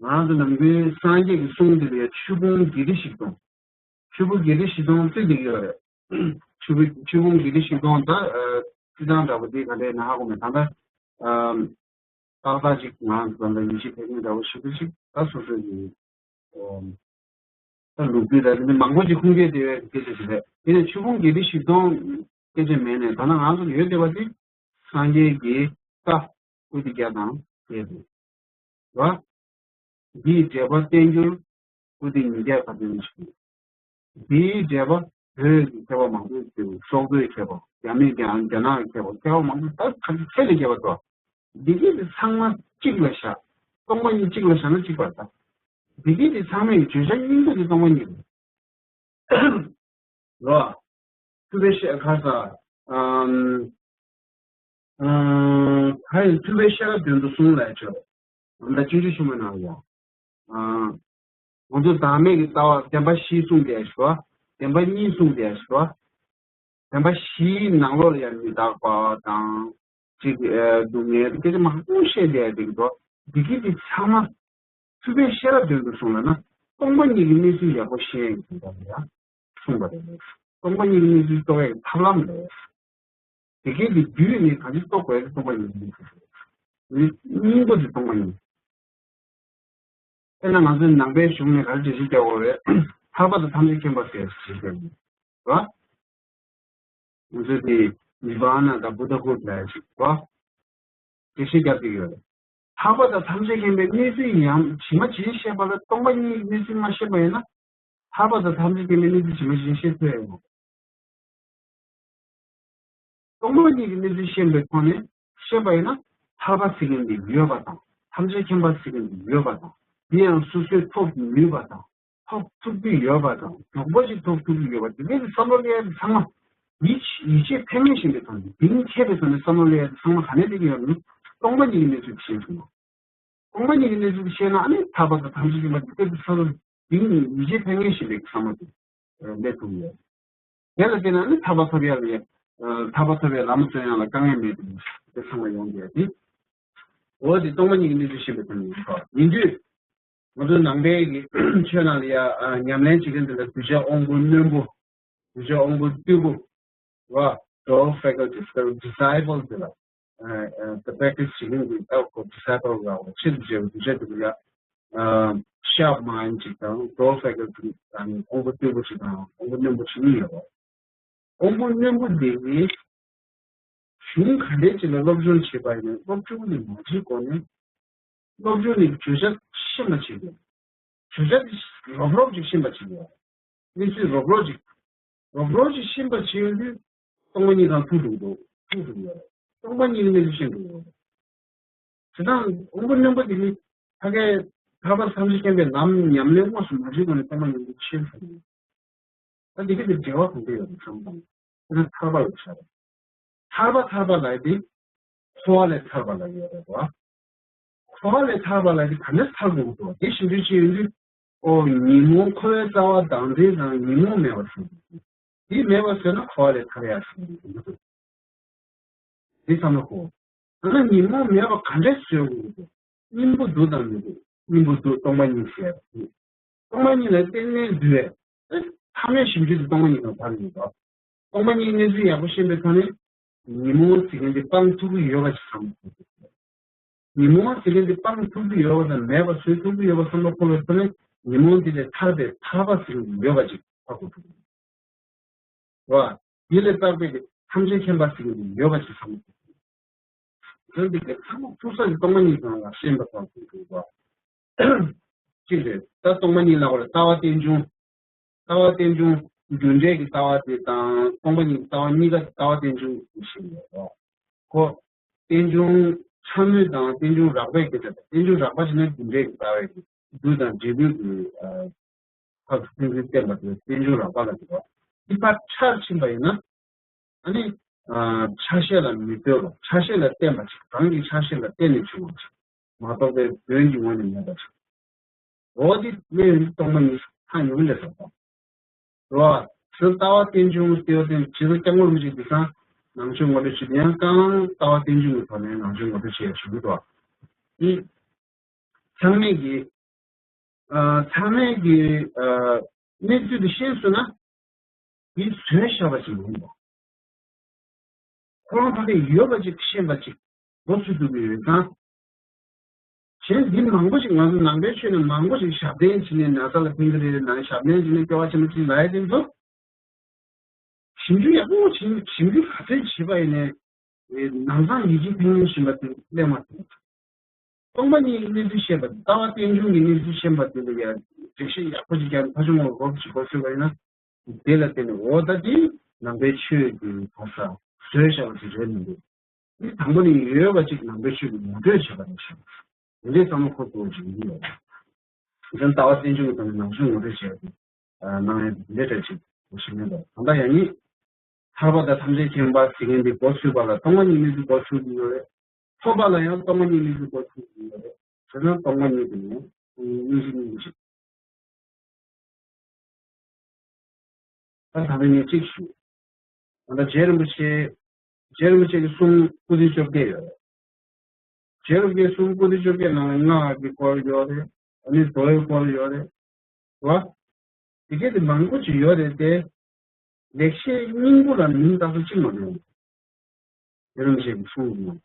ང་རང་ཚོ་ནམ་རྒྱུན་སངས་རྒྱས་ཀྱི་གསུང་འདི་ལ་ཆོས་ཕུང་བརྒྱད་ཁྲི་བཞི་སྟོང་། ཆོས་ཕུང་བརྒྱད་ཁྲི་བཞི་སྟོང་བརྩི་བསྡད་ཀྱི་ཡོད་རེད། ཆོས་ཕུང་ཆོས་ཕུང་བརྒྱད་ཁྲི་བཞི་སྟོང་ད་ཨ་རྩི་སྟངས་འདྲ་པོ་འདི་ག་འདྲ་ཡིན་ན་ཧ་གོ་མེད། ད་ལྟ་ཨ་ཏག་ཏག་ཅིག་ང་རང་ཚོ་ད་ཡིད་ཆེས་ཕེབས་མཁན་འདྲ་པོ་ཞིག་ཏུ་ཅིག་ད་སོ་སོ་ཡིན། ད་ལུག་རྫི་ད་ནི་མང་པོ་ཅིག་ཁུངས་སྐྱེལ་བསྡད་པའི་སྐད་ཆ་ཞིག་རེད། དེ་ནས་ཆོས་ཕུང་བརྒྱད་ཁྲི་བཞི་སྟོང་སྐད་ཆ་མེད་ནས་ད་ནང་ང་ཚོ་ལ་ཡོད་བསྡད་པ་དེ་སངས་རྒྱས་ཀྱི་བཀའ་པོ་ཏི་བརྒྱ་དང་བརྒྱད་དེ། རོ། འདིའི་འགྲེལ་པ་བསྟན་འགྱུར་པོ་ཏི་ཉིས་བརྒྱ་ག་ཚོད་ཞིག་འདིའི་འགྲེལ་པ་བོད་ཀྱི་མཁས་པ་མང་པོས་བརྩིས། སོག་པོའི་མཁས་པ། རྒྱ་མིའི་རྒྱ་རྒྱ་ནག་གི་མཁས་པ། མཁས་པ་མང་པོས་ད་ག་ཚད་ལས་བརྒལ་བ་འདུག་འདི་གས་དེ་ཚང་མ་གཅིག་ལ་བཞག་སྟོང་པ་ཉིད་གཅིག་ལ་བཞག་ན་གཅིག་པ་རེད་ད། འདི་གས་དེ་ཚང་མའི་བརྗོད་བྱ་སྙིང་པོ་དེ་སྟོང་པ་ཉིད་རེད། རོ། ཐུབ་པའི་ཤེས་ཁ་ས། ཨམ། ཨམ། ད་ཡིན་ཐུབ་པའི་ཤེས་རབ་དོན་དུ་གསུངས་ལས་ཆོག་ད་སྤྱོད་འཇུག་ཆེན་མོའི་ནང་ལ་ཡང་། ཨམ། ང་ཚོ་བདག་མེད་ཀྱི་ལྟ་བ་བདེན་པ་བཞི་གསུངས་བསྡད་ཤག་བདེན་པ་གཉིས་གསུངས་བསྡད་ཤག་བདེན་པ་བཞིའི་ནང་ལོགས་ལ་ཡང་མི་རྟག་པ་དང་། ཅིག་ཨ་སྡུག་བསྔལ་སྐད་ཆ་མང་པོ་བཤད་བསྡད་ཡ་འདུག་འདི་གི་འདི་ཚང་མ་ཐུབ་པའི་ཤེས་རབ་དོན་དུ་གསུངས་ལ་ན། སྟོང་པ་ཉིད་ཀྱི་གནས་ཚུལ་ཡག་པོ་ཤེས་ཡ་གི་དོན་དག་ལ་ཡང་གསུངས་པ་རེད། སྟོང་པ་ཉིད་ཀྱི་གནས་ཚུལ་རྟོགས་ཡ་གི་ཐབས་ལམ་རེད། དེ་གའི་གི་རྒྱུད་ནི་གང་ཅི་རྟོགས་དགོས་ཡ་གི་སྟོང་པ་ཉིད་ཀྱི་གནས་ཚུལ་རེད། སྙིང་པོ་དེ་སྟོང་པ་ཉིད། དཔེར་ན་ང་ཚོའི་ནང་པའི་གཞུང་ནས་ག་རེ་འགྲེལ་བཤད་རྒྱག་དགོས་རེད། ཐར་པ་དང་ཐམས་ཅད་མཁྱེན་པ་ཟེར་ཞེས་བཤད་ཡོད་རེད། ང་ཚོས་དེ་ནི་བྷ་ན་དང་བུདྡྷ་ཀུན་ལས་ཞིག་བ། དེ་བཤད་རྒྱབ་ཀྱི་ཡོད་རེད། ཐར་པ་དང་ཐམས་ཅད་མཁྱེན་པའི་གནས་ཚུལ་ཡང་ཇི་མ་ཇི་བཞིན་བཤད་པ་ལ་སྟོང་པ་ཉིད་ཀྱི་གནས་ཚུལ་མ་བཤད་པ་ཡིན་ན། ཐར་པ་དང་ཐམས་ཅད་མཁྱེན་པའི་གནས་ཚུལ་ཇི་མ་ཇི་བཞིན་བཤད་ཐུབ་ཡོད་མ་རེད། སྟོང་པ་ཉིད་ཀྱི་གནས་ཚུལ་ཤེས་པའི་ཐོག་ནས་བཤད་པ་ཡིན་ན། ཐར་པ་ཟེར་མཁན་འདི་ཡོད་པ་དང་། ཐམས་ཅད་མཁྱེན་པ་ཟེར་མཁན་འདི་ཡོད་པ་དང་། དེ་ཡང་སོ་སོས་ཐོབ་ནུས་པ་དང་། ཐོབ་ཐུབ་ཀྱི་ཡོད་པ་དང་། མགྱོགས་པོ་ཞིག་ཐོབ་ཐུབ་ཀྱི་ཡོད་པ། དེ་འདྲའི་བསམ་བློ་སླེབས་ཡ་དེ་ཚང་མ་ཡིད་ཡིད་ཆེས་ཕན་ངེས་བཞིན་པའི་ཐོག་ནས། གཏིང་ཆེ་བའི་ཐོག་ནས་བསམ་བློ་སླེབས་ཡ་དེ་ཚང་མ་ག་ནས་སླེབས་ཀྱི་ཡོད་ན། སྟོང་པ་ཉིད་ཀྱི་གནས་ཚུལ་ཤེས་ཐུབ་ན། སྟོང་པ་ཉིད་ཀྱི་གནས་ཚུལ་ཤེས་ན། ཨ་ནི་ཐར་པ་དང་ཐམས་ཅད་མཁྱེན་པ་དེ་སྐད་དུ་ཚང་རུ་གཏིང་ཡིད་ཆེས་ཕན་ངེས་བཞིན་པའི་བསམ་བློ་དེ་སླེབས་ཐུབ་ཀྱི་ཡོད། དེ་ལ་བརྟེན་ནས་ཨ་ནི་ཐར་པ་ཐོབ་ཡ་ལ་ཡ། ཐར་པ་ཐོབ་པའི་ལམ་སྟོན་ཡ་ལ་དཀའ་ངལ་མེད་དེ་དེ་ཚང་མ་ཡོང་གི་ཡ་དེ། འོ་དེ་སྟོང་པ་ཉིད་ཀྱི་གནས་ཚུལ་ཤེས་པའི་ཐོག་ནས་ཡིན་པ་ཡིན་དུས། ང་ཚོ་ནང་པའི་གི་ཆོས་ནང་ལ་ཡ་ཨ་ཉམས་ལེན་བྱེད་མཁན་དེ་ལ་གདུལ་བྱ་དབང་པོ་རྣོན་པོ། གདུལ་བྱ་དབང་པོ་རྟུལ་པོ། ར། dual faculties། disciples དེ་ལ་ཨ་ཨ་the practice བྱེད་མཁན་གྱི་ད་ཁོ་disciple ལ་ཆེད་དུ་བྱས་པའི་གདུལ་བྱ་དེ་ལ་ཡ་ཨ་sharp mind ཅིག་དང་dual faculty དང་དབང་པོ་རྟུལ་པོ་ཅིག་དང་དབང་པོ་རྣོན་པོ་ཅིག་གཉིས་ཡོད་པ། དབང་པོ་རྣོན་པོ་དེ་ནི་གཞུང་ག་འདྲས་ཅིག་ལ་སློབ་སྦྱོང་བྱེད་པ་ཡིན་ན། སློབ་སྦྱོང་ནི་མ་བྱེད་གོང་ནས། སློབ་སྦྱོང་ནི་བརྗོད་བྱ་ཤེས་པ་བྱེད་དགོས། བརྗོད་བྱ་དེ་རོབ་རོབ་ཅིག་ཤེས་པ་བྱེད་དགོས། གནས་ཚུལ་རོབ་རོབ་ཅིག་རོབ་རོབ་ཅིག་ཤེས་པ་བྱེད་ཡོང་དུས། སྟོང་པ་ཉིད་དང་ཐུག་འགྲོ་གི་འདུག་ཐུག་འགྲོ་གི་ཡོད་རེད། སྟོང་པ་ཉིད་ཀྱི་གནས་ཚུལ་ཤེས་འགྲོ་གི་ཡོད་རེད། དེ་དང་དབང་པོ་རྣོན་པོ་དེ་ནི་ཕ་གིའི་ཐར་པ་ཐམས་ཅད་མཁྱེན་པའི་ལམ་ཉམས་ལེན་དངོས་སུ་མ་བྱས་གོང་ནས་སྟོང་པ་ཉིད་ཀྱི་ཤེས་ཐུབ་ཀྱི་ཡོད། ད་འདི་ག་དེ་འབྲེལ་བ་གང་འདྲ་ཡོད་རེད་བསམ་དང་། དེ་ནི་ཐར་པ་ལ་བྱ་རེད། ཐར་པ་ཐར་པ་ལབ་དེ་འཁོར་བ་ལས་ཐར་པ་ལ་ཡོད་རེད་བ། འཁོར་བ་ལས་ཐར་པ་ལབ་དེ་ག་ནས་ཐར་དགོས་འདུག་དེ་ཞིབ་འཇུག་བྱེད་ཡོང་དུས། ཨོ་ཉོན་མོངས་འཁོར་བའི་རྩ་བ་དང་འདྲེས་དང་ཉོན་མོངས་མེད་པར་བཟུང་དགོས། དེ་མེད་པར་བཟོས་ན་འཁོར་བ་ལས་ཐར་ཡག་བཟུང་དགོས་འདུག་འདི་བསམ་བློ་འཁོར། ད་ནི་ཉོན་མོངས་མེད་པ་ག་འདྲས་བཟོ་དགོས་འདུག་སྙིང་པོ་འདུག་དང་མི་འདུག་སྙིང་པོ་འདུག་སྟོང་པ་ཉིད་ཟེར། སྟོང་པ་ཉིད་ལ་བརྟེན་ནས་འདུལ་བས། ཨེ། ཐ་མལ་ཞིབ་འཇུག་དེ་སྟོང་པ་ཉིད་དང་བར་ཡོད་པ། སྟོང་པ་ཉིད་གནས་ཚུལ་ཡག་པོ་ཤེས་པའི་ཐོག་ནས། ཉོན་མོངས་ཟེར་མཁན་དེ་སྤང་ཐུབ་ཀྱི་ཡོད་པ་ཞིག་བསམ་དགོས། ཉོན་མོངས་ཟེར་མཁན་དེ་སྤང་ཐུབ་ཀྱི་ཡོད་པ་དང་མེད་པ་བཟོ་ཐུབ་ཀྱི་ཡོད་པ་བསམ་བློ་འཁོར་བའི་ཐོག་ནས། ཉོན་མོངས་དེ་ལས་ཐར་པའི་ཐར་པ་ཟེར་མཁན་དེ་ཡོད་པ་ཅིག་ཧ་གོ་ཐུབ་ཀྱི་ཡོད། བ། དེ་ལས་ལྷག་པའི་ཐམས་ཅད་མཁྱེན་པ་ཟེར་མཁན་དེ་ཡོད་པ་ཅིག་བསམ་གྱི་འདུག་དོན་འདི་གའི་ཚང་མ་ཐུག་ས་ཀྱི་སྟོང་པ་ཉིད་ཀྱང་ལ་ཤེས་པ་དང་ཐུག་འདུག་བ། གཅིག་རེད། ད་སྟོང་པ་ཉིད་ལ་བ་ལ་ལྟ་བ་རྟེན་འབྱུང་། ལྟ་བ་རྟེན་འབྱུང་། རྒྱུ་འབྲས་ཀྱི་ལྟ་བ་དེ་དང་སྟོང་པ་ཉིད་ཀྱི་ལྟ་བ་གཉིས་ཀ་ལྟ་བ་རྟེན་འབྱུང་གི་ཞིག་ཡོད་རེད། ཁོ། རྟེན་འབྱུང་ཕྲ་མོ་དང་རྟེན་འབྱུང་རགས་པའི་སྐད་ཆ་དང་། རྟེན་འབྱུང་རགས་པ་ཞིག་ན་རྒྱུ་འབྲས་ཀྱི་ལྟ་བའི་རྒྱུ་དང་འབྲས་བུའི་གི་ཨ། ཁ་ཚུགས་ཚུགས་བསྟན་པ་དེ་རྟེན་འབྱུང་རགས་པ་ལ་གྱུར་པ། འདི་ཕར་ཆར་ཕྱིན་པ་ཡིན་ན། ཨ་ནི། ཆ་ཤས་ལ་མི་ལྟོས་པ། ཆ་ཤས་ལ་བརྟེན་པ་ཅིག་རང་གི་ཆ་ཤས་ལ་བརྟེན་ནས་བྱུང་བ་ཅིག་མ་གཏོགས་པའི་དོན་གྱི་ངོས་ནས་མེད་པ་ཅིག་འོ་དེ་གནས་ཡུལ་སྟོང་པ་ཉིད་ཐག་ཉེ་པོ་ལས་སོ། རོ། ཚུར་ལྟ་བ་རྟེན་འབྱུང་ལྟེ་བ་རྟེན་ཇི་ལྟར་སྐྱབས་མགོན་རིན་པོ་ཆེ་དེང་སང་ནང་ཆོས་ངོ་སྤྲོད་བྱེད་དུས་ཡང་ཀང་ལྟ་བ་རྟེན་འབྱུང་གི་ཐོག་ནས་ནང་ཆོས་ངོ་སྤྲོད་བྱེད་ཡ་བྱུང་གི་འདུག་འདི་ཚང་མས་ཀྱི་ཨ་ཚང་མས་ཀྱི་ཨ་གནས་ཚུལ་དེ་ཤེས་སོང་ན་འདི་བཟོས་བཞག་པ་ཞིག་མིན་པ། ཁོ་རང་ཕ་གི་ཡོད་པ་ཅིག་ཤེས་པ་ཅིག་འགོ་ཚུགས་ཐུབ་ཀྱི་ཡོད་ཙང་། གཞན་འདི་མང་པོ་ཞིག་ང་ཚོ་ནང་པའི་ཆོས་ནས་མང་པོ་ཞིག་ཞབས་བརྟན་བྱས་ནས་ན་ཚ་ལ་ཕན་གྱི་རེད། ནང་ཞབས་བརྟན་བྱས་ནས་སྐྱོ་བ་ཆེན་པོ་ཅིག་ལ་ཡ་དེ་ཚོ་ཞིབ་འཇུག་ཡག་པོ་བྱས་ཞིབ་འཇུག་ག་ཚོད་བྱས་པ་ཡིན་ནའི་ནང་ཚང་ཡིད་ཆེས་ཕན་ཡོན་བཞིན་པ་དེ་སླེབས་མ་ཐུབ། སྟོང་པ་ཉིད་ཀྱི་གནས་ཚུལ་ཤེས་པ་དེ་ལྟ་བ་རྟེན་འབྱུང་གི་གནས་ཚུལ་ཤེས་པ་དེ་ལ་ཡང་འགྲེལ་བཤད་ཡག་པོ་ཅིག་རྒྱག་ཕ་ཆུང་བ་རོབ་ཅིག་གོ་ཤོད་པ་ཡིན་ན། དེ་ལ་བརྟེན་ནས་འོ་ད་དེ་ནང་པའི་ཆོས་ཀྱི་གོ་ས་བཟོས་བཞག་པ་ཞིག་རེད་མི་འདུག་འདི་དང་པོ་ནས་ཡོད་པ་ཅིག་ནང་པའི་ཆོས་ཀྱི་ངོ་སྤྲོད་བྱས་པ་རེད་ཤག་དེ་འདྲའི་བསམ་བློ་འཁོར་དགོས་ཀྱི་ཡོད། འཛམ་ལྟ་བ་རྟེན་འབྱུང་གི་ཐོག་ནས་ནང་ཆོས་ངོ་སྤྲོད་བྱས་པ་དེ་གནང་ཡ་དེ་འདྲ་ཅིག་གོ་ཤེས་མེད་པ་ད་ལྟ་ཡང་ནི། ཐར་པ་དང་ཐམས་ཅད་མཁྱེན་པ་ཟེར་མཁན་འདི་འགོ་ཚུགས་པ་ལ་སྟོང་པ་ཉིད་གནས་ཚུལ་འགོ་ཚུགས་ཀྱི་ཡོད་རེད། ཐོབ་པ་ལ་ཡང་སྟོང་པ་ཉིད་གནས་ཚུལ་འགོ་ཚུགས་ཀྱི་ཡོད་རེད། བྱས་ན་སྟོང་པ་ཉིད་དུ་ནི་སྙིང་རྗེ་སྙིང་རྗེ། ད་ད་ལྟ་ངས་གཅིག་ཞུ། ད་ལྟ་རྗེ་རིན་པོ་ཆེ། རྗེ་རིན་པོ་ཆེ་གི་གསུང་སྐུར་འདེབས་བཅོ་བརྒྱད་ཡོད་རེད། རྗེ་རིན་པོ་ཆེའི་གསུང་སྐུར་འདེབས་བཅོ་བརྒྱད་ནང་ལ་སྔགས་ཀྱི་སྐོར་ཡོད་རེད། ཨ་ནི་མདོའི་སྐོར་ཡོད་རེད། བ། དེ་གས་དེ་མང་པོ་ཅིག་ཡོད་རེད་དེ། ལེགས་བཤད་སྙིང་པོ་ལ་མིང་བཏགས་ས་གཅིག་མ་གཏོགས། རྗེ་རིན་པོ་ཆེ་གི་གསུང་གི་ཡོད།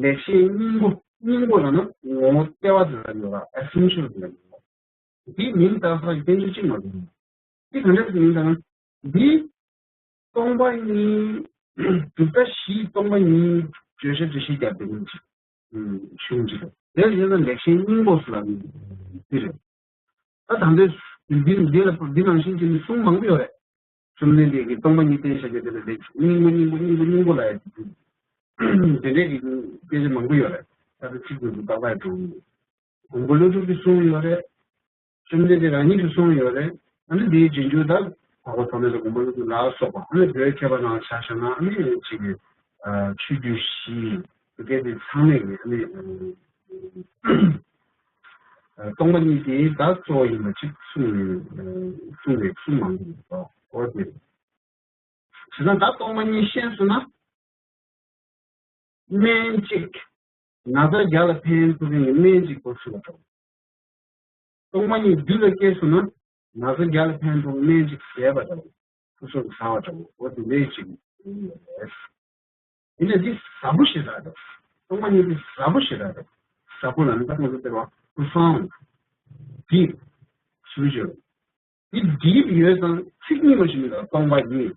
ལེགས་བཤད་སྙིང་པོ། སྙིང་པོ་ལ་ན་ངོ་བོ་ལྟེ་བ་དེ་ལ་ཡོད་ལ་ཨེ་སེན་ཤལ་དེ་ལ་ཡོད། འདིའི་མིང་བཏགས་ས་ཡི་དཔེ་མཚོན་གཅིག་མ་གཏོགས། འདི་ག་འདྲ་ཞིག་ཡིན་ད་ན། འདི་སྟོང་པ་ཉིད་གྲུབ་མཐའ་བཞིའི་སྟོང་པ་ཉིད་བརྗོད་བྱ་འགྲེལ་བཤད་རྒྱབ་པའི་གཞུང་ཅིག་རེད། དེ་ལ་ཡོད་ན་ལེགས་བཤད་སྙིང་པོ་ཟེར་ལབ་ནི་འདི་རེད། ད་ད་འདི་འདི་འདི་ལ་འདི་ནང་བཞིན་གྱི་ནི་གསུང་མང་པོ་ཡོད་རེད། བཅོམ་ལྡན་འདས་ཀྱིས་སྟོང་པ་ཉིད་བསྟན་བཞག་རྒྱུ་དེ་ལ་ལེགས་སྙིང་པོ་སྙིང་པོ་སྙིང་པོ་སྙིང་པོ་ལབ་ཡ་དེ་འདྲའི་གི་སྐད་ཆ་མང་པོ་ཡོད་རེད། ད་ལྟ་ཚིག་དེ་ཚོ་ཏག་ཏག་འགྲོ་གི་ཡོད། མགོན་པོ་ཀླུ་སྒྲུབ་ཀྱིས་གསུངས་ཡོད་རེད། བཅོམ་ལྡན་འདས་རང་ཉིད་ཀྱིས་གསུངས་ཡོད་རེད། ཨ་ནི་འདིའི་རྗེས་འཇུག་དག་འཕགས་པ་ཐོགས་མེད་དང་མགོན་པོ་ཀླུ་སྒྲུབ་ལ་སོགས་པ་ཨ་ནི་བོད་མཁས་པ་ནང་ཆ་བཞག་ན་ཨ་ནི་ཅིག་གི་ཆོས་བརྒྱུད་བཞི་དེ་གའི་དེ་ཚང་མས་ཀྱི་ཨ་ནི་སྟོང་པ་ཉིད་དེ་ད་གཙོ་བོ་ཡིན་པ་ཅིག་གསུངས་གསུངས་པའི་གསུང་མང་པོ་འདུག་འོ་དེ་རེད། བྱས་ཙང་ད་སྟོང་པ་ཉིད་ཤེས་སོང་ན། སྨན་གཅིག་ན་ཚ་རྒྱ་ལ་ཕན་ཐོགས་མཁན་གྱི་སྨན་གཅིག་འགོ་ཚུགས་པ་འདྲ་བོ། སྟོང་པ་ཉིད་རྒྱུད་ལ་སྐྱེས་སོང་ན། ན་ཚ་རྒྱ་ལ་ཕན་ཐོགས་སྨན་གཅིག་བཟས་པ་འདྲ་བོ། ཁུ་སོགས་ཟ་བ་འདྲ་བོ། འོ་དེ་འདྲའི་ཅིག་ཡིན་ཡོད་རེད། ཡིན་ན་འདི་ཟབ་པོ་ཞེ་དྲག་རེད། སྟོང་པ་ཉིད་འདི་ཟབ་པོ་ཞེ་དྲག་རེད། ཟབ་པོ་ལ་ནི་ད་ང་ཚོ་ལྟ་བ་profound deep spiritual འདི་deep ཡོད་ཙང་ཚིག་གཉིས་མ་ཞིག་མི་འདུག་སྟོང་པ་ཉིད།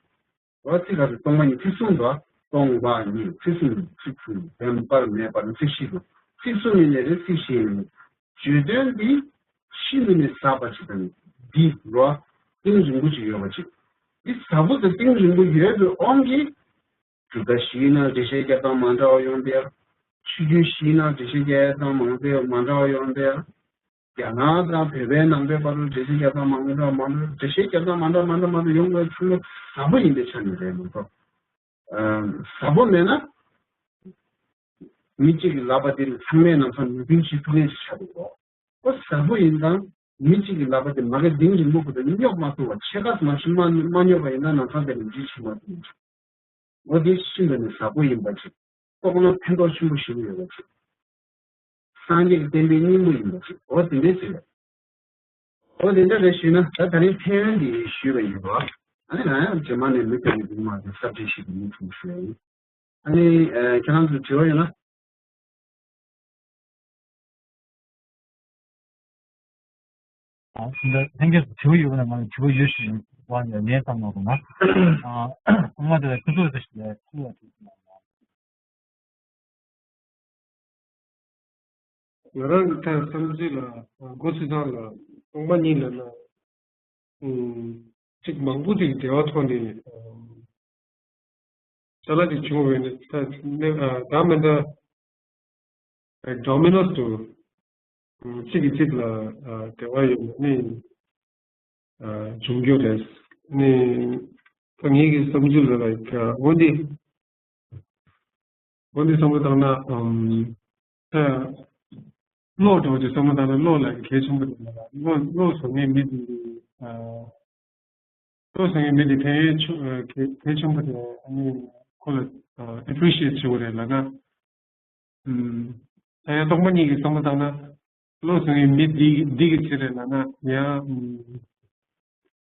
འོ་ཚིག་ག་ཚོད་སྟོང་པ་ཉིད་ཚིག་གསུམ་འདུག་སྟོང་པ་ཉིད་ཚིག་གསུམ་ཚིག་གསུམ་བདེན་པར་མེད་པར་ཚིག་བཞི་འདུག་ཚིག་གསུམ་ཡིན་ནའི་རེད་ཚིག་བཞི་ཡིན་ནའི་བརྗོད་དོན་འདི་ཤིན་ཏུ་ནས་ཟབ་པ་ཅིག་དང་འདི་རོ་གཏིང་རིང་པོ་ཅིག་ཡོད་པ་ཅིག་འདི་ཟབ་པོ་དང་གཏིང་རིང་པོ་ཡོད་པའི་དབང་གིས་གྲུབ་མཐའ་བཞིའི་ནང་འགྲེལ་བཤད་རྒྱག་སྟངས་མ་འདྲ་བ་ཡོང་དེ། ཆོས་བརྒྱུད་བཞིའི་ནང་འགྲེལ་བཤད་རྒྱག་སྟངས་མང་པོ་མ་འདྲ་བ་ཡོང་དེ། རྒྱ་ནག་དང་བོད་པའི་ནང་པའི་བར་དུ་འགྲེལ་བཤད་རྒྱག་སྟངས་མང་པོ་མང་པོ་འགྲེལ་བཤད་རྒྱག་སྟངས་མ་འདྲ་མ་འདྲ་མ་འདྲ་ཡོང་དགོས་ཚང་མ་ཟབ་པོ་ཡིན་པའི་ཆ་ནས་རེད་མ་གཏོགས། ཨ་ཟབ་པོ་མེད་ན། མི་གཅིག་གིས་ལབ་པ་དེ་ལ་ཚང་མས་ནམ་ཡང་མོས་མཐུན་བྱེད་ཐུབ་མཁན་ཞིག་ཆགས་འདུག་གོ། ཨོ་ཟབ་པོ་ཡིན་ཙང་མི་གཅིག་གིས་ལབ་པ་དེ་མ་གི་གཏིང་རིང་པོ་ཁོ་ཚོ་རྙོག་མ་ཐུབ་པ་ཕྱེད་ཀ་མ་ཞིག་མ་མ་རྙོག་པ་ཡིན་ན་ནམ་ཡང་དེ་ལ་འཇིགས་ཆེ་མ་ཐུབ་མི་ཆོག་འོ་དེ་ཤིན་ཏུ་ནས་ཟབ་པོ་ཡིན་པ་ཅིག་རྟོགས་ན་ཕན་ཐོགས་ཆེན་པོ་ཞིག་ཡོད་པ་ཅིག་སངས་རྒྱས་ཀྱི་བསྟན་པའི་སྙིང་པོ་ཡིན་པ་ཅིག་འོ་དེ་འདྲའི་ཟེར་བས། འོ་དེ་འདྲ་རེད་ཞུས་ན་ད་ད་རིང་ཕན་ཡོན་འདི་ཞུས་པ་ཡིན་པ། ཨ་ནི་ང་ཡང་རྗེས་མ་ནས་མི་སྐྱོན་ནས་འདུག་མ་དེ་སབ་ཇེག་ཤིག་ཏུ་མི་ཐུབ་ཞུ་ཡ་ཡིན། ཨ་ནི་ཁྱེད་རང་ཚོ་དྲི་བ་ཡོད་ན། ཨ་ད་ལྷན་རྒྱས་སུ་དྲི་བ་ཡོད་པ་ན་ང་ལ་དྲི་བ་ཡོད་ཞུ་བ་ནས་ལན་བཏང་གནང་རོགས་གནང་། ཨ་ཚང་མ་དེ་ལ་ཁུ་ཚུར་དེ་ཞིག་ལས་ཁུ་བ་དྲི་གནང་། ང་རང་གི་ཐད་བསམ་ཚུལ་ལ་འགོ་ཚུགས་སྟངས་ལ་སྟོང་པ་ཉིད་ལབ་ན་ཨུམ་ཅིག་མང་པོ་ཅིག་འབྲེལ་བ་ཐོག་ནས་ཅ་ལག་ཅིག་བྱུང་བས་ནས་ད་ནས་ཨ་ད་མི་འདྲ་ཌོ་མི་ནོས་དུ་ཨུམ་གཅིག་གིས་གཅིག་ལ་ཨ་འབྲེལ་བ་ཡོད་ནས་ཨ་བྱུང་རྒྱུ་རེད་ནས་ད་ངེད་ཀྱི་བསམ་ཚུལ་ལ་ལ་འོན་ཏེ། འོ་འདི་བསམ་བློ་བཏང་ན་ཨམ། ད་གློག་འདྲ་བོ་ཅིག་བསམ་བློ་བཏང་ན་གློག་ལ་གལ་ཆེན་པོ་རེད་ལ། གློག་གློག་བཟོ་མཁན་མི་དེ་འདི་ཨ། གློག་བཟོ་མཁན་མི་དེ་ཕན་ཡོན་ཆུ་ཨ་གལ་གལ་ཆེན་པོ་རེད། ཨ་ནི་ཁོ་ལ་ཨ་ཨེ་པི་རི་ཤི་ཨེ་ཊི་བྱེད་དགོས་རེད་ལབ་ན། ཨམ། ད་ཡང་སྟོང་པ་ཉིད་ཀྱི་བསམ་བློ་བཏང་ན། བློ་བཟང་བའི་མི་འདི་འདི་གི་ཚེ་རེད་ལབ་ན་ཡང་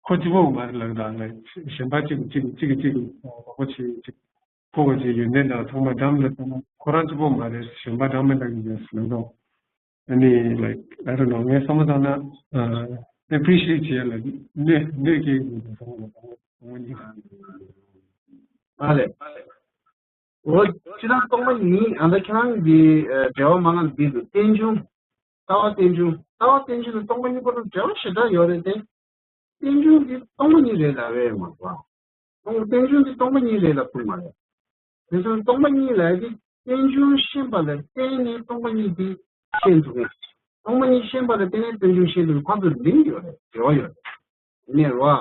ཁོ་གཅིག་པོ་མ་རེད་ལབ་དང་ལ། གཞན་པ་གཅིག་གིས་གཅིག་གིས་གཅིག་གིས་གཅིག་གིས་དོགས་པ་བྱེད་གཅིག་ཁོ་བ་ཅིག་ཡོན་ཏན་དང་ཚང་མ་འགྲམ་ལ་བཏང་ན་ཁོ་རང་གཅིག་པོ་མ་རེད། གཞན་པ་འགྲམ་མི་འདྲ་གི་ཡོད་ལབ་དང་། ཨ་ནི་like I don't know, ངས་བསམ་བློ་བཏང་ན་ཨ་appreciate་བྱེད་ཡ་ལ་གནོད་གནོད་སྐྱེལ་གྱི་འདུག་བསམ་བློ་བཏང་ངོ་གཉིས། ཨ་ལས། འོ། ཁྱེད་རང་སྟོང་པ་ཉིད། ཨ་ད་ཁྱེད་རང་གི་ཨ་འགྲེལ་བ་མ་ལངས་འདི་འདུག་རྟེན་འབྱུང་། ལྟ་བ་རྟེན་འབྱུང་། ལྟ་བ་རྟེན་འབྱུང་དང་སྟོང་པ་ཉིད་བར་དུ་འབྲེལ་བ་ཞེ་དྲག་ཡོད་རེད་དེ། རྟེན་འབྱུང་འདི་སྟོང་པ་ཉིད་རེད་ལབ་པས་མ་གཏོགས། སྟོང་རྟེན་འབྱུང་འདི་སྟོང་པ་ཉིད་རེད་ལབ་ཐུབ་མ་རེད། དེ་ཚོ་སྟོང་པ་ཉིད་ལབ་དེ་རྟེན་འབྱུང་ཤེས་པ་ལ་བརྟེན་ནས་སྟོང་པ་ཉིད་དེ་ཤེས་ཐུབ་མཁན། སྟོང་པ་ཉིད་ཤེས་པ་ལ་བརྟེན་ནས་རྟེན་འབྱུང་ཤེས་ཐུབ་མཁན་ཕར་ཚུར་ལིང་ཡོད་རེད། འབྲེལ་བ་ཡོད་རེད། ཡིན་ནའི་རོ།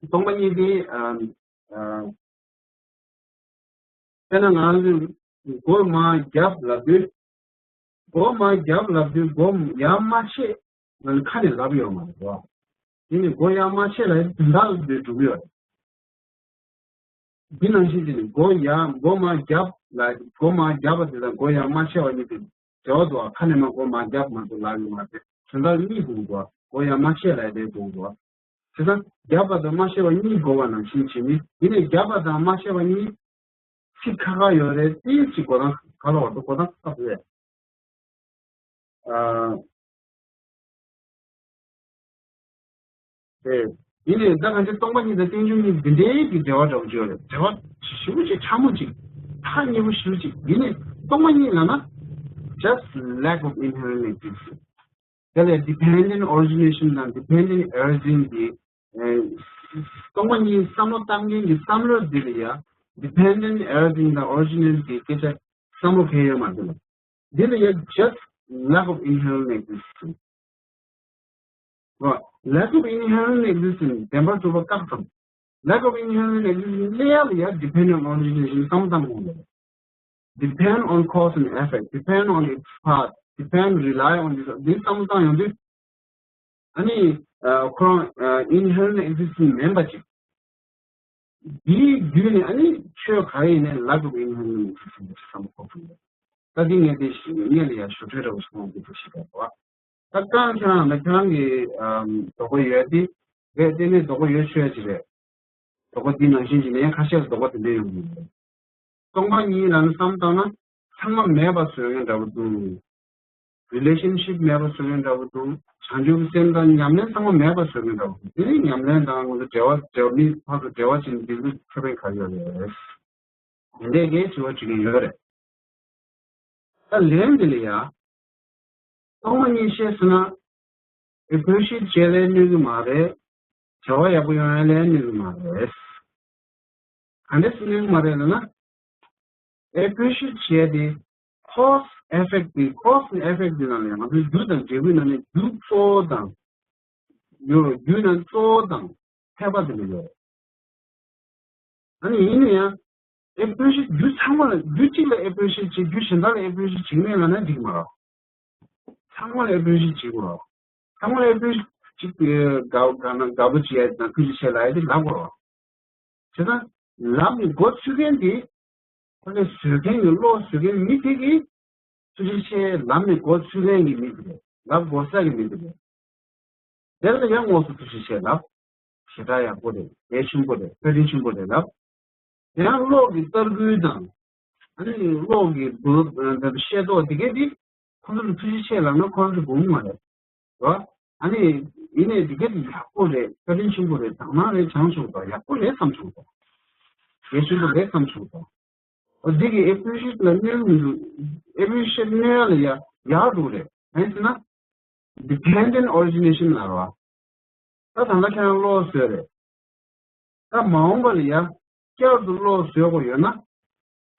སྟོང་པ་ཉིད་དེ་ཨ་ཨ། དཔེར་ན་ང་ཚོས་སྒོ་མར་བརྒྱབ་ལབ་དུས། སྒོ་མར་བརྒྱབ་ལབ་དུས་སྒོ་ཡར་མ་ཕྱེ་ལབ་ནས་ཁ་ནས་ལབ་ཡོད་མ་རེད་བ། དེ་ནི་སྒོ་ཡར་མ་ཕྱེ་ལབ་དོན་དག་ལ་འགྲོ་གི་ཡོད་རེད། འདི་ནང་བཞིན་དེ་ནི་སྒོ་ཡར་སྒོ་མར་བརྒྱབ་ལ་སྒོ་མར་བརྒྱབ་པ་དེ་དང་སྒོ་ཡར་མ་ཕྱེ་བ་གཉིས་དེ་འབྲེལ་བ་འདུག་ཁ་ནས་མར་སྒོ་མར་བརྒྱབ་མ་གཏོགས་ལབ་ཡོད་མ་རེད། དོན་དག་གཉིས་དགོས་འདུག་སྒོ་ཡར་མ་ཕྱེ་ལབ་དེ་དགོས་འདུག་བྱས་ཙང་བརྒྱབ་པ་དང་མ་ཕྱེ་བ་གཉིས་དགོས་པ་ནང་བཞིན་བྱས་ནས། ཡིན་ནའི་བརྒྱབ་པ་དང་མ་ཕྱེ་བ་གཉིས་ཚིག་ཁ་ཁ་ཡོད་རེད། ཏིས་ཅིག་གོ་སྟངས་ག་ལ་བར་དུ་གོ་སྟངས་ཁ་ཁ་རེད། ཨ། དེ་ཡིན་ནའི་ད་གང་ཅི་སྟོང་པ་ཉིད་དང་རྟེན་འབྱུང་གཉིས་འདི་འདྲའི་གི་འབྲེལ་བ་འདྲ་བོ་ཅིག་ཡོད་རེད། འབྲེལ་བ་ཞེ་པོ་ཅིག་ཕྲ་མོ་ཅིག་ཐག་ཉེ་པོ་ཞེ་པོ་ཅིག་ཡིན་ནའི་སྟོང་པ་ཉིད་ལབ་ན་just lack of inherent existence། དེ་ལས་dependent origination དང་dependent arising་གི་ཨེ། སྟོང་པ་ཉིད་བསམ་བློ་བཏང་མཁན་གྱི་བསམ་བློ་འདི་ལ་ཡ་dependent arising་དང་original་གྱི་སྐད་ཆ་བསམ་བློ་འཁེལ་ཡོད་མ་རེད། འདི་ལ་ཡ་just lack of inherent existence། lack of inherent existence་བདེན་པར་གྲུབ་པ་བཀག་ཙམ། lack of inherent existence་སླེབས་ཡ་ལ་ཡ་dependent origination་བསམ་བློ་བཏང་དགོས་རེད། depend on cause and effect, depend on its path, depend, rely on this འདི་བསམ་བློ་བཏང་ཡོང་དུས། ཨ་ནི་ཨ་ཁོ་རང་ཨ་inherent existence་མིན་པ་ཅིག་འདིའི་བརྒྱུད་ནས་ཨ་ནི་ཆོས་ག་རེ་ཡིན་ནའི་lack of inherent existence་བསམ་གོ་ཐུབ་ཡོད། ད་འདི་ངས་དེ་ཞིག་ངས་ལ་ཡ་ཞུ་འཕྲོས་འདྲ་བོ་ཞིག་གནང་རྒྱུ་དེ་ཞིག་རེད་བ། ད་གང་ཁྱེད་རང་ལ་ཁྱེད་རང་གི་ཨམ་དོགས་པ་ཡོད་དེ་རེད། དེ་ནས་དོགས་པ་ཡོད་ཆོས་ཅིག་རེད། དོགས་པ་འདི་ནང་བཞིན་གྱི་ལན་ཁ་ཤས་སུ་དོགས་པ་དེ་འདྲ་ཡོང་གི་ཡོད་རེད། སྟོང་པ་ཉིད་ལ་ནི་བསམ་བཏང་ན་ཚང་མ་མེད་པ་བཟོ་མཁན་འདྲ་བོ་འདུག relationship་མེད་པ་བཟོ་མཁན་འདྲ་བོ་འདུག་བྱང་ཆུབ་སེམས་དང་ཉམས་ལེན་ཚང་མ་མེད་པ་བཟོ་མཁན་འདྲ་བོ་འདུག་དེ་ནི་ཉམས་ལེན་དང་ང་ཚོ་འབྲེལ་བ་འབྲེལ་བ་མི་ཕར་ཚུར་འབྲེལ་བ་བྱེད་ནི་འདི་ཚོ་ཁྱད་པར་ག་རེ་ཡོད་རེད། དེ་འདྲས་ཀྱི་དྲི་བ་དྲི་མཁན་ཡོད་རེད། ད་ལན་འདི་ལ་ཡ། སྟོང་པ་ཉིད་ཤེས་སོང་ན། appreciate་བྱེད་ལས་གནོད་ཀྱི་མ་རེད། བྱ་བ་ཡག་པོ་ཡོང་ཡ་ལས་གནོད་ཀྱི་མ་རེད། ག་འདྲས་སེ་གནོད་ཀྱི་མ་རེད་ལབ་ན། appreciate་བྱས་ཏེ་cause effect་དེ་cause and effect་དེ་ནང་ལ་ཡང་ང་ཚོའི་རྒྱུ་དང་འབྲས་བུའི་ནང་ནས་རྒྱུ་གཙོ་བོ་དང་། ཡོད་རྒྱུ་ནང་གཙོ་བོ་དང་ཐེག་པ་དེ་ལ་ཡོད། ཨ་ནི་ཡིན་ན་ཡང་appreciate་རྒྱུ་ཚང་མ་ལ་རྒྱུ་གཅིག་ལ་appreciate་བྱེད་རྒྱུ་གཞན་དག་ལ་appreciate་བྱེད་ཀྱི་མེད་ལབ་ན་འགྲིག་མ་རེད། ཚང་མ་ལ་appreciate་བྱེད་དགོས་རེད། ཚང་མ་ལ་appreciate་ཅིག་དགའ་དགའ་ན་དགའ་པོ་བྱེད་ཡ་དང་ཐུགས་རྗེ་ཆེ་ལབ་ཡ་དེ་ལབ་དགོས་རེད། བྱས་ཙང་ལམ་གྱི་འགོ་ཚུགས་མཁན་དེ་ཁོ་ལས་བཟོད་མཁན་གྱི་བློ་བཟོད་མཁན་མི་དེ་གིས་ཐུགས་རྗེ་ཆེ་ལབ་ནས་འགོ་ཚུགས་མཁན་གྱི་མི་དེ་རེད། ལབ་དགོས་ས་གི་མི་དེ་རེད། དེ་ལ་ཡང་དངོས་སུ་ཐུགས་རྗེ་ཆེ་ལབ། ཞེ་དྲག་ཡག་པོ་རེད། གལ་ཆེན་པོ་རེད། བཀའ་དྲིན་ཆེན་པོ་རེད་ལབ། དེ་ཡང་གློག་གི་ལྟར་སྐུལ་དང་། ཨ་ནི་གློག་གི་འབུ་ཤེས་རྟོགས་དེ་གས་དེ་ཁོ་ཚོ་ལ་ཐུགས་རྗེ་ཆེ་ལབ་ན་ཁོ་རང་ཚོ་དགོངས་མ་རེད། རོ། ཨ་ནི་ཡིན་ནའི་དེ་གས་དེ་ཡག་པོ་རེད། བཀའ་དྲིན་ཆེན་པོ་རེད། དག་སྣང་རེད། བྱང་ཆུབ་པ་ཡག་པོ་རེད་བསམ་བྱུང་སོང་། གལ་ཆེན་པོ་རེད་བསམ་བྱུང་སོང་། འོ་འདི་གི་appreciate་ལ་གནོད་མི་འདུག appreciate་གནོད་ཡ་ལ་ཡ་ཡག་འདུག་རེད། གང་ཡིན་ཟེར་ན། dependent origination་ལ་རོ། ད་ད་ལྟ་ཁྱེད་རང་གློག་བཟོས་རེད། ད་མ་འོངས་པ་ལ་ཡ་བསྐྱར་དུ་གློག་བཟོ་དགོས་ཡོད་ན།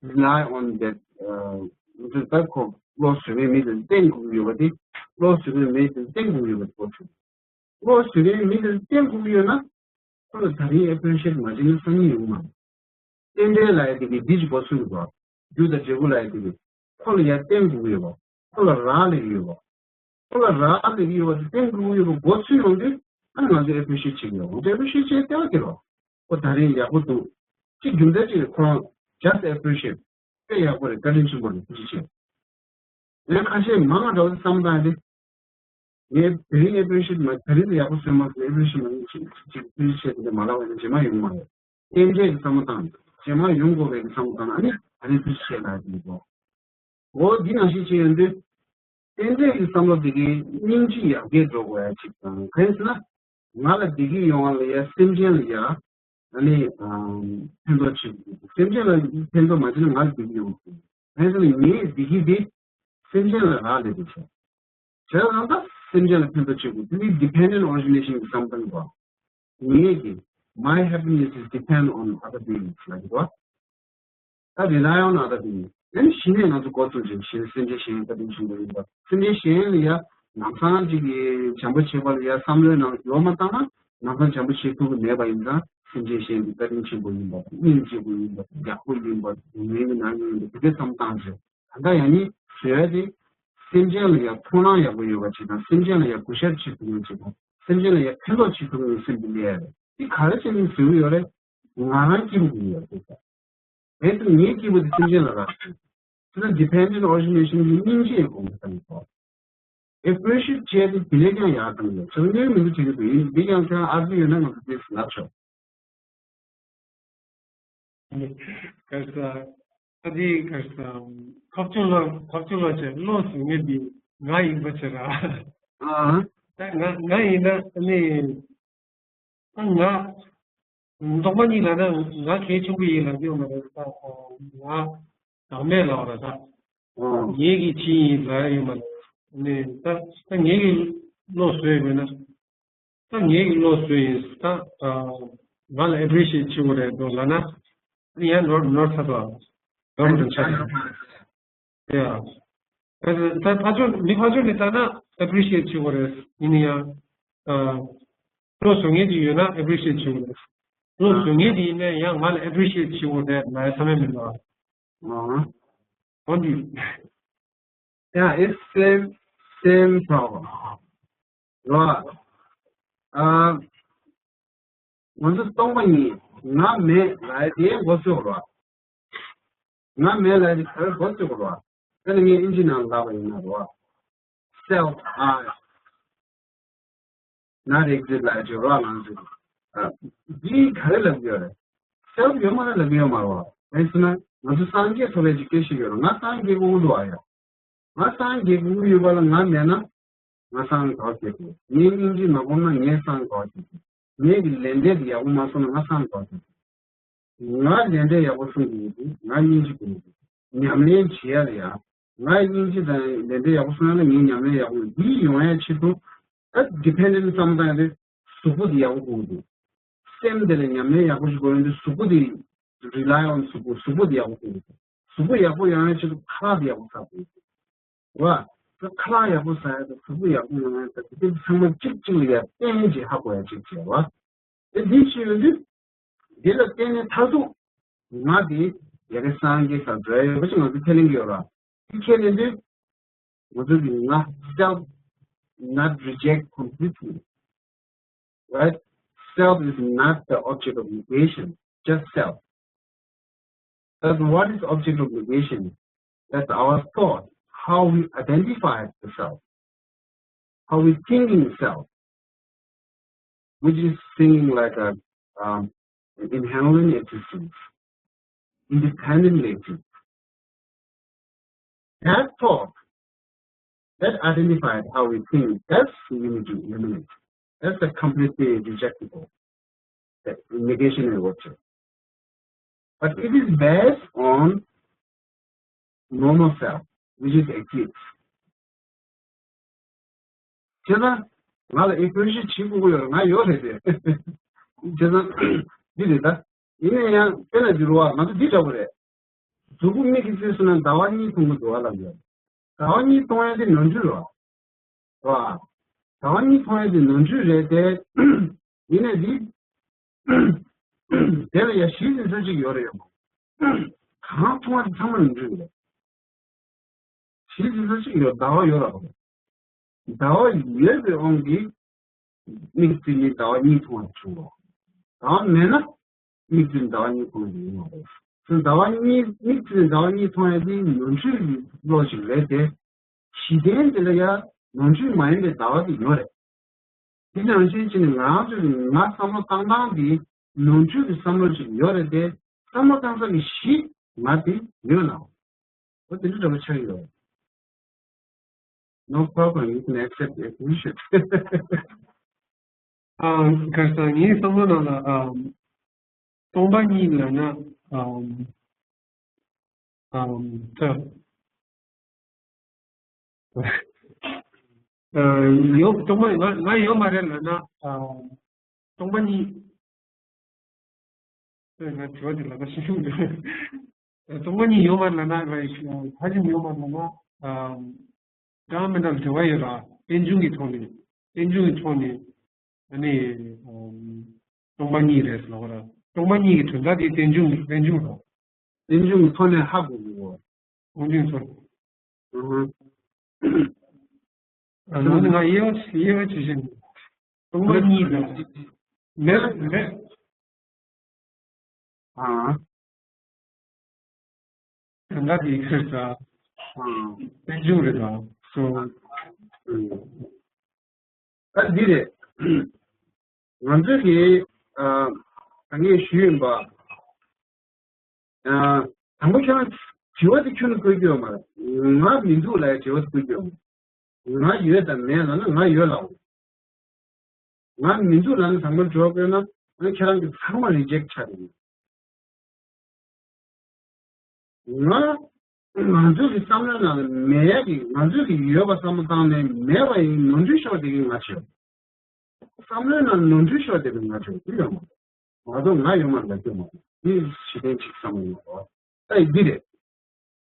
rely on that ཨ་ད་ཁོ་གློག་བཟོ་མཁན་མི་དེ་བརྟེན་དགོས་ཀྱི་ཡོད་པ་དེ། གློག་བཟོ་མཁན་མི་དེ་བརྟེན་དགོས་ཀྱི་ཡོད་པ་དེ་གོ་ཆོད། གློག་བཟོ་མཁན་མི་དེ་བརྟེན་དགོས་ཀྱི་ཡོད་ན། ཁོ་ལ་ད་རིང་appreciate་མ་བྱས་ན་སང་ཉིན་ཡོང་མ་རེད། རྟེན་འབྲེལ་ལབ་ཡ་དེ་གི་འདི་ཅིག་གོ་ཚུལ་གོ། རྒྱུ་དང་འབྲས་བུ་ལབ་ཡ་དེ་རེད། ཁོ་ལ་ཡར་བརྟེན་དགོས་ཀྱི་ཡོད་པ། ཁོ་ལ་རག་ལས་ཀྱི་ཡོད་པ། ཁོ་ལ་རག་ལས་ཀྱི་ཡོད་པ་དེ་བརྟེན་དགོས་ཀྱི་ཡོད་པ་མགོ་ཚོས་ཡོང་དུས། ཨ་ནི་ང་ཚོས་appreciate་བྱེད་ཀྱི་ཡོད། ང་ཚོས་appreciate་བྱེད་ལྟ་བ་ཁྱེར་རོགས། ཁོ་ད་རིང་ཡག་པོ་འདུག་ཅིག་རྒྱུ་མཚན་ཅིག་རེད། ཁོ་རང་just appreciate། དཔེ་ཡག་པོ་རེད། བཀའ་དྲིན་ཆེན་པོ་རེད། ཐུགས་རྗེ་ཆེ། ངས་ཁ་ཤས་མང་ང་འདྲ་བོ་བསམ་བཏང་ཡ་དེ། ངས་དེ་རིང་appreciate་མ། དེ་རིང་ལ་ཡག་པོ་བཟོས་མ་སོང་། appreciate་མ་ཡིན་ཅིག་ཅིག་appreciate་དེ་མ་ལབ་པ་ཡིན་ན་རྗེས་མ་ཡོང་མ་རེད། རྟེན་འབྲེལ་གྱི་བསམ་བློ་བཏང་། རྗེས་མ་ཡོང་དགོས་པའི་བསམ་བློ་བཏང་ན་ཨ་ནི་ད་རེས་appreciate་ལབ་ཡ་དེ་ཡིན་པ། འོ་འདི་ནང་བཞིན་བྱས་ཡོང་དུས། རྟེན་འབྲེལ་གྱི་བསམ་བློ་དེ་གའི་སྙིང་རྗེ་ཡར་རྒྱས་འགྲོ་དགོས་ཡ་ཅིག་དང་། གང་ཡིན་ཟེར་ན། ང་ལ་བདེ་སྐྱིད་ཡོང་བ་ལ་ཡ་སེམས་ཅན་ལ་ཡ། ཨ་ནི་ཨམ་ཕན་ཐོགས་བྱེད་དགོས། སེམས་ཅན་ལ་ཕན་ཐོགས་མ་བྱས་ན་ང་ལ་བདེ་སྐྱིད་ཡོང་གི་མེད། གང་ཡིན་ཟེར་ན་ངའི་བདེ་སྐྱིད་དེ་སེམས་ཅན་ལ་རག་ལས་འདུག་ཟེར། བྱས་ཙང་ད་སེམས་ཅན་ལ་ཕན་ཐོགས་བྱེད་དགོས། དེ་ནི་dependent origination་གྱི་བསམ་བློ་བཏང་དགོས། ངེད་ཀྱི། My happiness is depend on other beings ལབ་ཀྱི་འདུག་ད་rely on other beings། ཨ་ནི་གཞི་ནས་ང་ཚོ་འགོ་བཙུགས་ཅིང་གཞི་ནས་སེམས་ཅན་གཞན་བཀའ་དྲིན་ཆེན་པོ་ཡིན་པ། སེམས་ཅན་གཞན་ལ་ཡ་ལམ་སང་ཅིག་གིས་བྱམས་པོ་བྱེད་པ་ལ་ཡ་བསམ་བློའི་ནང་ཡོད་མ་བཏང་ན། ལམ་སང་བྱམས་པོ་བྱེད་ཐུབ་ཀྱི་མེད་པ་ཡིན་ཙང་། སེམས་ཅན་གཞན་གྱི་བཀའ་དྲིན་ཆེན་པོ་ཡིན་པ། སྙིང་རྗེ་པོ་ཡིན་པ། ཡག་པོ་ཡིན་པ། སྡུག་བསྔལ་གྱི་ནང་ཡོད་ཡིན་པ། དེ་འདྲ་བསམ་བཏང་ཚེ། ད་ལྟ་ཡང་ནི་བཟོ་ཡ་དེ། སེམས་ཅན་ལ་ཡང་མཐོང་སྣང་ཡག་པོ་ཡོད་པ་ཅིག་དང་། སེམས་ཅན་ལ་ཡང་གུས་ཞབས་བྱེད་ཐུབ་མཁན་ཅིག་དང་། སེམས་ཅན་ལ་ཡང་ཕན་ཐོགས་བྱེད་ཐུབ་མཁན་སེམས་དེ་སླེབས་ཡ་རེད། དེ་ག་རེ་བྱས་ནས་བཟོ་གི་ཡོད་རེད། ང་རང་སྐྱིད་པོ་དགོས་ཡོད་རེད། དེ་ཚོ་ངའི་སྐྱིད་པོ་དེ་སེམས་ཅན་ལ་རག་དགོས། དེ་ལ་dependent origination་གྱི་སྙིང་རྗེ་ཡོད་དགོས་ཀྱི་ཡོད། appreciate་བྱས་ཏེ་དེ་ལས་ཀྱང་ཡག་གཏོང་ཡོད། ཚང་མས་མི་འདུག་བྱེད་ཀྱི་འདུག་ཡིན་འདི་ཡང་ཚང་ཨར་ཙི་ཡོད་ན་ང་ཚོ་དེ་ལབ་ཆོག་ག་ས། ཨ་ཙི་ག་ས། ཁ་ཆུ་ལོ་ཁ་ཆུ་ལོ་ཆེ་བློ་གཟུ་ངེས་འདི་ང་ཡིན་པ་ཆེ་ར། ཨ། ད་ང་ང་ཡིན་ན་ཨ་ནི། ད་ང་། རྟོག་པ་གཉིས་ལ་ན་ང་གལ་ཆེན་པོ་ཡིན་ལབ་ཀྱི་ཡོད་མ་རེད། ད་ང་བདག་མེད་ལབ་ར་ད། ཨ། ངེད་ཀྱི་ཕྱི་ཡིན་ལབ་ཡོད་མ་རེད། ནི་ད་ད་ངེད་ཀྱི་བློ་གཟུ་ཡོད་མེད་ན། ད་ངེད་ཀྱི་བློ་གཟུ་ཡིན་ད། ང་ལ་appreciate་བྱེད་དགོས་རེད་འདུག་ལབ་ན། ཡང་ནོར་ནོར་ཚར་དོ། ནོར་དུ་ཆགས། ཡ། ད་ཕར་ཕྱོགས་མི་ཕར་ཕྱོགས་ནས་ལྟ་ན་appreciate་བྱེད་དགོས་རེད། ཡིན་ན་ཡང་། བློ་གཟུ་ངེས་ཀྱི་ཡོད་ན་appreciate་བྱེད་དགོས་རེད། བློ་གཟུ་ངེས་ཀྱི་ཡིན་ན་ཡང་ང་ལ་appreciate་བྱེད་དགོས་རེད་ལབ་ཡ་ཚང་མས་མི་འདུག་ཨ། འོན་ཏེ། Yeah, it's same same problem. རོ། ཨ། ང་ཚོ་སྟོང་པ་ཉིད་ང་མེད་ལབ་ཡ་དེ་འགོ་ཚུགས་རོ། ང་མེད་ལབ་ཡ་དེ་ག་རེ་འགོ་ཚུགས་རོ། དེ་ནི་ངས་ཨིན་ཇི་ནང་ལབ་པ་ཡིན་ན་རོ། self I not exist་ལབ་ཡ་ཅིག་རོ། ང་ཚོ་འདི་ག་རེ་ལབ་ཀྱི་ཡོད་རེད། self་ཡོད་མ་རེད་ལབ་ཀྱི་ཡོད་མ་རེད་བ། དེ་ཚོ་ན་ང་ཚོ་སངས་རྒྱས་ཐོབ་པའི་ཅིག་སྐད་ཆ་ཡོད་རེད། ང་སངས་རྒྱས་དགོས་ཀྱི་འདུག་ཨ་ཡ། ང་སངས་རྒྱས་དགོས་ཀྱི་ཡོད་པ་ལ་ང་མེད་ན། ང་སངས་ག་བ་སྐྱེ་དགོས། ངའི་སྙིང་རྗེ་མ་སྒོམ་ན་ངས་སངས་ག་བ་སྐྱེ་དགོས། ངའི་གི་ལས་འབྲས་དེ་ཡག་པོ་མ་སོང་ན་ང་སངས་ག་བ་སྐྱེ་དགོས། ང་ལས་འབྲས་ཡག་པོ་སོང་གི་ཡོད་དུས་ང་སྙིང་རྗེ་དགོས་ཀྱི་ཡོད། ཉམས་ལེན་བྱེད་ཡ་ལ་ཡ། ང་སྙིང་རྗེ་དང་ལས་འབྲས་ཡག་པོ་སོང་ཡ་ལ་ངའི་ཉམས་ལེན་ཡག་པོ་འདི་ཡོང་ཡ་ཆེད་དུ། ད་dependent་བསམ་བཏང་ཡ་དེ་གཟུགས་པོ་དེ་ཡག་པོ་དགོས་ཀྱི་འདུག་སེམས་དེ་ལ་ཉམས་ལེན་ཡག་པོ་ཞིག་དགོས་ཡོང་དུས་གཟུགས་པོ་དེ་rely on་གཟུགས་པོ། གཟུགས་པོ་དེ་ཡག་པོ་དགོས་ཀྱི་འདུག་གཟུགས་པོ་ཡག་པོ་ཡོང་ཡ་ཆེད་དུ་ཁ་ལག་དེ་ཡག་པོ་ཟ་དགོས་ཀྱི་འདུག་བ། ད་ཁ་ལག་ཡག་པོ་ཟ་ཡ་དང་གཟུགས་པོ་ཡག་པོ་ཡོང་ཡ་དང་དེ་ཚང་མ་གཅིག་གཅིག་ལ་ཡ་བརྟེན་བྱས་ཧ་གོ་ཡ་གཅིག་བྱས་བ། དེ་འདི་ཤེས་ཡོང་དུས། འདི་ལ་བརྟེན་ནས་མཐར་ཐུག་ང་དེ་ཡ་གི་སངས་རྒྱས་སར་འགྲོ་ཡ་ཡོད་པ་ཞིག་ང་ཚོས་ཁས་ལེན་གྱི་ཡོད་ར། དེ་ཁས་ལེན་དུས། ང་ཚོ་གི་ང་self not reject completely, right? Self is not the object of negation, just self. But what is object of negation? That's our thought, how we identify the self, how we thinking self, which is thinking like a um, inherent existence, independently exists. That thought, that identifies how we think, that's we need to eliminate. That's a completely rejectable. That negation is what you. But it is based on normal self, which is exists. བྱས་ཙང་ང་ལ་appreciate་བྱེད་དགོས་ཀྱི་ཡོད་རེད། ང་ཡོད་རེད་དེ། བྱས་ཙང་འདི་རེད་ད། ཡིན་ན་ཡང་དཔེར་ན་འདི་རུ་བ་ང་ཚོ་འདི་འདྲ་པོ་རེད། གཟུགས་པོ་མིག་གིས་གཟིགས་སོང་ན་ཟླ་བ་གཉིས་མཐོང་གི་འདུག་བ་ལབ་ཡོད། ཟླ་བ་གཉིས་མཐོང་ཡ་དེ་ནོར་འཁྲུལ་རེད་བ། ཟླ་བ་གཉིས་མཐོང་ཡ་དེ་ནོར་འཁྲུལ་རེད་དེ། ཡིན་ནའི་འདི། དེ་ལ་ཡ་གཞི་འཛིན་ས་གཅིག་ཡོད་རེད་ཡོད་མ། གང་མཐོང་བ་དེ་ཚང་མ་ནོར་འཁྲུལ་རེད། གཞི་འཛིན་ས་གཅིག་ཡོད། ཟླ་བ་ཡོད་ར་བ། ཟླ་བ་ཡོད་པའི་དབང་གིས་མིག་གཅིག་ནི་ཟླ་བ་གཉིས་མཐོང་བ་བྱུང་བ། ཟླ་བ་མེད་ན་མིག་གཅིག་ནི་ཟླ་བ་གཉིས་མཐོང་བ་ཡིན་ནོ། ཟླ་བ་གཉིས་མིག་གཅིག་ནི་ཟླ་བ་གཉིས་མཐོང་ཡ་དེ་ནོར་འཁྲུལ་གྱི་བློ་ཞིག་རེད་དེ། གཞི་རྟེན་དེ་ལ་ཡང་ནོར་འཁྲུལ་མ་ཡིན་པའི་ཟླ་བ་དེ་ཡོད་རེད། དེ་ནང་བཞིན་བྱས་ནས་ང་རང་ཚོ་གི་ང་བསམ་བློ་བཏང་སྟངས་དེ་ནོར་འཁྲུལ་གྱི་བསམ་བློ་ཞིག་ཡོད་རེད་དེ། བསམ་བློ་བཏང་ས་གི་གཞི་ང་དེ་ཡོད་ན། འོ་དེ་འདྲ་འདྲ་པོ་ཆགས་ཡོད། No problem, you can accept it. You should. ཨ། ཁ་སང་ངའི་བསམ་བློ་ནང་ལ། ཨམ། སྟོང་པ་ཉིད་ལབ་ན། ཨམ། ཨམ། ད། ཨ། ཡོད། སྟོང་པ་ང་ང་ཡོད་མ་རེད་ལབ་ན། ཨམ། སྟོང་པ་ཉིད། ཨེ། ང་དྲི་བ་འདི་ལབ་པ་ཤེས་སོང་། སྟོང་པ་ཉིད་ཡོད་མ་རེད་ལབ་ན། ལ་ཡི་ཤུ་ཕ་ཆེན་ཡོད་མ་རེད་ལབ་ན། ཨམ། ཀྲང་མེ་ཏར་འབྲེལ་བ་ཡོད་ར། རྟེན་འབྱུང་གི་ཐོག་ནས། རྟེན་འབྱུང་གི་ཐོག་ནས། ཨ་ནི། ཨམ། སྟོང་པ་ཉིད་རེད་ལབ་ར། སྟོང་པ་ཉིད་ཀྱི་དོན་དག་དེ་རྟེན་འབྱུང་རྟེན་འབྱུང་རེད། རྟེན་འབྱུང་གི་ཐོག་ནས་ཧ་གོ་དགོས། རྟེན་འབྱུང་ཐོག། ཨུ་ཧུ། ཨ། ང་ང་དབྱེ་བ་དབྱེ་བ་ཇི་བཞིན། སྟོང་པ་ཉིད་དང་། མེད་མེད། ཨ། དོན་དག་དེ་ཁྱེར་ས། ཨ། རྟེན་འབྱུང་རེད་དང་སོ། ཨ། འདི་རེད། ང་ཚོས་ཀྱི། ཨ། ད་ངས་ཞུས་ཡིན་པ། ཨ། དང་པོ་ཁྱོད་རང་དྲི་བ་དེ་ཁྱོན་ནས་བཀོད་རྒྱུ་ཡོད་མ་རེད། ང་མི་འདུག་ལབ་ཡ་དྲི་བ་དེ་བཀོད་རྒྱུ་ཡོད་མ་རེད། ང་ཡོད་དམ་མེད་ལབ་ན་ང་ཡོད་ལབ་འོང་། ང་མི་འདུག་ལབ་ན་དང་པོ་དྲི་བ་བཀོད་ན་ང་ཁྱེད་རང་གི་ཚང་མ་རི་ཇེག་ཆགས་ཀྱི་ཡོད། ང་ང་ཚོའི་གི་བསམ་བློའི་ནང་ལ་མེད་ཡ་གི། ང་ཚོའི་གི་ཡོད་པ་བསམ་བློ་བཏང་ནས་མེད་པ་ཡི་ནོར་འཁྲུལ་ཤོར་བསྡད་ཀྱི་ང་ཚོ། བསམ་བློའི་ནང་ནོར་འཁྲུལ་ཤོར་བསྡད་པའི་ང་ཚོ་འདི་ཡོད་མ་རེད། ང་ཚོ་ང་ཡོད་མ་རེད་ལབ་རྒྱུ་མ་རེད། འདི་གཞི་རྟེན་གཅིག་བསམ་བློ་ཡོད་རེད། ད་ཡི་འདི་རེད།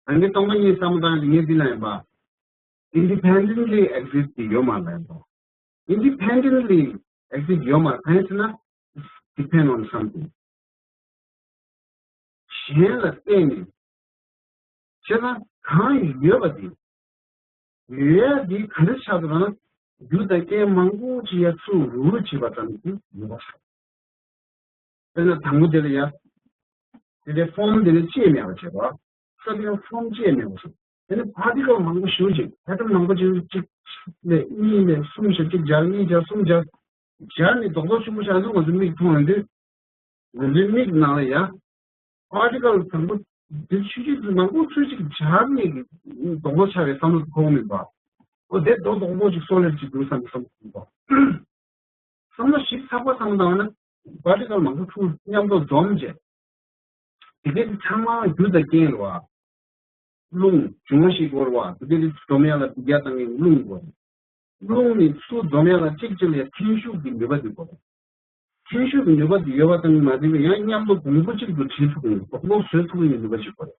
ཨ་ནི་སྟོང་པ་ཉིད་བསམ་བློ་བཏང་ཡ་དེ་ངས་འདི་ལ་ཡིན་པ། Independently exist ཡོད་མ་རེད་ལབ་ཡིན་པ། Independently exist ཡོད་མ་རེད། གང་ཡིན་ཟེར་ན། Depend on something. གཞན་ལ་བརྟེན་ནས། བྱས་ཙང་གང་ཡོད་པ་དེ། ཡོད་ཡ་དེ་ག་འདྲ་ཆགས་འདུག་ལབ་ན། རྒྱུ་དང་རྐྱེན་མང་པོ་ཅིག་ཡར་ཚུར་རུ་རུ་བྱེད་པ་ཙམ་གྱིས་ཡོད་པ་ཆགས། དཔེར་ན་དང་པོ་དེ་ལ་ཡ། དེ་འདྲའི་ཕོམ་དེ་ནི་ཅི་ཡང་མེད་པ་བྱེད་པ། ས་དེ་ཡང་ཕོམ་ཅི་ཡང་མེད་པ་བྱེད། དེ་ནི་པར་ཊི་ཀལ་མང་པོ་ཞེ་པོ་ཅིག་ཨེ་ཊམ་མང་པོ་ཅིག་གཅིག་ལས་གཉིས་ལས་གསུམ་བྱས། གཅིག་སྦྱར། གཉིས་སྦྱར། གསུམ་སྦྱར། སྦྱར་ནས་རྡོག་རྡོག་ཆེན་པོ་ཆགས་ཚུལ་ང་ཚོའི་མིག་མཐོང་ཡོང་དུས། ང་ཚོའི་མིག་ནང་ལ་ཡ། པར་ཊི་ཀལ་དང་པོ། དེ་ཆུང་ཆུང་མང་པོ་ཚུལ་ཅིག་སྦྱར་ནས་རྡོག་རྡོག་ཆགས་པའི་བསམ་བློ་གོ་མིན་པ། འོ་དེ་རྡོག་རྡོག་རྡོག་ཅིག་སོ་ལེ་ཌི་ཅིག་འདུག་བསམ་པའི་བསམ་བློ་གོ་མིན་པ། བསམ་བློ་ཞིབ་ཚགས་པོ་བསམ་བློ་བཏང་ན། པར་ཊི་ཀལ་མང་པོ་ཚུར་མཉམ་དུ་འཛོམས་བྱས། དེ་གའི་དེ་ཚང་མ་རྒྱུ་དང་རྐྱེན་རེད་བ། རླུང་འབྱུང་བ་ཞིག་དགོས་རེད་བ། དེ་གའི་དེ་འཛོམས་ཡ་ལ་དེ་ག་དང་གི་རླུང་དགོས་རེད། རླུང་ནི་ཚུར་འཛོམས་ཡ་ལ་གཅིག་གཅིག་ལ་འཐེན་ཤུགས་ཀྱི་ནུས་པ་དེ་དགོས་རེད། འཐེན་ཤུགས་ཀྱི་ནུས་པ་དེ་ཡོད་པ་དང་མ་བསྡད་པའི་ཡང་མཉམ་དུ་གོང་བུ་གཅིག་ཏུ་བྲིས་ཐུབ་ཀྱི་རྡོག་རྡོག་བཟོས་ཐུབ་ཀྱི་ནུས་པ་ཞིག་དགོས་རེད།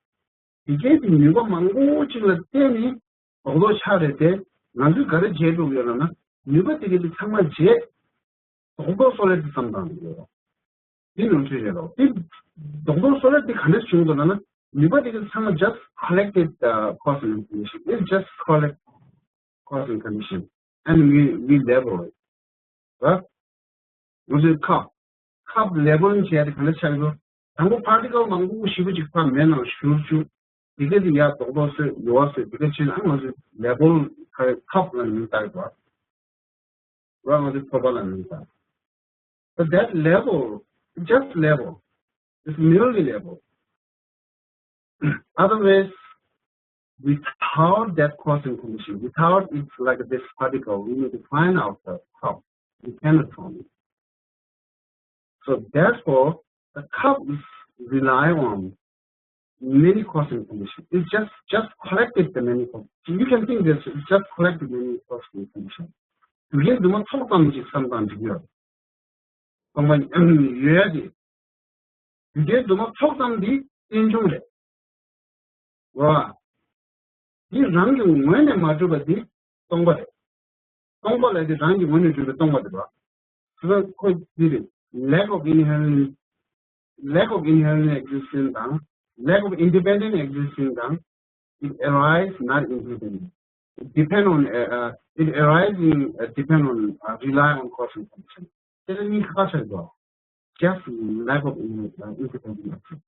དེ་གའི་དེ་ནུས་པ་མང་པོ་གཅིག་ལ་བརྟེན་ནས་རྡོག་རྡོག་ཆགས་རེད་དེ། ང་ཚོས་ག་རེ་བྱས་འགྲོ་གི་ཡོད་ལབ་ན། ནུས་པ་དེ་གའི་དེ་ཚང་མ་བརྗེས། རྡོག་རྡོག་སོ་ལེ་ཌི་ཙམ་དང་ཡོད། དེ་ནོར་འཁྲུལ་རེད་ལོ། དེ་རྡོག་རྡོག་སོ་ལེ་ཌི་དེ་ག་འདྲ་བྱུང་འདུག་ལབ་ན། ནུས་པ་དེ་གའི་ཚང་མ་just collected, uh, cause and condition. It's just collect cause and condition. And we, we label it. ར། ང་ཚོའི་ཁབ། ཁབ་ལེ་བལ་བྱས་ཏེ་ག་འདྲ་ཆགས་འདུག་དང་པོ་པར་ཊི་ཀལ་མང་པོ་ཞེ་པོ་ཅིག་ཕར་མེ་ནང་བཞུར་བཅུག་དེ་ག་དེ་ཡར་རྡོག་རྡོག་བཟོས། ཡོར་བཟོས། དེ་ག་བྱས་ན་ང་ཚོའི་ལེ་བལ་ཁབ་ལ་མིང་བཏགས་པ། ར། ང་ཚོའི་ཕོར་པ་ལ་མིང་བཏགས། But that label, just label, is merely label. Otherwise, without that cause and condition, without it's like this particle, we need to find out the cup. We cannot find it. So therefore, the cup is rely on many cause and condition. It's just, just collected the many cause. You can think this, it's just collected many cause and condition. དུས་རྒྱུན་དུ་མ་ཚོགས་ཙམ་ཞིག་བསམ་སྟངས་འགྲིག་ཡོད། སྟོང་པ་ཡོད་ཡ་དེ། དུས་རྒྱུན་དུ་མ་ཚོགས་ཙམ་འདི་རྟེན་འབྱུང་རེད། འོ། འདི་རང་གི་ངོས་ནས་མ་གྲུབ་པ་འདི་སྟོང་པ་རེད། སྟོང་པ་ལ་དེ་རང་གི་ངོས་ནས་གྲུབ་པའི་སྟོང་པ་དེ་རེད། དེ་ལ་ཁོ་འདི་རེད། lack of inherent, lack of inherent existence དང་ Lack of independent existing དང་it arise not independent. It depend on, uh, uh, it arising, uh, depend on, uh, rely on cause and condition. དེ་ལ་གཉིས་ཁ་ཁ་ཆགས་འདུག Just lack of in- uh, independent action.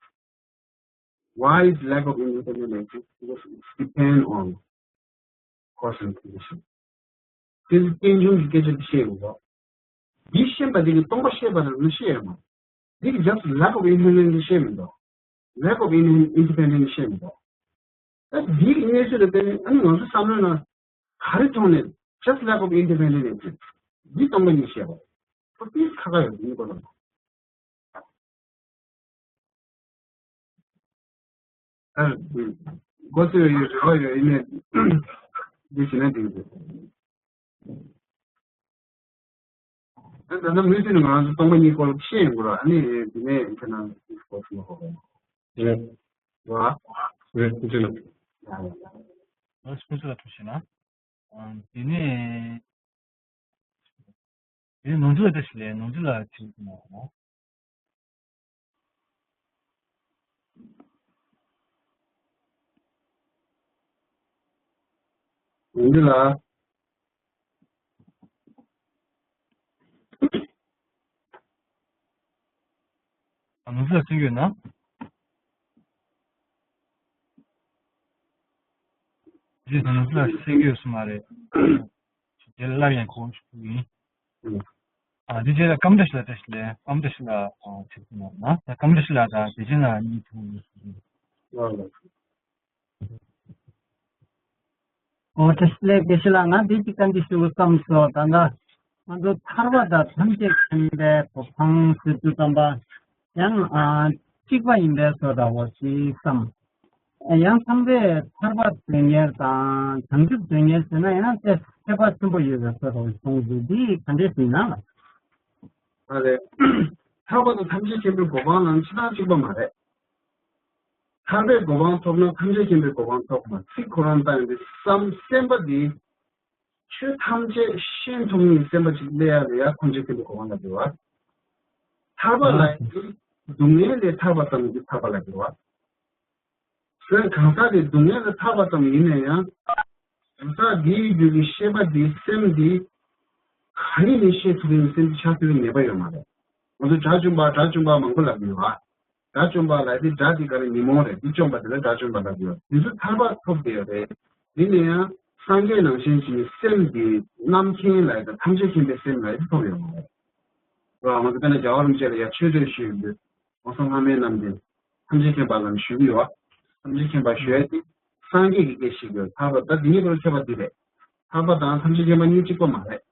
Why is lack of independent action? Because it's depend on cause and condition. དེ་རྟེན་འབྱུང་གི་སྐད་ཆ་དེ་བཤད་ཡོང་འདུག་འདི་ཤེས་པ་དེ་གིས་སྟོང་པ་ཤེས་པ་རེད་ལ་ཤེས་ཡོད་མ་རེད། འདི་གིས་just lack of independent ཤེས་མི་འདུག Lack of independent ཤེས་མི་འདུག་ད་འདིའི་གནས་ཚུལ་ལ་བརྟེན་ནས་ཨ་ནི་ང་ཚོ་བསམ་བློའི་ནང་ག་རེ་ཐོག་ནས་just lack of independent ཨེ་ཅིག་འདི་སྟོང་པ་ཉིད་བཤད་པ། ཁོ་ཏིས་ཁ་ཁ་ཡོད་འདི་སྐོར་ལ། ཨ་འདི་མགོ་ཚོས་ཡོད་རེ་བ་ཡོད་ཡིན་ནས་འདི་བྱེད་ན་འགྲིག་འདུག་ད་ལྟ་མུ་མཐུད་ནས་ང་རང་ཚོ་སྟོང་པ་ཉིད་སྐོར་ཤེས་ཡོང་གི་རེད། ཨ་ནི་དེ་ནས་ཁྱེད་རང་ཚོ་སྐོར་ཤེས་ཡོང་གི་རེད། རེད། རེད། ཐུགས་རྗེ་གནང་། ཨ་སྐུ་ཚེ་ལ་ཐུགས་རྗེ་གནང་། ཨ་དེ་ནས་དེ་ནས་ནོར་འཛིན་ལ་བཀྲ་ཤིས་བདེ་ལེགས། ནོར་འཛིན་ལགས་ཅིག་གནང་། ཡིན་འདི་ལ། ནོར་འཛིན་ལགས་གསན་གྱི་ཡོད་ན། ནོར་འཛིན་ལགས་གསན་གྱི་ཡོད་ས་མ་རེད། དེ་ལ་སླར་ཡང་གོ་བ་ཞུ་གི་ཡིན། ཨ་འདི་རྗེས་ལ་སྐར་མ་བཀྲ་ཤིས་ལགས་བཀྲ་ཤིས་བདེ་ལེགས། སྐར་མ་བཀྲ་ཤིས་ལགས་ཨ་ཅིག་གནང་ན། ད་སྐར་མ་བཀྲ་ཤིས་ལགས་དང་བདེ་ཆེན་ལགས་གཉིས་ཐུག་ཡོད། ཨོ་བཀྲ་ཤིས་བདེ་ལེགས། བཀྲ་ཤིས་ལགས། ང་འདི་གཅིག་བཀའ་འདྲི་ཞུ་བསམ་སོང་། ད་ལྟ་ང་ཚོ་ཐར་པ་དང་ཐམས་ཅད་མཁྱེན་པའི་གོ་འཕང་ཟེར་དུས་ཙམ་པ་ཡང་ཨ་གཅིག་པ་ཡིན་པའི་བཟོ་འདྲ་བོ་ཞིག་བསམ། ཡང་མཚམས་རེ་ཐར་པ་དོན་གཉེར་དང་བྱང་ཆུབ་དོན་གཉེར་ཟེར་ན་ཡང་དེ་ཁྱད་པར་ཆེན་པོ་ཡོད་པའི་བཟོ་འདྲ་བོ་མཐོང་འདུག་འདི་ག་འདྲས་ཡིན་ན། ཨ་རེད། ཐར་པ་དང་ཐམས་ཅད་མཁྱེན་པའི་གོ་འཕང་ལ་ཆ་ཚང་གཅིག་པ་མ་རེད། ཐར་པའི་གོ་འཕང་ཐོབ་ན་ཐམས་ཅད་མཁྱེན་པའི་གོ་འཕང་ཐོབ་མ་ཚིག་ཁོ་རང་བཏང་ཡོང་དུས་བསམ་སེམས་པ་འདི་ཆོས་ཐམས་ཅད་ཤེས་ཐུབ་མཁན་སེམས་པ་ཅིག་སླེབས་ཡ་ལ་ཡ་ཐམས་ཅད་མཁྱེན་པའི་གོ་འཕང་ལ་འགྱུར་བ། ཐར་པ་ལ་ཡ་སྡུག་བསྔལ་ལས་ཐར་པ་ཙམ་གྱིས་ཐར་པ་ལ་འགྱུར་བ། སེམས་གང་ཟག་དེ་སྡུག་བསྔལ་ལས་ཐར་པ་ཙམ་ཡིན་ན་ཡང་། གང་ཟག་འདིའི་རྒྱུད་ཀྱི་ཤེས་པ་འདི་སེམས་འདི་ག་ནས་ནས་ཤེས་ཐུབ་ཡིན་སེམས་འདི་ཆགས་ཐུབ་ཡིན་ངེས་པ་ཡོད་མ་རེད། ང་ཚོ་དགྲ་བཅོམ་པ་དགྲ་བཅོམ་པ་མང་པོ་ལབ་ཡོད་ཨ། དགྲ་བཅོམ་པ་ལབ་དེ་དགྲ་དེ་ག་རེ་ཉོན་མོངས་རེད། འདི་བཅོམ་པ་དེ་ལ་དགྲ་བཅོམ་པ་ལབ་ཡོད། དེ་ཚོ་ཐར་པ་ཐོབ་བསྡད་ཡོད་རེད། ཡིན་ན་ཡང་སངས་རྒྱས་ནང་བཞིན་གྱི་སེམས་འདི་རྣམ་མཁྱེན་ལབ་དང་ཐམས་ཅད་མཁྱེན་པའི་སེམས་ལབ་དེ་ཐོབ་ཡོད་མ་རེད། རེད་བ། ང་ཚོ་དཔེར་ན་རྒྱལ་བ་རིན་པོ་ཆེ་ལ་ཡ་ཆོས་དད་ཞུས་ཡོད་དུས། ༸གོང་ས་ལྷ་མོའི་རྣམ་འདྲེན། ཐམས་ཅད་མཁྱེན་པ་ལ་ཞུ་གི་ཡོད། ཐམས་ཅད་མཁྱེན་པ་ཞུ་ཡ་དེ་སངས་རྒྱས་ཀྱི་སྐད་ཤེས་དགོས། ཐར་པ་ད་འདི་གཉིས་བར་ཁྱད་པར་འདི་རེད། ཐར་པ་དང་ཐམས་ཅད་མཁྱེན་པ་གཉིས་གཅིག་པ་མ་རེད།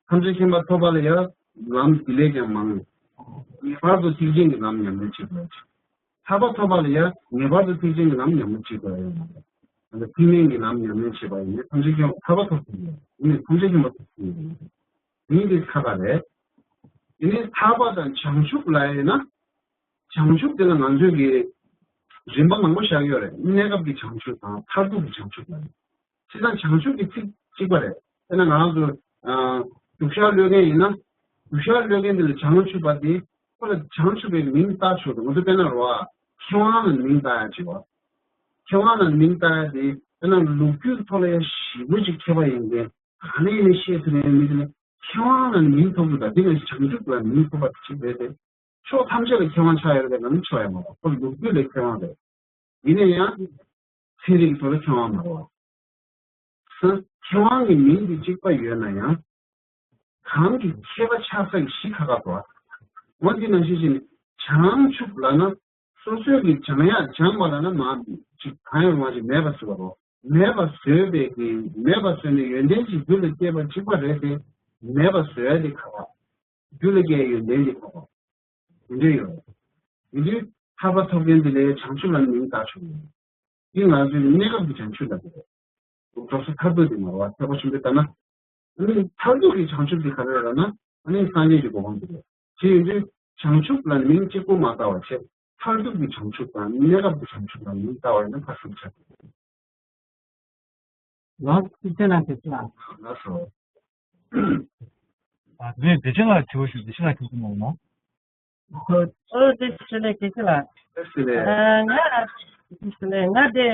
ཐམས་ཅད་མཁྱེན་པ་ཐོབ་པ་ལ་ཡ་ལམ་དེ་ལས་ཀྱང་མང་། ངེས་པར་དུ་ཐེག་ཆེན་གྱི་ལམ་ཉམས་ལེན་བྱེད་དགོས། ཐར་པ་ཐོབ་པ་ལ་ཡ་ངེས་པར་དུ་ཐེག་ཆེན་གྱི་ལམ་ཉམས་ལེན་བྱེད་དགོས་ཡོད་མ་རེད། ཐེག་དམན་གྱི་ལམ་ཉམས་ལེན་བྱེད་པ་ཡིན་ན་ཐམས་ཅད་མཁྱེན་པ་ཐར་པ་ཐོབ་ཐུབ་ཡོད། ཡིན་ནའི་ཐམས་ཅད་མཁྱེན་པ་ཐོབ་ཐུབ་ཡོད། ཡིན་དེ་ཁ་ཁ་རེད། དེ་ནས་ཐར་པ་དང་བྱང་ཆུབ་ལབ་ཡིན་ན། བྱང་ཆུབ་དེ་ལ་ང་ཚོས་ཀྱི་རིམ་པ་མང་པོ་བཞག་ཡོད་རེད། གནས་སྐབས་ཀྱི་བྱང་ཆུབ་དང་མཐར་ཐུག་གི་བྱང་ཆུབ་ལབ་ཡིན། བྱས་ཙང་བྱང་ཆུབ་ཀྱི་ཚིག་གཅིག་པ་རེད། དཔེར་ན་ང་རང་ཚོ་ཨ་རྒྱུ་ཤར་ཀློད་མཁན་ཡིན་ན། རྒྱུ་ཤར་ཀློད་མཁན་དེ་ལ་བྱང་ཆུབ་པ་དེ་ཁོ་ལ་བྱང་ཆུབ་པའི་མིང་བཏགས་ཆོག་འདུག་ང་ཚོ་དཔེར་ན་རོ་ཨ་མཁས་དབང་ལ་མིང་བཏགས་ཡ་བྱེད་པ། མཁས་དབང་ལ་མིང་བཏགས་ཡ་དེ་དཔེར་ན་ལོ་རྒྱུས་ཐོག་ལ་ཡ་ཞེ་པོ་ཅིག་མཁས་པ་ཡིན་མཁན། ག་ནས་ནས་བཤད་ཐུབ་ཡང་མི་དེ་ནི་མཁས་དབང་ལ་མིང་ཐོབ་ཐུབ་པ་འདི་ནི་བྱང་ཆུབ་ལ་མིང་ཐོབ་པ་ཅིག་རེད་དེ། ཕྱོགས་ཐམས་ཅད་ལ་མཁས་དབང་ཆགས་ཡོད་རེད་ལ་ནི་ཆོག་ཡ་མ་རེད། ཁོ་ལུགས་རྒྱུད་ལ་མཁས་དབང་རེད། ཡིན་ན་ཡང་ཚན་རིག་ཐོག་ལ་མཁས་དབང་མ་རེད་བ། སོ་མཁས་དབང་གི་མིང་འདི་གཅིག་པ་ཡོད་ན་ཡང་གང་གི་མཁས་པ་ཆགས་ས་གི་གཞི་ཁ་ཁ་འགྲོ་བ། འོ་འདི་ནང་བཞིན་བྱས་ནས་བྱང་ཆུབ་ལབ་ན། སོ་སོས་ཀྱི་སྦྱང་ཡག་སྦྱངས་པ་ལ་ན་མ་ཅིག་གང་ཡང་རུང་བ་ཅིག་མེད་པ་བཟོས་པ་རོ། མེད་པ་བཟོས་པའི་གི་མེད་པ་བཟོས་ནས་ཡོན་ཏན་ཅིག་རྒྱུད་ལ་སྐྱེས་པ་གཅིག་པ་རེད་དེ། མེད་པ་བཟོས་ཡ་དེ་ཁ་བ། རྒྱུད་ལ་སྐྱེས་ཡོན་ཏན་དེ་ཁ་བ། དེ་འདྲ་ཡོད་རེད། དེ་འདྲའི་ཐར་པ་ཐོབ་མཁན་དེ་ལས་བྱང་ཆུབ་ལ་མིང་བཏགས་ཆོག་གི་རེད། འདི་ང་ཚོའི་གནས་སྐབས་ཀྱི་བྱང་ཆུབ་ལ་དེ་རེད། འགྲོ་ས་ཐར་འདོད་དེ་མ་རེད་བ། ཐེག་པ་ཆེན་པོའི་ལྟར་ན། ཨ་ནི་མཐར་ཐུག་གི་བྱང་ཆུབ་དེ་ག་རེ་རེད་ལབ་ན། ཨ་ནི་སངས་རྒྱས་ཀྱི་གོ་འཕང་དེ་རེད། དེ་ཡིན་དུས་བྱང་ཆུབ་ལ་མིང་གཅིག་པོ་མ་བཏགས་པ་བྱས། མཐར་ཐུག་གི་བྱང་ཆུབ་དང་གནས་སྐབས་ཀྱི་བྱང་ཆུབ་ལ་མིང་བཏགས་པ་ཡིན་ན་ཕར་ཞུགས་ཆགས། ལགས་སོ། ཐུགས་རྗེ་གནང་། ཐུགས་རྗེ་གནང་། ལགས་སོ། ཨ་ནི་བདེ་ཆེན་ལགས་དྲི་བ་ཞུ། བདེ་ཆེན་ལགས་དྲི་བ་གནང་ན། ཨོ་བདེ་ཆེན་ལགས་དྲི་བ་ལ། ཟེར་ནས། ཨ། ང་ང་དེ་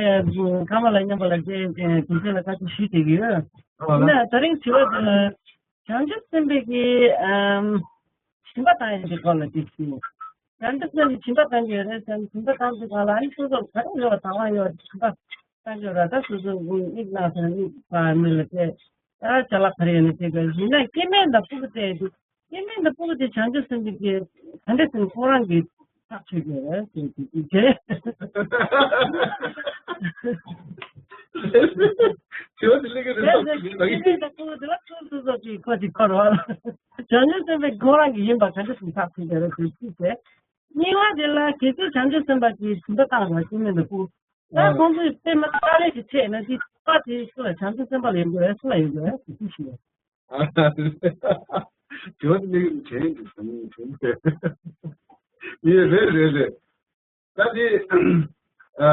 ཁ་མ་ལ་མཉམ་པ་ལ་དེ་དེ་ཚོ་ལ་བཀའ་འདྲི་ཞུས་བསྡད་ཀྱི་ཡོད། ཨ་ལ། ན་དེ་རིང་དྲི་བ་དེ་ལ་བྱང་ཆུབ་སེམས་དཔའི་གི་ཨམ་སྦྱིན་པ་བཏང་ཡག་གི་སྐོར་ལ་དེ་ཞུས། བྱང་ཆུབ་སེམས་དཔའི་སྦྱིན་པ་བཏང་གི་ཡོད་རེད་ཟེར་ན། སྦྱིན་པ་བཏང་དུས་སྒང་ལ་ཨ་ནི་སོ་སོ་ག་རེ་ཡོད་པ་དང་བ་ཡོད་སྦྱིན་པ་བཏང་གི་ཡོད་ར། ད་སོ་སོ་མིག་ནང་སོང་མིག་པ་མི་ལ་བལྟས། ཨ་ཅ་ལག་ག་རེ་ཡོད་ན་དེ་ག་ཡིན་ན་སྐྱེ་དམན་དང་ཕྲུ་གུ་བལྟས་དུས། སྐྱེ་དམན་དང་ཕྲུ་གུ་དེ་བྱང་ཆུབ་སེམས་དཔའི་གི་ག་འདྲ་ཟེར་ན་ཁོ་རང་གི་ཐག་ཆོད་ཀྱི་རེད་ཟེར་གྱི་འདུག་གས། དྲི་བ་དེ་ལས་ཀ་རེད་ཟེར་གྱི་འདུག་གས། སྐྱེ་དམན་དང་ཕྲུ་གུ་དེ་ལ་ཁོ་སོ་སོ་གི་ཁོ་ཅིག་འཁོར་བ་ལ། བྱང་ཆུབ་སེམས་དཔའི་ཁོ་རང་གི་ཡིན་པ་ག་འདྲ་ཟེར་ན་ཐག་ཆོད་ཀྱི་རེད་ཟེར་གྱི་འདུག་གས། གཉིས་པ་དེ་ལ་གལ་སྲིད་བྱང་ཆུབ་སེམས་དཔའ་གིས་སྦྱིན་པ་བཏང་བ་སྐྱེ་དམན་དང་ཕྲུ་གུ། ད་ཁོང་ཚོས་དཔེ་མ་ཏག་རེད་ཅེས་བྱས་ན་དེ་པ་དེ་སུ་ལ་བྱང་ཆུབ་སེམས་དཔའ་ལ་ཡོང་དགོས་རེད། སུ་ལ་ཡོང་དགོས་རེད་ཟེར་ཞུ། ཨ། དྲི་བ་དེ་ལས་དྲན་གྱི་སོང་དྲན་ཡིན། རེད་རེད་རེད། ད་དེ་ཨ་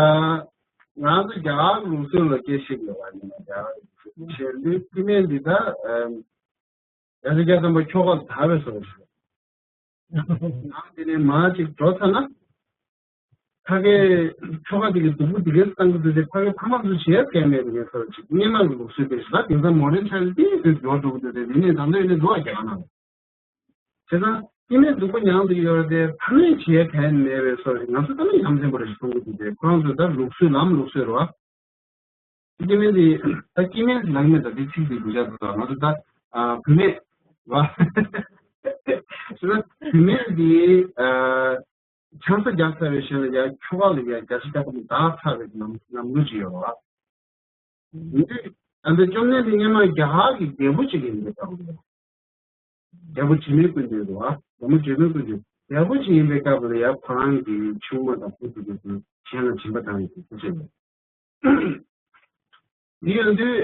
ང་ཚོ་རྒྱ་གར་ལུགས་སྲོལ་ལ་སྐད་ཆ་བཤད་དགོས་པ་ཡིན་ན། རྒྱ་གར་ལུགས་སྲོལ་བཤད་དུས་སྐྱེ་དམན་འདི་ད་ཨ་རྒྱ་ཚོ་རྒྱ་ཚན་པ་ཁྱོ་ག་ལ་དག་པའི་བཟོ་འདྲ་ཞིག་ནང་དེ་ནས་མར་ཅིག་འགྲོ་ཚར་ན། ཕ་གིའི་ཁྱོ་ག་དེ་གི་སྡུག་པོ་དེ་གས་བཏང་གི་འདུག་སྟེ། ཕ་གིའི་ཕ་མ་ཚོ་བྱེད་ཡ་གལ་མེད་པའི་ངེས་སོ་ཅིག་སྔོན་མ་གི་ལུགས་སྲོལ་དེ་ཞིག་ལ། དེང་སང་མོ་ཌན་ཊ་ལི་ཊི་དེ་འགྱུར་འགྲོ་གི་འདུག་སྟེ། དེ་ནས་ད་ལྟ་ཡོད་ནས་འདུག་ཨ་རྒྱ་གར་ནང་ལ། བྱས་ཙང་སྐྱེ་དམན་སྡུག་པོ་མྱངས་བསྡད་ཡོད་རེད་དེ། ཕ་མས་བྱེད་ཡ་གལ་མེད་པའི་བཟོ་ཞིག་ང་ཚོ་ད་ནི་ཡ་མཚན་པོ་རེ་ཞིག་མཐོང་གི་འདུག་སྟེ། ཁོ་རང་ཚོས་ད་ལུགས་སྲོལ་ལམ་ལུགས་སྲོལ་རེད་བ། སྐྱེ་དམན་དེ་ད་སྐྱེ་དམན་ལབ་མེད་ད། དེ་ཚིག་དེ་འདུག་ཅག་ཏུ་ད་ང་ཚོ་ད་ཨ་བུད་མེད་བ། བུད་མེད་དེ་ཨ་ཆང་ས་རྒྱག་ཚར་བའི་གཞན་ལ་ཡ་ཁྱོ་ག་ལ་ཡ་བརྒྱ་ཆ་བརྒྱ་ཐམ་པ་བདག་ཚར་བའི་ལམ་ལམ་ལུགས་ཅིག་ཡོད་རེད་བ། ཡིན་དུས་ཨ་འདི་བཅོམ་ལྡན་འདས་སྔོན་མ་རྒྱ་གར་གྱི་རྒྱལ་པོ་ཅིག་ཡིན་པའི་སྐབས་ལ། རྒྱལ་པོ་འཇིགས་མེད་སྐུ་མདུན་རེད་བ། རྒྱལ་པོ་འཇིགས་མེད་སྐུ་མདུན། རྒྱལ་པོ་ཅིག་ཡིན་པའི་སྐབས་ལ་ཡ་ཁོ་རང་གི་ཆུང་མ་དང་བུ་དེ་ཚོ་གཞན་ལ་སྦྱིན་པ་བཏང་ཡོད་པའི་སྐུ་ཅིག་རེད། འདི་ཡོང་དུས་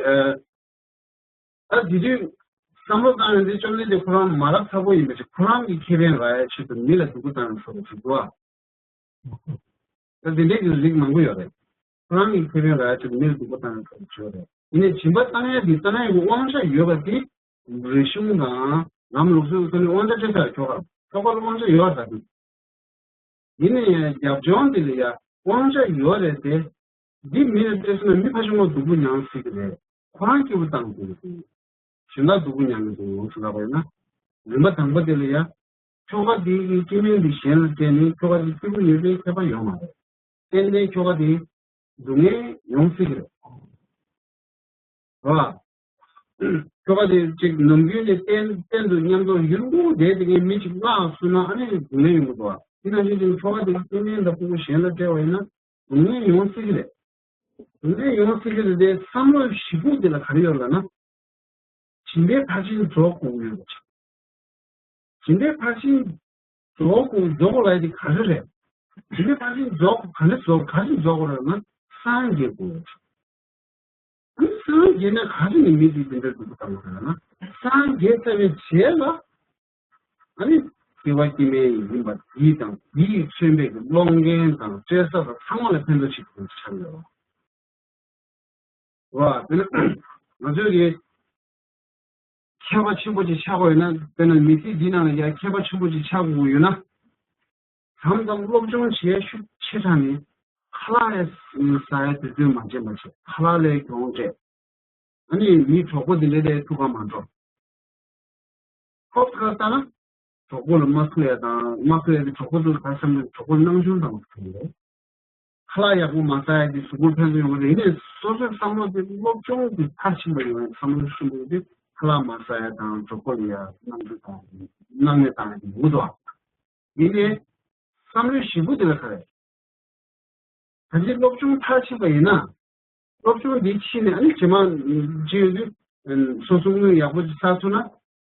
ཨ་ད་དེ་དུས་བསམ་བློ་བཏང་ཡོང་དུས་བཅོམ་ལྡན་འདས་ཁོ་རང་མ་རབས་ཚ་པོ་ཡིན་པ་ཞིག་ཁོ་རང་གི་ཁེ་ཕན་རག་ཡ་ཆེད་དུ་མི་ལ་སྡུག་པོ་བཏང་ཡོང་ས་རེད་ཟེར་འདུག་ཨ། ད་དེ་འདྲའི་གི་རིགས་མང་པོ་ཡོད་རེད། ཁོ་རང་གི་ཁེ་ཕན་རག་ཡ་ཆེད་དུ་མི་ལ་སྡུག་པོ་བཏང་ཡོང་ས་རེད་ཆོག་རེད། ཡིན་ནའི་སྦྱིན་པ་བཏང་ཡ་དེ་བཏང་ཡ་གི་དབང་ཆ་ཡོད་པ་དེ་རིག་གཞུང་དང་ལམ་ལུགས་སྲོལ་ཚོ་ནས་དབང་ཆ་སྤྲད་ཚར། ཁྱོ་ག་ཁྱོ་ག་ལ་དབང་ཆ་ཡོད་པ་ད་དེ། ཡིན་ན་ཡང་རྒྱབ་ལྗོངས་དེ་ལ་ཡ་དབང་ཆ་ཡོད་རེད་དེ། འདི་མི་ལ་སྤྲད་སོང་ན་མི་ཕལ་ཆེར་མོ་སྡུག་པོ་མྱངས་སྲིད་ཀྱི་རེད། ཁོ་རང་སྐྱིད་པོ་བཏང་དགོས་ཀྱི་འདུག་གཞན་དག་སྡུག་པོ་མྱངས་ཀྱི་འདུག་ཟེར་ལབ་པ་ཡིན་ན། རིམ་པ་དང་པོ་དེ་ལ་ཡ་ཁྱོ་ག་དེ་གི་སྐྱེ་དམན་དེ་གཞན་ལ་སྤྲད་ནས་ཁྱོ་ག་དེ་སྐྱིད་པོ་ཡོད་པའི་ཁྱད་པར་ཡོད་མ་རེད། ཏན་ཏན་ཁྱོ་ག་དེ་སྡུག་བསྔལ་ཡོང་སྲིད་ཀྱི་རེད། རེད་བ། ཁྱོ་ག་དེ་ཅིག་ནམ་རྒྱུན་ནས་གཏན་གཏན་དུ་མཉམ་དུ་ཡུན་རིང་པོ་བསྡད་དེ་མཁན་མི་ཅིག་བརླག་སོང་ན་ཨ་ནི་སྡུག་བསྔལ་ཡོང་གི་འདུག་བ། དེ་ནང་བཞིན་ཅིག་ཁྱོ་ག་དེ་སྐྱེ་དམན་དང་ཕྲུ་གུ་གཞན་ལ་སྤྲད་པ་ཡིན་ན་སྡུག་བསྔལ་ཡོང་སྲིད་ཀྱི་རེད། སྡུག་བསྔལ་ཡོང་སྲིད་ཀྱི་རེད་དེ། བསམ་བློ་ཞིབ་པོ་དེ་ལ་ག་རེ་ཡོད་ལབ་ན། སྦྱིན་པའི་ཕར་ཕྱིན་རྫོགས་དགོས་ཀྱི་ཡོད་པ་ཅིག་སྦྱིན་པའི་ཕར་ཕྱིན་རྫོགས་དགོས། རྫོགས་དགོས་ལབ་ཡ་དེ་ག་རེ་རེད། སྦྱིན་པའི་ཕར་ཕྱིན་རྫོགས་ག་འདྲ་རྫོགས་ག་རེ་རྫོགས་དགོས་རེད་ན་སངས་རྒྱས་དགོས་ཡོད་ཅིག་ཨ་ནི་སངས་རྒྱས་ན་ག་རེ་ནས་མི་དེ་དེ་འདྲ་སྡུག་པོ་བཏང་དགོས་རེད་ན། སངས་རྒྱས་ཚར་བའི་རྗེས་ལ་ཨ་ནི་སྐྱེ་བ་སྐྱེ་དམན་ཡིན་པ་དེ་དང་དེ་ཡིས་མཚོན་པའི་གི་སློང་མཁན་དང་སྤྲད་ས་དང་ཚང་མ་ལ་ཕན་ཐོགས་བྱེད་དགོས་ཆགས་ཡོད་རེད་བ། དེ་ནི་ང་ཚོས་ཀྱི་མཁས་པ་ཆེན་པོ་ཅིག་ཆགས་དགོས་ཡོད་ན། དཔེར་ན་མི་ཚེ་འདི་ནང་ལ་ཡ་མཁས་པ་ཆེན་པོ་ཅིག་ཆགས་དགོས་ཡོད་ན། མཚམས་མཚམས་སློབ་སྦྱོང་བྱེད་ཤུགས་ཆེ་དྲགས་ནས་ཁ་ལག་ཡ་ཟ་ཡ་དུས་ཚོད་མ་བྱེད་མ་བྱེད། ཁ་ལག་ལས་གྱོང་སྤྲད། ཨ་ནི་མི་གྲོགས་པོ་དེ་འདྲ་ལས་ཐུག་ག་མ་འགྲོ། ཁོ་ཁ་ལྟ་ན་གྲོགས་པོ་ལ་མ་ཐུག་ཡ་དང་མ་ཐུག་ཡ་དེ་གྲོགས་པོ་ཚོ་ག་བསམ་ན་གྲོགས་པོ་སྣང་ཆུང་དང་ཐུག་ཡོད། ཁ་ལག་ཡག་པོ་མ་ཟ་ཡ་དེ་གཟུགས་པོར་ཕན་ཐོགས་ཡོང་གི་རེད། ཡིན་ནའི་སོ་སོའི་བསམ་བློ་དེ་སློབ་སྦྱོང་གི་མཐར་ཕྱིན་པ་ཡོང་བའི་བསམ་བློ་ཤུགས་ཆེན་པོ་ཡོད་དུས་ཁ་ལག་མ་ཟ་ཡ་དང་གྲོགས་པོ་ལ་ཡ་སྣང་ཆུང་དང་སྣང་མེད་བཏང་ཡ་དེ་ཡོང་གི་འདུག་བ། ཡིན་ནའི་བསམ་བློའི་ཞིབ་པོ་དེ་ལ་ག་རེ། ད་ཅི་སློབ་སྦྱོང་མཐར་ཕྱིན་པ་ཡིན་ན། སློབ་སྦྱོང་འདི་ཕྱིན་ནས་ཨ་ནི་རྗེས་མ་ཅི་ཡོད་དུས་སོ་སོ་དངུལ་ཡག་པོ་ཅིག་བསགས་ཐུབ་ན་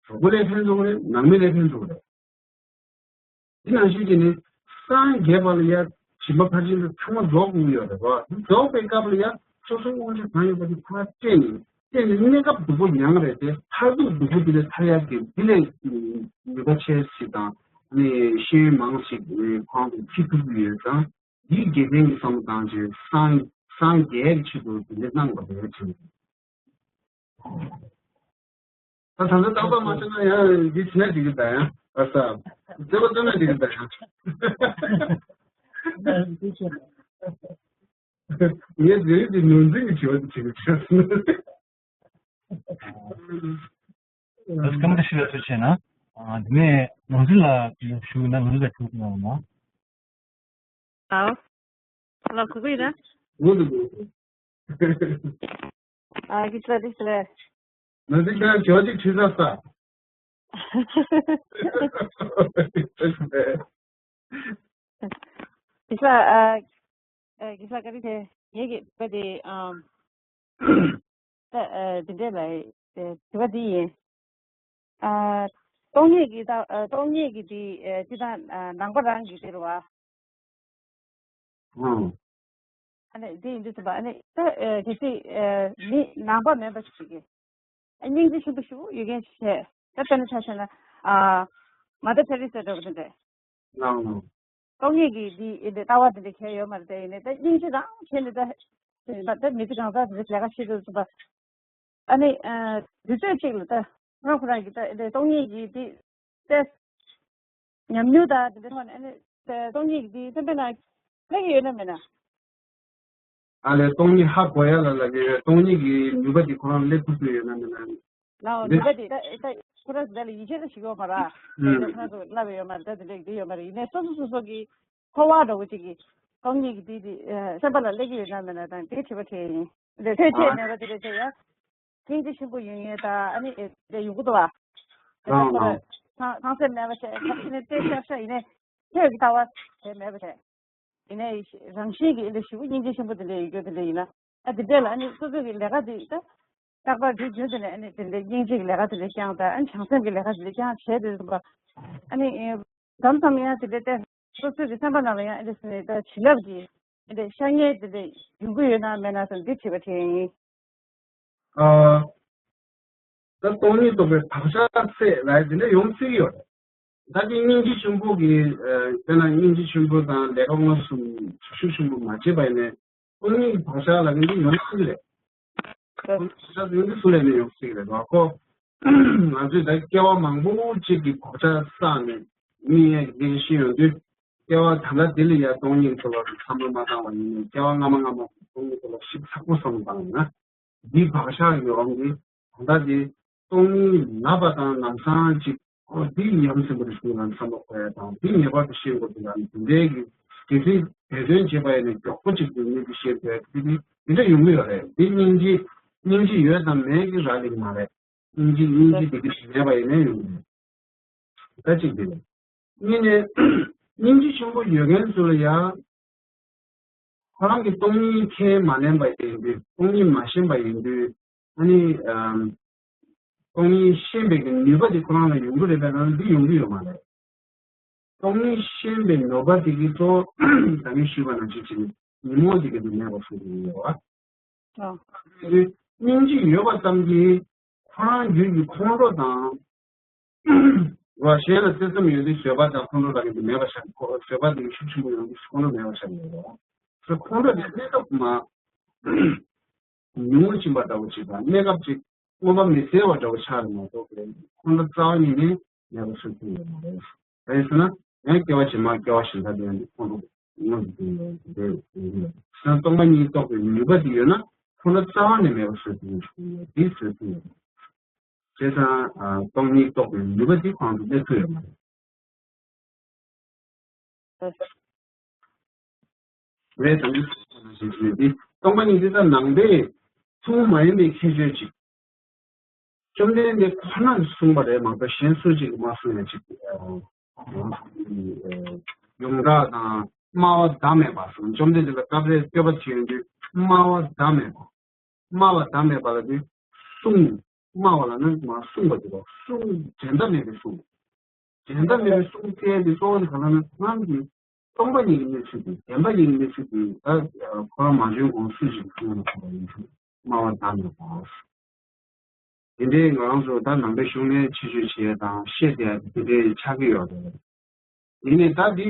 གྲོགས་པོ་ལ་ཕན་ཐོགས་རེད། ནང་མི་ལ་ཕན་ཐོགས་རེད། དེ་ནང་བཞིན་གྱི་ནི་སངས་རྒྱས་པ་ལ་ཡ་སྦྱིན་པ་ཕར་ཕྱིན་དུ་ཚང་མ་རྫོགས་དགོས་ཀྱི་ཡོད་རེད་བ། རྫོགས་པའི་སྐབས་ལ་ཡ་སོ་སོའི་དབང་ཆ་གང་ཡོད་པ་དེ་ཁོ་རང་སྤྲད་ནས་སྤྲད་ནས་གནས་སྐབས་སྡུག་པོ་མྱངས་རེད་དེ། མཐར་ཐུག་སྡུག་པོ་དེ་ལས་ཐར་ཡག་གི་དེ་ལས་ནུས་པ་ཆེ་ཞིག་དང་ནི་ཤེས་ཡོན་མང་ཞིག་ཁོང་དུ་ཁྲིད་ཐུབ་ཀྱི་ཡོད་ཙང་། འདིའི་དགེ་ཕན་གྱི་བསམ་བློ་བཏང་བྱས་སངས་སངས་རྒྱས་ཀྱི་ཆེད་དུ་དེ་འདྲ་གནང་བ་རེད་དྲན། ད་ད་ལྟ་རྟག་པར་མ་བྱས་ན་ཡང་འདི་བྱས་ན་འགྲིག་གི་ད་ཡང་ཨ་ས་རྩེ་པ་བཏོན་ན་འགྲིག་གི་ད་ཡང་། ངས་དེ་རིང་གི་ནོར་འཛིན་གྱི་དྲི་བ་དེ་དྲི་གི་བྱས་སོང་། ཨ། སྐར་མ་ཞིག་ལ་ཐུགས་ཆེ་ན། ཨ། དེ་ནས་ནོར་འཛིན་ལ་ཞུ་ན་ནོར་འཛིན་ལ་ཞུ་གི་ཡོད་ན། ཨའོ། ལ་གུ་གུ་ཡིན་ན། གུ་གུ་གུ། ཨ། གི་ཚ་རིག་ལེ། ནོར་འཛིན་ཁྱེད་རང་ཇོ་ཅིག་ཁྲིད་ས་ས། གི་ས། ཨ། ཨ། གི་ས་ཀ་རི་དེ་ངེད་ཀྱི་བ་དེ་ཨམ། ད་ཨ་དེ་འདྲས་ལ་ཨེ་དྲི་བ་འདི་ཡིན། ཨ། སྟོང་ཉིད་ཀྱི་ད་ཨ་སྟོང་ཉིད་ཀྱི་འདི་ཨེ་སྤྱི་བཏང་ཨ་ནང་པ་རང་གི་འདི་རེད་བ། ཨང་། ཨ་ནི་འདི་ཡིན་དུས་ཙམ་པ་ཨ་ནི་ད་ཨེ་གལ་སྲིད་ཨེ་མི་ནང་པ་མིན་པ་ཞིག་གིས་ཨ་སྙིང་རྗེ་ཆེན་པོ་ཞིག་ཡོད་མཁན་ཞིག་བྱས། ད་དཔེར་ན་ཆ་བཞག་ན་ཨ་མ་དར་ཐེ་རེ་ས་འདྲ་བོ་དེ་འདྲས། ལགས་ལགས། སྟོང་ཉིད་ཀྱི་འདི་ཨེ་འདི་ལྟ་བ་འདི་འདྲ་གལ་ཡོད་མ་རེད་དེ། ཡིན་ནའི་ད་སྙིང་རྗེ་རང་བྱས་ནས་ད་ད་མི་ཚེ་གང་ཟག་འདི་འདྲ་ལས་ཀ་བྱེད་དུས་ཙམ་པ་ཨ་ནི་ཨ་དུས་ཚོད་གཅིག་ལ་ད་ང་ཁོ་རང་གིས་ད་ཨེ་འདི་སྟོང་ཉིད་ཀྱི་འདི་ཏེ་ཉམས་མྱོང་དང་འདི་འདྲ་ཐོག་ནས་ཨ་ནི་ད་སྟོང་ཉིད་ཀྱི་འདི་སེམས་པའི་ནང་སླེབས་ཀྱི་ཡོད་ན་མེད་ན། ཨ་ལས་སྟོང་ཉིད་ཧ་གོ་ཡ་ལ་ལ་གི་སྟོང་ཉིད་ཀྱི་ནུས་པ་དེ་ཁོ་རང་སླེབས་ཐུབ་ཀྱི་ཡོད་ན་མེད་ན། ལའོ་འདི་ནུས་པ་དེ་ད་ད་ཁོ་རང་ཚོ་ད་ལ་ཡིད་ཆེས་ད་ཞིག་ཡོད་མ་ར། ཨུམ། ད་ཁོ་རང་ཚོ་བསླབ་ཡོད་མ་རེད། ད་དེ་འདྲ་དེ་ཡོད་མ་རེད། ཡིན་ནའི་སོ་སོ་སོ་སོ་གི་འཁོར་བ་འདྲ་བོ་ཅིག་གི་སྟོང་ཉིད་ཀྱི་དེ་དེ་ཨ་སེམས་པ་ལ་སླེབས་ཀྱི་ཡོད་ན་མེད་ན་དང་དེ་དྲི་བ་དྲིས་ཡིན། དེ་ཐོས་ཨ་རྗེས་མེད་པ་དེ་འདྲ་བྱས་ཡ། སྙིང་རྗེ་ཆེན་པོ་ཡོད་མཁན་དང་ཨ་ནི་དེ་ཡོང་གི་འདུག་བ། དེ་ལ་ལའོ་ཁོ་ལའོ། རང་རང་སེམས་མེད་པ་བྱས་ཁ་ཕྱི་ནས་བལྟས་ཤག་ཤག་ཡིན་ནའི་ཐོས་ཀྱི་ལྟ་བ་དེ་མེད་པ་བྱས། ཡིན་ནའི་རང་བཞིན་གྱིས་ཨེ་འདྲ་ཞེ་པོ་སྙིང་རྗེ་ཆེན་པོ་དེ་འདྲ་ཡོད་རྒྱུ་དེ་འདྲ་ཡིན་ན། ཨ་དེ་འདྲ་ལ་ཨ་ནི་སོ་སོ་གི་ལས་ཀ་དེ་ད་རྟག་པར་དུས་རྒྱུན་དུ་ནས་ཨ་ནི་དེ་འདྲ་སྙིང་རྗེ་གི་ལས་ཀ་དེ་འདྲ་བསྐྱངས་དང་། ཨ་ནི་བྱང་སེམས་ཀྱི་ལས་ཀ་དེ་འདྲ་བསྐྱངས་བྱས་དུས་ཙམ་པ་ཨ་ནི་ཨེ་མཚམས་མཚམས་ཡང་དེ་འདྲ་སྟེ་སོ་སོའི་གི་སེམས་པ་ནང་ལ་ཡང་ཨེ་འདྲ་སེ་ད་བྱིན་རླབས་ཀྱི་ཨེ་འདྲ་ཤར་མཁན་དེ་འདྲ་ཡོང་གི་ཡོད་ན་མེད་ན་ཟེར་འདི་དྲི་བ་དྲིས་ཡིན། ཨ། ད་སྟོང་ཉིད་རྟོགས་པའི་བག་ཆགས་སད་ལ་དེ་འདྲ་ཡོང་སྲིད་ཡོད་རེད། ད་དེ་སྙིང་རྗེ་ཆེན་པོ་གི་ཨ་དཔེར་ན་སྙིང་རྗེ་ཆེན་པོ་དང་ལས་ཀ་མངོན་སུམ་ཐབས་ཤེས་ཆེན་པོ་མ་བྱས་པ་ཡིན་ནའི་སྟོང་ཉིད་ཀྱི་བག་ཆགས་ལ་དེ་འདྲ་ཡོང་སྲིད་རེད། བག་ཆགས་ཡོང་དུས་སུ་ལས་ནས་ཡོང་སྲིད་རེད་བ་ཁོ། ང་ཚོས་ད་སྐྱེ་བ་མང་པོ་གཅིག་གི་བག་ཆགས་བསགས་ནས་མི་ཡན་གྱི་བདེ་སྐྱིད་ཤེས་ཡོང་དུས་སྐྱེ་བ་ད་ལྟ་འདི་ལ་ཡ་སྟོང་ཉིད་ཐོག་ལ་བསམ་བློ་མ་བཏང་བ་ཡིན་ནའི་སྐྱེ་བ་སྔ་མ་སྔ་མ་སྟོང་ཉིད་ཐོག་ལ་ཞིབ་ཚགས་པོ་བསམ་བློ་བཏང་ཡིན་ན། འདི་བག་ཆགས་ཡོད་འོང་གི། ད་ལྟ་དེ་སྟོང་ཉིད་ལབ་པ་དང་ལམ་སང་ཅིག་ཨོ་འདི་ཡ་མཚན་པོ་རེད་ཟེར་ལ་བསམ་བློ་འཁོར་ཡ་དང་། འདི་ངེས་པར་དུ་ཤེས་དགོས་འདུག་ལ་འདི་འདྲའི་གི་དེ་ཚེ་འབད་བརྩོན་བྱེད་པ་ཡིན་ན་མགྱོགས་པོ་ཅིག་ཏུ་མི་དེ་ཤེས་དགོས་དེ་འདི་འདི་འདྲ་ཡོང་གི་ཡོད་རེད། འདི་སྙིང་རྗེ་སྙིང་རྗེ་ཡོད་དང་མེད་ཀྱི་རག་ལས་མ་རེད། སྙིང་རྗེ་སྙིང་རྗེ་དེ་གི་མེད་པ་ཡིན་ན་ཡོང་གི་རེད། ད་གཅིག་དེ་རེད། གཉིས་ནས་སྙིང་རྗེ་ཆེན་པོ་ཡོད་མཁན་ཚོ་ལ་ཡ་ཁོ་རང་གིས་སྟོང་ཉིད་ཁས་མ་ལེན་པ་ཡིན་དུས། སྟོང་ཉིད་མ་ཤེས་པ་ཡིན་དུས། ཨ་ནི་ཨམ། སྟོང་ཉིད་ཤེས་པའི་གི་ནུས་པ་དེ་ཁོ་རང་ལ་ཡོང་གི་རེད་པས་ན་འདི་ཡོང་གི་ཡོད་མ་རེད། སྟོང་ཉིད་ཤེས་པའི་ནུས་པ་དེ་གི་གཙོ་བོ་ད་ནི་ཞུས་པ་ནང་བཞིན་བྱས་ནས་ཉོན་མོངས་དེ་གི་དེ་མེད་པར་བཟོ་གི་ཡོད་པ། ཨ། སྙིང་རྗེ་ཡོད་པ་ཙམ་གྱིས་ཁོ་རང་རྒྱུད་ཀྱི་ཁོང་ཁྲོ་དང་། རོ་གཞན་ལ་བརྩེ་སེམས་ཡོད་དུས་བཟོད་པ་དང་ཁོང་ཁྲོ་ལ་གི་དེ་མེད་པ་ཤར། ཁོ་བཟོད་པ་དེ་ཤུགས་ཆེན་པོ་ཡོང་དུས་ཁོང་ཁྲོ་མེད་པ་ཤར་ཡོད་རེད། ཁོང་ཁྲོ་དེ་གནས་སྐབས་མ་ཉུང་ངུ་ཕྱིན་པ་འདྲ་བོ་ཅིག་དང་གནས་སྐབས་ཅིག་མངོན་པ་མི་གསལ་བ་འདྲ་བོ་ཆགས་རེད་མ་གཏོགས་པའི་ཁོང་ཁྲོ་རྩ་བ་ཉིད་ནས་མེད་པ་ཤར་གྱི་ཡོད་མ་རེད། གང་ཡིན་ཟེར་ན་ཡང་སྐྱེ་བ་ཕྱི་མ་སྐྱེ་བ་གཞན་དག་ལ་ཡང་ཁོང་ཁྲོ་མངོན་དུ་གྱུར་ཡོད་དེ་ཡིན་ལ། སྟོང་པ་ཉིད་རྟོགས་པའི་ནུས་པ་དེ་ཡོད་ན་ཁོང་ཁྲོ་རྩ་བ་ནས་མེད་པ་བཟོ་ཐུབ་ཀྱི་ཡོད། འདི་བཟོ་ཐུབ་ཡོད། བྱས་ཙང་ཨ་སྟོང་ཉིད་རྟོགས་པའི་ནུས་པ་དེ་ཁོང་ཚོ་སླེབས་ཐུབ་ཡོད་མ་རེད། རེད་དང་། འདི་སྟོང་པ་ཉིད་དེ་ད་ནང་པའི་ཐུན་མོང་མ་ཡིན་པའི་ཁྱད་ཆོས་ཅིག་བཅོམ་ལྡན་འདས་ཁོ་ན་གིས་གསུངས་པ་རེད་མ་གཏོགས་གཞན་སུ་གཅིག་གིས་མ་གསུངས་ཡ་ཅིག་ཡོངས་གྲགས་དང་སྨྲ་བ་ཟླ་མེད་པ་གསུངས། བཅོམ་ལྡན་འདས་ལ་སྐབས་རེ་བསྟོད་པ་བྱེད་ཡོང་དུས་སྨྲ་བ་ཟླ་མེད་པ། སྨྲ་བ་ཟླ་མེད་པ་ལ་དེ་གསུང་། སྨྲ་བ་ལ་ནི་མ་གསུངས་པ་དེ་ལ་གསུང་། འགྲན་ཟླ་མེད་པའི་གསུང་། འགྲན་ཟླ་མེད་པའི་གསུང་ཚན་དེ་གཙོ་བོ་ནི་གང་ལ་ན་སྔོན་གྱི་སྟོང་པ་ཉིད་ཀྱི་གནས་ཚུལ་དེ། བདེན་པ་ཉིད་ཀྱི་གནས་ཚུལ་དེ་ད་ཁོ་རང་མ་བྱོན་གོང་སུ་ཞིག་གསུངས་ཡོད་པ་ཡིན་ཚུལ་སྨྲ་བ་ཟླ་མེད་པ། དེ་འདྲའི་ང་རང་ཚོ་ད་ནང་པའི་གཞུང་ནས་ཆེད་བརྗོད་བྱེད་དང་བཤད་དེ་དེ་འདྲའི་ཆགས་ཀྱི་ཡོད་རེད། ཡིན་ནའི་ད་འདི་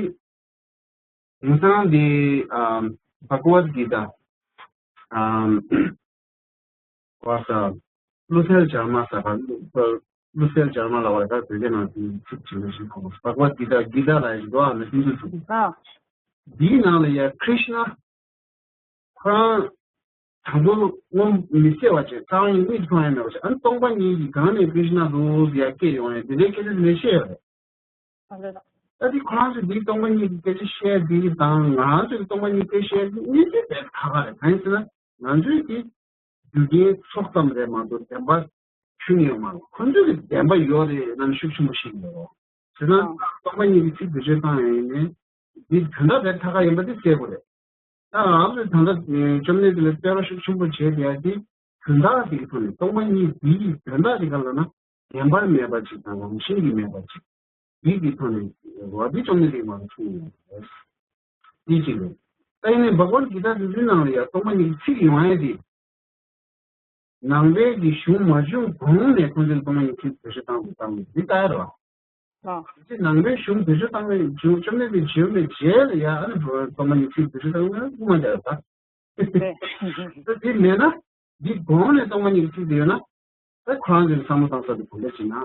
དེང་སང་འདི་ཨམ་བྷ་ག་ཝད་གི་ཏ། ཨམ། བ་ས། བློ་གསལ་སྦྱར་མ་ས་ག་བློ་གསལ་སྦྱར་མ་ལ་བ་ད་བོད་སྐད་ནང་དུ་ཚིག་ཅིག་ལ་ཞིག་གོ་བྷ་ག་ཝད་གི་ཏ། གི་ཏ་ལ་ཡིག་འགྲོ་ཨ་ན་ཧིན་དུ་ཚུགས། ཨ། འདིའི་ནང་ལ་ཡ་ཀྲིཤ་ན་ཁོ་རང་དང་པོ་སྔོན་མི་གསལ་བ་བྱས། རྩ་བ་ཉིད་དམིགས་སུ་མཐོང་ཡ་མེད་པ་བྱས། ཨ་ནི་སྟོང་པ་ཉིད་ཀྱི་སྒང་ནས་ཀྲིཤ་ན་རུ་ཡ་སྐྱེས་ཡོང་ཡ་དེ་འདྲའི་སྐད་ཆ་དེ་འདྲ་བཤད་ཡོད་རེད། ད་དེ་ཁོ་རང་ཚོས་འདིའི་སྟོང་པ་ཉིད་ཀྱི་སྐད་ཆ་བཤད་འདི་དང་ང་རང་ཚོས་སྟོང་པ་ཉིད་སྐད་བཤད་འདི་གཉིས་ཀ་དཔེ་ཁ་ཁ་རེད། གང་ཡིན་ཟེར་ན་ང་ཚོས་དེ་རྒྱུ་རྐྱེན་ཚོགས་ཙམ་རེད་མ་གཏོགས་བདེན་པ་ཞུ་མྱོང་མ་རེད། ཁོ་ཚོས་ཀྱི་བདེན་པ་ཡོད་རེད་ན་ཤུགས་ཆེན་པོ་ཞིག་ཡོད་རེད། དེ་ན་སྟོང་པ་ཉིད་ཀྱི་ཚིག་བེད་སྤྱོད་བཏང་ཡ་ཡིན་ནའི་འདི་དོན་དག་དཔེ་ཁ་ཁ་ཡིན་པ་དེ་གསལ་པོ་རེད། ད་ང་ཚོས་ད་ལྟ་བཅོམ་ལྡན་འདས་ལ་བསྟོད་པ་ཤུགས་ཆེན་པོ་བྱས་ཏེ་ཡ་དེ་དོན་དག་དེ་གི་ཐོག་ནས་སྟོང་པ་ཉིད་འདི་ཡི་དོན་དག་དེ་ག་ལ་ན་བདེན་པར་མེད་པ་ཅིག་དང་རང་བཞིན་གྱིས་མེད་པ་ཅིག་འདི་གི་ཐོག་ནས་བ་འདི་བཅོམ་ལྡན་འདས་མར་གསུངས་ཡོད་རེད། འདི་གཅིག་རེད། ད་ཡིན་ནའི་བྷག་ཝད་གི་ཏཱ་འདི་ཚོའི་ནང་ལ་ཡ་སྟོང་པ་ཉིད་ཀྱི་ཚིག་ཡོང་ཡ་དེ་ནང་པའི་གི་གཞུང་མ་བྱུང་གོང་ནས་ཁོང་ཚོས་སྟོང་པ་ཉིད་ཀྱི་ཚིག་བེད་སྤྱོད་བཏང་དགོས་བཏང་དགོས་འདི་ལྟ་ཡ་རེད་བ། ཨ། དེ་ནང་པའི་གཞུང་བེད་སྤྱོད་བཏང་བའི་གཞུང་བཅོམ་ལྡན་འདས་བྱོན་པའི་རྗེས་ལ་ཡ་ཨ་ནི་སྟོང་པ་ཉིད་ཀྱི་ཚིག་བེད་སྤྱོད་བཏང་ན་དབུ་མ་འཇལ་བ། རེད། ད་དེ་མེད་ན་འདི་གོང་ནས་སྟོང་པ་ཉིད་ཀྱི་ཚིག་དེ་ཡོད་ན་ད་ཁོ་རང་ཚོའི་བསམ་བློ་བཏང་ས་དེ་གོང་འདྲ་ཞིག་ན།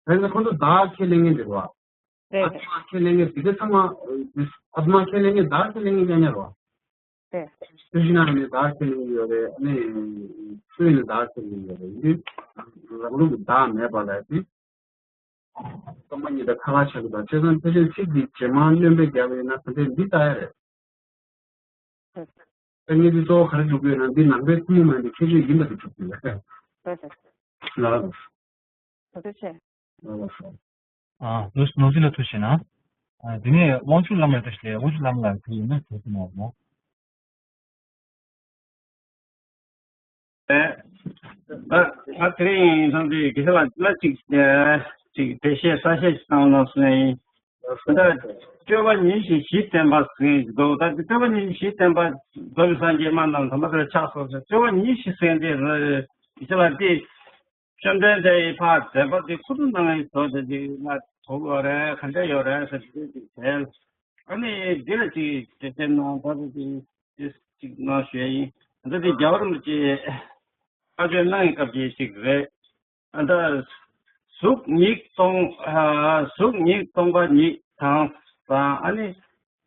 དེ་ནི་ཁོང་ཚོ་བདག་ཁས་ལེན་མཁན་དེ་རེད་བ། རེད། ཨ་ཏི་མ་ཁས་ལེན་མཁན་དེ་ག་ཚང་མ་ཨ་ཏི་མ་ཁས་ལེན་མཁན་བདག་ཁས་ལེན་མཁན་ཀྱང་ཉར་བ། རེད། སྲོལ་རྒྱུན་ནང་ནས་བདག་ཁས་ལེན་གྱི་ཡོད་རེད། ཨ་ནི་སྲོལ་ནས་བདག་ཁས་ལེན་གྱི་ཡོད་རེད། འདི་རང་ལུགས་ཀྱི་བདག་མེད་པ་ལ་དེ་སྟོང་པ་ཉིད་དང་ཁ་ཁ་ཆགས་ཀྱི་དང་། བྱས་ཙང་ཕལ་ཆེར་ཚིག་འདི་རྗེས་མ་སྣོན་པ་བརྒྱབ་པ་ཡིན་ན་ད་ལྟའི་འདི་ལྟ་ཡ་རེད། ད་ངས་འདི་གཙོ་བོ་ག་རེ་སྒྲུབ་ཀྱི་ཡོད་ན་འདི་ནང་པའི་ཐུན་མོང་མ་ཡིན་པའི་ཁྱད་ཆོས་ཡིན་པ་དེ་སྒྲུབ་ཀྱི་ཡོད། ལགས་སོ། ཐུགས་རྗེ་ཆེ། ལགས་སོ། ཨ། ནོར་ནོར་སྲིད་ལ་ཐུགས་རྗེ་གནང་། ཨ། དེ་ནས་དབང་ཕྱུག་བླ་མ་ལ་ཐུགས་རྗེ་ཆེ། དབང་ཕྱུག་བླ་མ་ལ་དེ་ཡིན་ན་དེ་ཚོ་མ་རེད། ཨེ། ད་ད་དེ་རིང་ཐང་དེ་དགེ་བཤེས་ལགས་ལ་ཅིག་ཨེ་ཅིག་འགྲེལ་བཤད་གསལ་བཤད་ཅིག་བཏང་གནང་སོང་ཡིན། ད་སྤྱོད་པ་ཉེར་ཞི་བཞི་བསྟན་པ་ཟེར་གྱི་འདུག་ད་དེ་སྤྱོད་པ་ཉེར་ཞི་བཞི་བསྟན་པ་རྫོགས་པའི་སངས་རྒྱས་མ་རྣམས་དམ་པ་དེར་ཆགས་སོ་ཟེར། སྤྱོད་པ་ཉེར་ཞི་ཟེར་མཁན་དེ་དགེ་བཤེས་ལགས་དེ་བཅོམ་ལྡན་འདས་ཡིས་ཕར་མཛད་པ་དེ་ཁོ་ཚོ་ནང་ཡིན་ཟེར་དེ་ང་དོགས་ཡོད་རེད། ག་འདྲ་ཡོད་རེད་ཟེར་དེ་ཅིག་བྱས། ཨ་ནི་འདི་ལ་ཅིག་འགྲེལ་བཤད་གནང་། ད་དེ་ཅིག་ཅིག་གནང་ཞུ་ཡ་ཡིན། ད་དེ་རྒྱལ་བ་རིན་པོ་ཆེ་བཀའ་ཆོས་གནང་བའི་སྐབས་ཀྱི་ཅིག་རེད། ཨ་ད་གཟུགས་ཉིད་སྟོང་ཨ་གཟུགས་ཉིད་སྟོང་པ་ཉིད་དང་དང་། ཨ་ནི་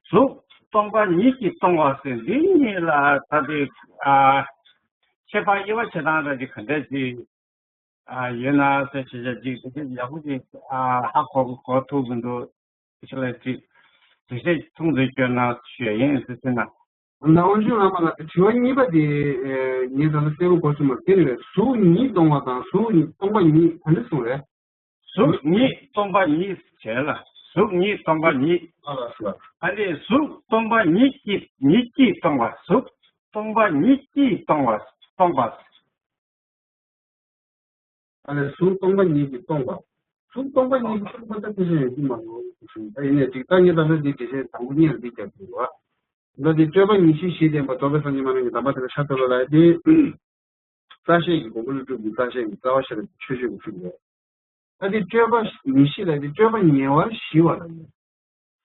གཟུགས་སྟོང་པ་ཉིད་ཀྱིས་སྟོང་བ་ཟེར་འདི་གཉིས་ལ་ད་དེ་ཨ་ཁྱད་པར་དབྱེ་བ་ཕྱེ་སྟངས་འདྲ་ཅིག་ག་འདྲ་ཅིག་ཨ་ཡོད་ན་ཟེར་བྱས་བྱས་ཅིག་དེ་ཡག་པོ་ཅིག་ཨ་ཧ་གོ་གོ་ཐུབ་ཀྱི་འདུག་དེ་ལ་ཅིག་དེ་བཤད་ཐུང་ཙམ་སྐྱོན་ན་ཞུ་ཡ་ཡིན་ཟེར་ཟེར་ན། ནང་དབང་ཕྱུག་བླ་མ་ལགས་ཀྱི་དྲི་བ་གཉིས་པ་དེ་ངས་ད་ལྟ་གསལ་པོ་གོ་ཐུབ་མ་རེད། དེ་ནི་རེད། གཟུགས་ཉིད་སྟོང་བ་དང་གཟུགས་སྟོང་པ་ཉིད་ག་འདྲ་གསུངས་རེད། གཟུགས་ཉིད་སྟོང་པ་ཉིད་བྱས་ལ། གཟུགས་ཉིད་སྟོང་པ་ཉིད། ཨ་ལ་སོ། ཨ་ནི་གཟུགས་སྟོང་པ་ཉིད་ཀྱིས་ཉིད་ཀྱིས་སྟོང་བ། གཟུགས་སྟོང་པ་ཉིད་ཀྱིས་སྟོང་བ་སྟོང་པ། ཨ་ལས་གཟུགས་སྟོང་པ་ཉིད་ཀྱིས་སྟོང་པ། གཟུགས་སྟོང་པ་ཉིད་ཀྱིས་སྟོང་པ་ད་དེ་བཞིན་ཡོད་ཀྱི་མ་རེད། ད་ཡིན་ནའི་ཅིག་ད་ངས་ད་ལྟ་འདི་འགྲེལ་བཤད་དང་པོ་གཉིས་ལ་འདི་རྒྱབ་ཀྱི་ཡོད་པ། ད་འདི་སྤྱོད་པ་ཉེར་ཞི་བཞི་བསྟན་པ་རྫོགས་པའི་སངས་རྒྱས་མ་རྣམས་ཀྱི་གདམས་པ་དེ་ལ་ཤར་ཐུབ་ལ་ལ་ཡ་དེ། རྩ་ཤེས་ཀྱི་མགོན་པོ་ཀླུ་སྒྲུབ་ཀྱི་རྩ་ཤེས་ཀྱི་རྩ་བ་ཤེས་རབ་ཀྱི་ཆོས་སྤྱོད་ཀྱི་ཚིག་རེད། ད་འདི་སྤྱོད་པ་ཉེར་ཞི་ལ་འདི་སྤྱོད་པ་ཉེ་བར་ཞི་བ་ལ་ཡོད།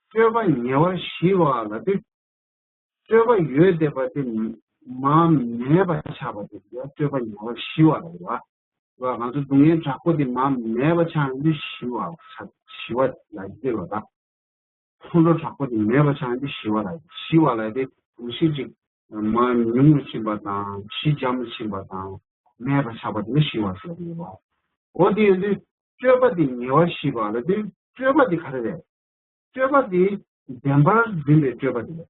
སྤྱོད་པ་ཉེ་བར་ཞི་བ་ལ་དེ། སྤྱོད་པ་ཡོད་བསྡད་པ་དེ་མར་མེད་པ་ཆགས་པ་དེ་ཡང་སྤྱོད་པ་ཉེ་བར་ཞི་བ་ལ་ཡོད་པ། ང་ཚོ་སྡུག་བསྔལ་དྲག་པོ་དེ་མར་མེད་པ་ཆགས་ན་དེ་ཞི་བ་ཆགས་ཞི་བ་ལ་ཡོད་པ་དང་། ཁོང་ཁྲོ་དྲག་པོ་དེ་མེད་པ་ཆགས་ན་དེ་ཞི་བ་ལ་ཡོད། ཞི་བ་ལ་དེ་གང་ཞིག་ཅིག་མར་ཉུང་རུ་ཕྱིན་པ་དང་ཞི་འཇམ་རུ་ཕྱིན་པ་དང་མེད་པ་ཆགས་པ་དེ་ནི་ཞི་བ་ཟེར་བ་ཡོད་པ། འོ་དེ་ཡིན་དུས་སྤྱོད་པ་དེ་ཉེ་བར་ཞི་བ་ལ་དེ་སྤྱོད་པ་དེ་ག་རེ་རེད། སྤྱོད་པ་དེ་བདེན་པར་འཛིན་པའི་སྤྱོད་པ་དེ་རེད།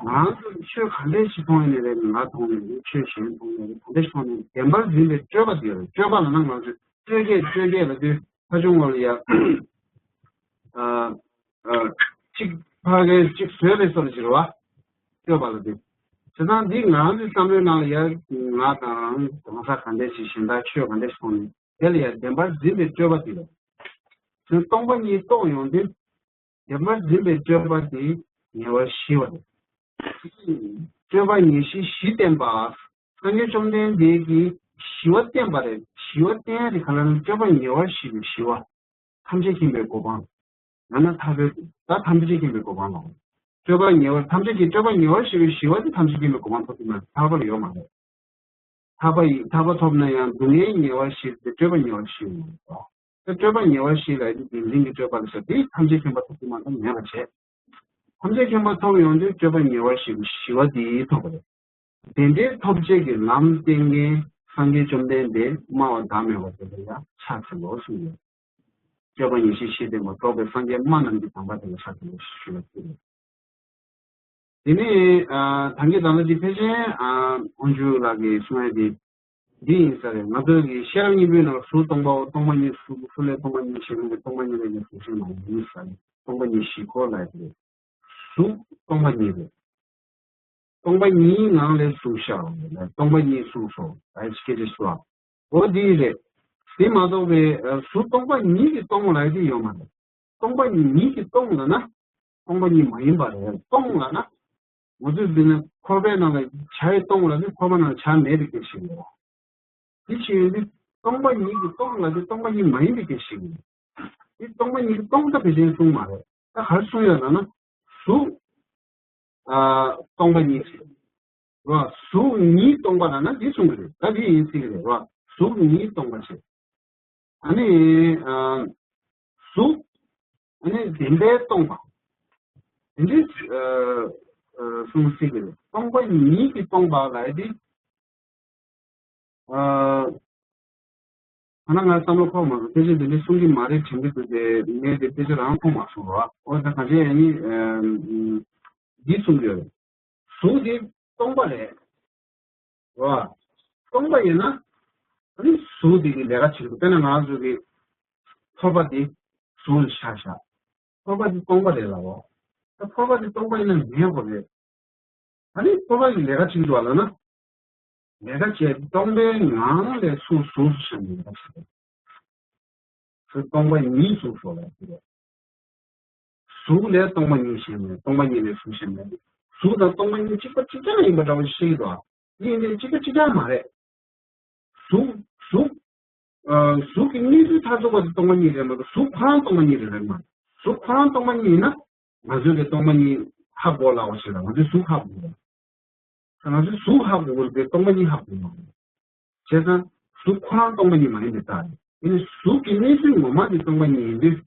ང་ཚོ་ཆོས་ག་འདྲ་ཞིག་མཐོང་ཡོད་ནའི་རེད། ང་མཐོང་ནའི་རེད། ཆོས་གཞན་མཐོང་ནའི་རེད། ག་འདྲ་ཞིག་མཐོང་ནའི་རེད། བདེན་པར་འཛིན་པའི་སྤྱོད་པ་དེ་རེད། སྤྱོད་པ་ལ་ན་ང་ཚོས་སྤྲོས་བྲལ་སྤྲོས་བྲལ་ལ་དུས་ཕ་ཆུང་བ་ལ་ཡ་ཨ་ཨ་གཅིག་ཕ་གིར་གཅིག་བཟོས་པའི་བཟོ་འདྲ་ཞིག་རེད་བ། སྤྱོད་པ་ལ་དུས་བྱས་ཙང་འདི་ང་ཚོའི་བསམ་བློའི་ནང་ལ་ཡ་ང་དང་གང་ཟག་ག་འདྲ་ཞིག་གཞན་དག་ཆོས་ག་འདྲ་ཞིག་མཐོང་ནའི་དེ་ལ་ཡ་བདེན་པར་འཛིན་པའི་སྤྱོད་པ་དེ་རེད། དེ་སྟོང་པ་ཉིད་རྟོགས་ཡོང་དུས། བདེན་པར་འཛིན་པའི་སྤྱོད་པ་དེ་ཉེ་བར་ཞི་བ་རེད། སྤྱོད་པ་ཉེར་ཞི་བཞི་བསྟན་པ། སངས་རྒྱས་བཅོམ་ལྡན་འདས་ཀྱིས་ཞི་བ་བསྟན་པ་རེད། ཞི་བ་བསྟན་ཡ་དེ་ག་ལ་ན་སྤྱོད་པ་ཉེ་བར་ཞི་བའི་ཞི་བ། ཐམས་ཅད་མཁྱེན་པའི་གོ་འཕང་། ཡང་ན་ཐར་པའི་ད་ཐམས་ཅད་མཁྱེན་པའི་གོ་འཕང་ལ། སྤྱོད་པ་ཉེ་བར་ཐམས་ཅད་ཀྱི་སྤྱོད་པ་ཉེ་བར་ཞི་བའི་ཞི་བ་དེ་ཐམས་ཅད་མཁྱེན་པའི་གོ་འཕང་ཐོབ་ཐུབ་ན་ཐར་པ་ལ་ཡོད་མ་རེད། ཐར་པ་ཡི་ཐར་པ་ཐོབ་ན་ཡང་སྡུག་བསྔལ་ཉེ་བར་ཞི་སྟེ་སྤྱོད་པ་ཉེ་བར་ཞི་ཡོང་བ། དེ་སྤྱོད་པ་ཉེ་བར་ཞི་ལ་ཡི་བདེན་འཛིན་གྱི་སྤྱོད་པ་ལ་ཟེར་དེ་ཐམས་ཅད་མཁྱེན་པ་ཐོབ་ཐུབ་མ་ཐོབ་མེད་པ་བྱས། ཐམས་ཅད་མཁྱེན་པ་ཐོབ་ཡོང་དུས་སྤྱོད་པ་ཉེ་བར་ཞི་བ་ཞི་བ་དེ་ཐོབ་པ་རེད། དེ་འདྲའི་ཐོབ་བྱེད་ཀྱི་ལམ་བསྟན་མཁན་སངས་རྒྱས་བཅོམ་ལྡན་འདས་སྨྲ་བ་བདག་མེད་པ་དེ་ལ་ཡང་ཕྱག་འཚལ་ལོ་གསུངས་ཡོད། སྤྱོད་པ་ཉེར་ཞི་ཤེས་ལྡན་པ་རྟོགས་པའི་སངས་རྒྱས་སྨྲ་རྣམས་ཀྱི་དམ་པ་དེ་ལ་ཕྱག་འཚལ་ལོ་ཞུ་བ་དེ་རེད། དེ་ནས་ཨ་ད་གིན་ད་ལྟ་འདི་ཕལ་ཆེར་ཨ་དབང་ཕྱུག་ལགས་ཀྱིས་གསུང་ཡ་དེ་འདི་ཡིན་ས་རེད། ང་ཚོ་གི་ཤེས་རབ་སྙིང་པོའི་ནང་གཟུགས་སྟོང་པའོ། སྟོང་པ་ཉིད་གཟུགས་གཟུགས་ལས་སྟོང་པ་ཉིད་བྱུང་བའི་སྟོང་པ་ཉིད་ལས་ཀྱང་གཟུགས་ཤེས་མ་ཡིན་ས་རེད། སྟོང་པ་ཉིད་བཞི་སྐོར་ལ་ཡོད་རེད། གཟུགས་སྟོང་པ་ཉིད་རེད། སྟོང་པ་ཉིད་ངང་ལས་གཟུགས་ཤར་བ་རེད། སྟོང་པ་ཉིད་གཟུགས་སོ། ད་སྐད་ཆ་ཞུ་བ། འོ་འདི་རེད། དེ་མ་གཏོགས་པའི་ཨ་གཟུགས་སྟོང་པ་ཉིད་ཀྱིས་སྟོང་ལབ་ཡ་དེ་ཡོད་མ་རེད། སྟོང་པ་ཉིད་ཀྱིས་སྟོང་ལབ་ན་སྟོང་པ་ཉིད་མ་ཡིན་པ་རེད། སྟོང་ལབ་ན་ང་ཚོས་འདི་ནི་འཁོར་བའི་ནང་ལ་བྱ་ཡིས་སྟོང་ལབ་ནི་འཁོར་བ་ནང་ལ་བྱ་མེད་པའི་སྐད་ཆ་ཡིན་རེད། དེ་ཕྱིར་འདི་སྟོང་པ་ཉིད་ཀྱིས་སྟོང་ལབ་དེ་སྟོང་པ་ཉིད་མ་ཡིན་པའི་སྐད་ཆ་ཞིག་ཡིན། འདི་སྟོང་པ་ཉིད་ཀྱིས་སྟོང་ད་ཕལ་ཆེར་གསུངས་མ་རེད། ད་ག་རེ་གསུངས་ཡོད་ལབ་ན་གཟུགས་ཨ་སྟོང་པ་ཉིད་ཅེས། རོ། གཟུགས་ཉིད་སྟོང་པ་ལབ་ན་འདི་གསུང་གི་རེད། ད་འདི་ཡིན་སྲིད་ཀྱི་རེད། རོ། གཟུགས་ཉིད་སྟོང་པ་ཅེས། ཨ་ནི་ཨ་གཟུགས་ཨ་ནི་བདེན་པས་སྟོང་པ། འདི་འདྲའི་ཨ་ཨ་གསུང་སྲིད་ཀྱི་རེད། སྟོང་པ་ཉིད་ཀྱིས་སྟོང་པ་ལབ་ཡ་འདི། ཨ་ཐ་ན་ང་བསམ་བློ་འཁོར་མ་སོང་། ཕལ་ཆེར་འདི་འདྲའི་གསུང་གི་མ་རེད་དྲན་གྱི་འདུག་སྟེ་ངས་དེ་ཕལ་ཆེར་རང་མཐོང་མ་སོང་རོ། འོ་ད་གང་བྱས་ཡང་ནི་ཨ་འདི་གསུང་གི་ཡོད་རེད། གཟུགས་དེ་སྟོང་པ་རེད་རོ། སྟོང་པ་ཡིན་ན་ཨ་ནི་གཟུགས་དེ་གི་ལས་ཀ་བྱེད་ཀྱི་འདུག་དཔེར་ན་ང་ཚོ་གི་ཕོར་པ་དེ་གཟུགས་ལ་ཆགས་བཞག་ཕོར་པ་དེ་སྟོང་པ་རེད་ལབ་རོ། ད་ཕོར་པ་དེ་སྟོང་པ་ཡིན་ན་མེད་དགོས་རེད། ཨ་ནི་ཕོར་པ་གི་ལས་ཀ་བྱེད་ཀྱི་འདུག་ལབ་ན། ལས་ཀ་བྱེད་སྟོང་པའི་ངང་ལས་སུ་གཟུགས་སུ་ཤར་ནས་ལས་ཀ་བྱེད། སུ་སྟོང་པ་ཉིད་གཟུགས་སོ་ལ་ཟེར། གཟུགས་ལས་སྟོང་པ་ཉིད་ཤེས་མེད། སྟོང་པ་ཉིད་ལས་གཟུགས་ཤེས་མེད། གཟུགས་དང་སྟོང་པ་ཉིད་གཅིག་པ་གཅིག་རྐྱང་ཡིན་པ་འདྲ་བོ་ཞིག་ཤེས་ཀྱི་འདུག་ཡིན་ཏེ་གཅིག་པ་གཅིག་རྐྱང་མ་རེད། གཟུགས་གཟུགས་ཨ་གཟུགས་ཀྱི་གནས་ཚུལ་མཐར་ཐུག་པ་དེ་སྟོང་པ་ཉིད་རེད་མ་གཏོགས་གཟུགས་ཁོ་རང་སྟོང་པ་ཉིད་རེད་རེད་མ་རེད། གཟུགས་ཁོ་རང་སྟོང་པ་ཉིད་ཡིན་ན་ང་ཚོས་ཀྱི་སྟོང་པ་ཉིད་ཧ་གོ་ལ་འོ་ཞེས་ལ་ང་ཚོས་གཟུགས་ཧ་གོ་དགོས། ང་ཚོས་གཟུགས་ཧ་གོ་དགོས་ཏེ་སྟོང་པ་ཉིད་ཧ་གོ་དགོས། བྱས་ཙང་གཟུགས་ཁོ་རང་སྟོང་པ་ཉིད་མ་ཡིན་པའི་རྟགས་རེད། ཡིན་ནའི་གཟུགས་ཀྱི་གནས་ཚུལ་ངོ་མ་དེ་སྟོང་པ་ཉིད་ཡིན་དུས།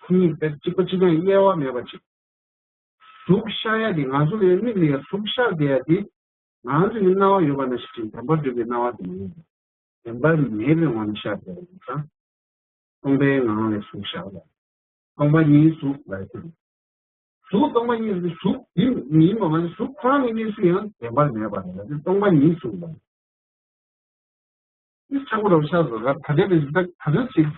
མཚན་ཉིད་དཔེ་གཅིག་པ་གཅིག་རྐྱང་དབྱེ་བ་མེད་པ་ཅིག་གཟུགས་ཤར་ཡ་དེ་ང་ཚོ་ལ་མིག་ལ་ཡ་གཟུགས་ཤར་བསྡད་ཡ་དེ་ང་ཚོ་ཡི་སྣང་བ་ཡོད་པ་ནང་བཞིན་བདེན་པར་གྲུབ་པའི་སྣང་བ་དེ་མ་ཡིན་པ། བདེན་པར་མེད་པའི་ངང་ནས་ཤར་བསྡད་པ་ཡིན་ཙང་། སྟོང་པའི་ངང་ལས་གཟུགས་ཤར་བ། སྟོང་པ་ཉིད་གཟུགས་ལ་ཡོད། གཟུགས་སྟོང་པ་ཉིད་ཀྱི་གཟུགས་འདི་ཉིད་མ་མ་གཟུགས་ཁོ་རང་གི་གནས་ཚུལ་ཡང་བདེན་པར་མེད་པ་རེད། སྟོང་པ་ཉིད་གཟུགས་ལ། འདི་ཆགས་པོ་རང་ཆགས་སོང་ར། ད་ལྟའི་ད་ད་ལྟ་ཞིག་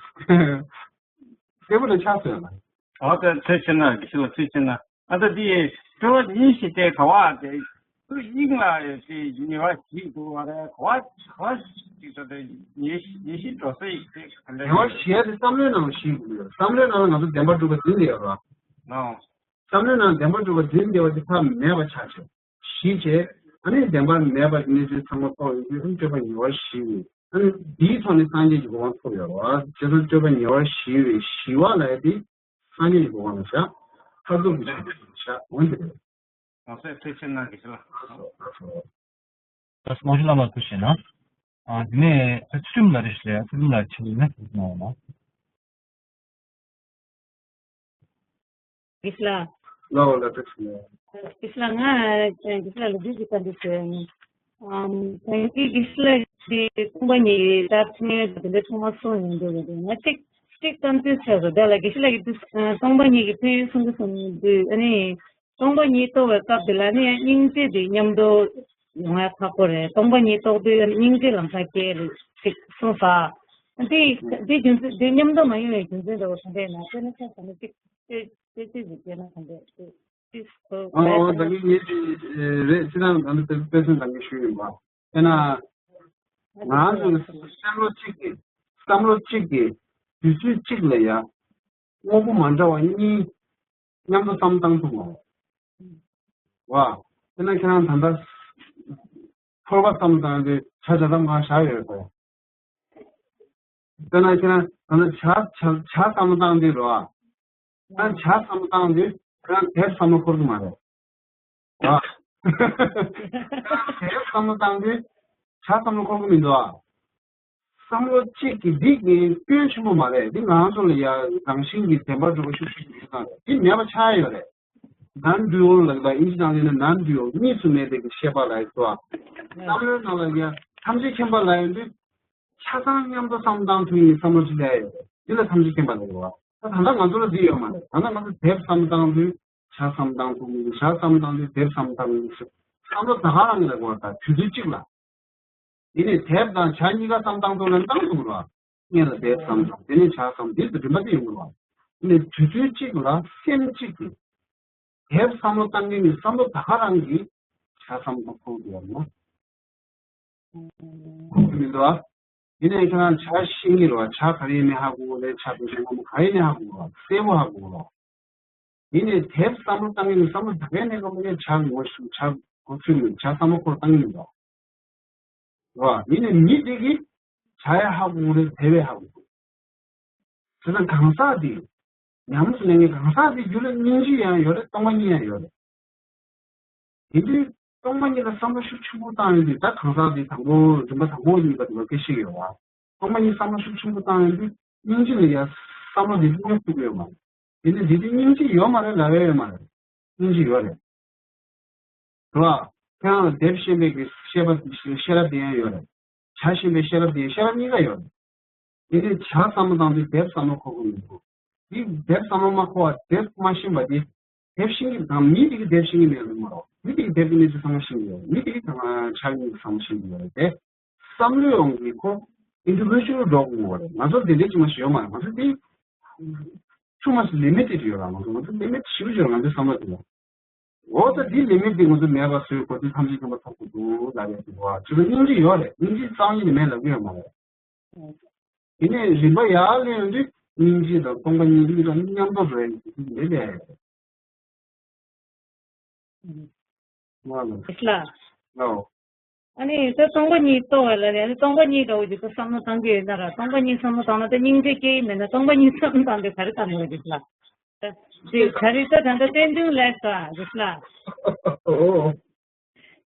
གསལ་པོ་ལ་ཆགས་སོང་ཡང་། ཨོ་ད་ཐུགས་རྗེ་གནང་། དགེ་བཤེས་ལགས་ཐུགས་རྗེ་གནང་། ཨ་ད་འདི་སྤྲོ་བ་ཉིད་ཞིག་དེ་ག་བ་དེ། དབྱིངས་ལ་ཡོད་དེ་ཉེ་བར་ཞི་འདུག་བ་རེད། ག་བ་ག་བ་ཞིག་ད་དེ་ཉེ་ཉེ་ཞི་འགྲོ་ས་ཡིག་དེ་ག་འདྲ་ཉེ་བར་ཞི་ཡ་དེ་བསམ་བློའི་ནང་ཞི་དགོས་ཡོད། བསམ་བློའི་ནང་ལ་ང་ཚོ་བདེན་པར་གྲུབ་པ་འཛིན་བསྡད་ཡོད་ར། ནོ། བསམ་བློའི་ནང་བདེན་པར་གྲུབ་པ་འཛིན་བསྡད་པ་དེ་ཐབས་མེད་པ་ཆགས་བྱས་ཞི་བྱས། ཨ་ནི་བདེན་པར་མེད་པ་གནས་ཚུལ་ཚང་མ་རྟོགས་ཡོང་དུས་ཨ་ནི་སྤྱོད་པ་ཉེ་བར་ཞི་བའི། ཨ་ནི་འདིའི་ཐོག་ནས་སངས་རྒྱས་ཀྱི་གོ་འཕང་ཐོབ་ཡོད་ར། བྱས་ཙང་སྤྱོད་པ་ཉེ་བར་ཞི་བའི་ཞི་བ་ལབ་ཡ་དེ། སངས་རྒྱས་ཀྱི་གོ་འཕང་ལ་བཞག་མཐར་ཐུག་གི་ཆ་ནས་བཞག་འོན་ཏེ་རེད། ང་ཚོས་ཐུགས་རྗེ་གནང་། དགེ་བཤེས་ལགས། ད་སྔོན་ལ་མ་ཐུག་བྱས་ན། ཨ་དེ་ནས་ཚུལ་ཁྲིམས་ལ་རེ་ཞིག་ལ་ཚུལ་ཁྲིམས་ལ་ཆེད་ལས་ནས་ཐུགས་གནང་བ་ན། དགེ་བཤེས་ལགས། ལའོ་ལ་ཐུགས་རྗེ་གནང་། དགེ་བཤེས་ལགས་ང་དགེ་བཤེས་ལགས་ལ་འདི་ཞིག་བཀའ་འདྲི་ཞུ་ཡ་ཡིན། ཨམ། ད་ཡིན་གྱི་དགེ་བཤེས་ལགས་ཀྱིས་སྟོང་པ་ཉིད་ཀྱི་ད་ཕན་ཡོན་དང་དེ་འདྲ་ཚང་མ་གསུངས་ཡོང་འདུག་གི་རེད། ང་གཅིག་གཅིག་བསམ་ཚུལ་ཆགས་སོང་། དེ་ལ་དགེ་བཤེས་ལགས་ཀྱིས་འདི་སྟོང་པ་ཉིད་ཀྱི་ཕན་ཡོན་གསུང་གི་སོང་དུས་ཨ་ནི། སྟོང་པ་ཉིད་རྟོགས་པའི་སྐབས་དེ་ལ་ནི་སྙིང་རྗེ་དེ་མཉམ་དུ་ཡོང་ཡ་ཁག་པོ་རེད། སྟོང་པ་ཉིད་རྟོགས་དུས་ཨ་ནི་སྙིང་རྗེ་ལམ་སང་སྐྱེ་རེད་ཅིག་གསུངས་སོང་། འདི་འདི་རྒྱུ་མཚན་འདི་མཉམ་དུ་མ་ཡོང་བའི་རྒྱུ་མཚན་འདྲ་བོ་ག་འདྲ་ཡིན་ན། དཔེར་ན་ཆ་བཞག་ན་ཅིག་དཔེ་དཔེ་ཅིག་ཅིག་བྱས་ན་ག་འདྲ་ཅིག་ཨ་ཨ་ད་གིན་ངས་ཅིག་རེད། ཅི་ན་ད་ནི་དཔེ་མཚོན་ད་གིན་ཞུས་ཡིན་པ། དཔེར་ན། ང་ཚོ་བསམ་བློ་གཅིག་གིས་བསམ་བློ་གཅིག་གིས་དུས་ཚོད་གཅིག་ལ་ཡ་དངོས་པོ་མ་འདྲ་བ་གཉིས་མཉམ་དུ་བསམ་བློ་བཏང་ཐུབ་མ་རེད་བ། དཔེར་ན་ཁྱེད་རང་ད་ལྟ་ཕོར་པ་བསམ་བློ་བཏང་དུས་བྱ་བྱ་ཐབས་ང་བཞག་ཡོད་པ། དཔེར་ན་ཁྱེད་རང་ད་ལྟ་བྱ་བྱ་བྱ་བསམ་བློ་བཏང་དུས་རེད་བ། ད་བྱ་བསམ་བློ་བཏང་དུས་ཁྱེད་རང་དེབ་བསམ་བློ་འཁོར་གི་མ་རེད། ཨ། དེབ་བསམ་བློ་བཏང་དུས་བྱ་བསམ་བློ་འཁོར་གི་མི་འདུག་ཨ། བསམ་བློ་གཅིག་གིས་འདི་གི་སྐྱོན་ཆེན་པོ་མ་རེད། འདི་ང་ཚོ་ལ་ཡ་རང་བཞིན་གྱིས་བདེན་པར་གྲུབ་པ་ཤུགས་ཆེན་པོ་ཡོད་ཙང་འདི་མེད་པ་ཆགས་ཡོད་རེད། non-dual ལབ་པ་ཨིན་ཇི་ནང་ལ་ཡིན་ན་non-dual གཉིས་སུ་མེད་པའི་གི་ཤེས་པ་ལབ་ཡོད་དོ། བསམ་བློའི་ནང་ལ་ཡ་ཐམས་ཅད་མཁྱེན་པ་ལབ་ཡོང་དུས་ཆ་ཚང་མཉམ་དུ་བསམ་བློ་བཏང་ཐུབ་ཡིན་བསམ་བློ་ཅིག་སླེབས་ཡོད་རེད། འདི་ལ་ཐམས་ཅད་མཁྱེན་པ་ལབ་ཡོད་རེད་བ། ད་ད་ལྟ་ང་ཚོ་ལ་འདི་ཡོད་མ་རེད། ད་ལྟ་ང་ཚོ་དེབ་བསམ་བློ་བཏང་དུས་ཇ་བསམ་བློ་བཏང་ཐུབ་མི་འདུག་ཇ་བསམ་བློ་བཏང་དུས་དེབ་བསམ་བློ་བཏང་མི་འདུག་བསམ་བློ་ད་ག་རང་གི་ལ་གོ་བ་ད་དུས་ཚོད་གཅིག་ལ། དེ་ནས་དེབ་དང་ཇ་གཉིས་ཀ་བསམ་བཏང་ཐུབ་ན་བཏང་ཐུབ་རེད་བ། སྔོན་ལ་དེབ་བསམ་བཏང་དེ་ནས་ཇ་བསམ་དེ་ཚོ་རིམ་པ་དེ་ཡོང་གི་རེད་བ། དེ་ནས་དུས་ཚོད་གཅིག་ལ་སེམས་གཅིག་གིས་དེབ་བསམ་བློ་བཏང་མཁན་གྱི་བསམ་བློ་ད་ག་རང་གིས་ཇ་བསམ་བློ་འཁོར་གྱི་ཡོད་ན། ཁུག་གི་མི་འདུག་ཨ། ཡིན་ནའི་ཁྱེད་རང་ཇ་ཤེས་ཀྱི་རེད་བ། ཇ་ག་རེ་ཡིན་མིན་ཧ་གོ་གི་རེད། ཇ་དེ་ཚོ་སྔ་མོ་ག་རེ་ཡིན་ཧ་གོ་གི་རེད་བ། གསལ་པོ་ཧ་གོ་གི་རེད་བ། ཡིན་ནའི་དེབ་བསམ་བློ་བཏང་གི་ཡིན་བསམ་བློ་ད་གའི་གནས་སྐབས་ལ་ཇ་ངོ་ཤེས་ཇ་གོ་ཚོད་མེད་ཇ་བསམ་བློ་འཁོར་བཏང་གི་མི་འདུག་རེད་བ། ཡིན་ནའི་མི་དེ་གིས་ཇ་ཡང་ཧ་གོ་གི་རེད། དེབ་ཡང་ཧ་གོ་གི་རེད། བྱས་ཙང་གང་ཟག་དེ། ཉམས་སུ་ལེན་མཁན་གང་ཟག་དེ་རྒྱུད་ལ་སྙིང་རྗེ་ཡང་ཡོད་རེད། སྟོང་པ་ཉིད་ཡང་ཡོད་རེད། དེ་དུས་སྟོང་པ་ཉིད་ལ་བསམ་བློ་ཤུགས་ཆེན་པོ་བཏང་ཡོང་དུས་ད་གང་ཟག་དེ་དང་པོ་རིམ་པ་དང་པོ་གཉིས་པ་དེ་ལ་སྐད་ཆ་ཡོད་བ། སྟོང་པ་ཉིད་བསམ་བློ་ཤུགས་ཆེན་པོ་བཏང་ཡོང་དུས་སྙིང་རྗེ་ལ་ཡང་བསམ་བློ་དེ་སླེབས་ཐུབ་ཡོད་མ་རེད། དེ་ནི་དེ་དུས་སྙིང་རྗེ་ཡོད་མ་རེད་ལབ་ཡ་ཡོད་མ་རེད། སྙིང་རྗེ་ཡོད་རེད། རེད་བ། ཁྱེད་རང་ལ་དེབ་ཤེས་མཁན་གྱི་ཤེས་པ་ཤེས་རབ་དེ་ཡང་ཡོད་རེད། ཇ་ཤེས་པའི་ཤེས་རབ་དེ་ཡང་ཤེས་རབ་གཉིས་ཀ་ཡོད་རེད། དེ་ནས་ཇ་བསམ་བློ་བཏང་དུས་དེབ་བསམ་བློ་འཁོར་གྱི་མི་འདུག་འདི་དེབ་བསམ་བློ་མ་འཁོར་བ་དེབ་མ་ཤེས་པ་དེ་དེབ་ཤེས་ཀྱི་དང་མི་དེ་གི་དེབ་ཤེས་ཀྱི་མེད་ལ་མ་རོགས། མི་དེ་གི་དེབ་ཀྱི་གནས་ཚུལ་ཚང་མ་ཤེས་ཀྱི་ཡོད་རེད། མི་དེ་གི་དང་ཇ་གི་གནས་ཚུལ་ཚང་མ་ཤེས་ཀྱི་ཡོད་རེད་དེ། བསམ་བློའི་དབང་གིས་ཁོ་ཨིན་ཌི་བི་ཇུ་ཨལ་འགྲོ་དགོས་པ་རེད། ང་ཚོར་དེ་འདྲའི་ཅིག་མ་ཞིག་ཡོད་མ་རེད། ང་ཚོ་དེ་too much limited ཡོད་ར། ང་ཚོ་ང་ཚོ་ལི་མིཊ་ཞེ་པོ་ཅིག་ཡོད་ར། ང་ཚོའི་བསམ་བློ་དེ་ལ། འོ་ད་དེ་ལི་མིཊ་དེ་ང་ཚོ་མེད་པ་བཟོས་དགོས། དེ་ཐམས་ཅད་མཁྱེན་པ་ཐོབ་དགོས་འདུག་ལབ་ཡ་དེ་བ་ཅིག་ལ་སྙིང་རྗེ་ཡོད་རེད། སྙིང་རྗེ་རྩ་བ་ཉིད་ནས་མེད་ལབ་ཀྱི་ཡོད་མ་རེད། དེ་ནས་རིམ་པ་ཡར་སླེབས་ཡོང་དུས་སྙིང་རྗེ་དང་སྟོང་པ་ཉིད་གཉིས་ཀ་མཉམ་དུ་རེད་ལབ་ཡ་རེད། ང་ལ་ལགས། ཨོ། ཨ་ནི་ད་སྟོང་པ་ཉིད་རྟོགས་པ་ལ་ནི་ཨ་ནི་སྟོང་པ་ཉིད་འདྲ་བོ་ཅིག་ཏུ་བསམ་བློ་བཏང་གི་ཡོད་ན་ར། སྟོང་པ་ཉིད་བསམ་བློ་བཏང་ན་ད་སྙིང་རྗེ་སྐྱེ་ཡི་མེད་ན་སྟོང་པ་ཉིད་བསམ་བློ་བཏང་དུས་ག་རེ་བཏང་དགོས་རེད་ལགས། ད་དེ་ག་རེ་ད་ད་ལྟ་རྟེན་འབྱུང་ལས་ས་རེད་ལགས། ཨོ།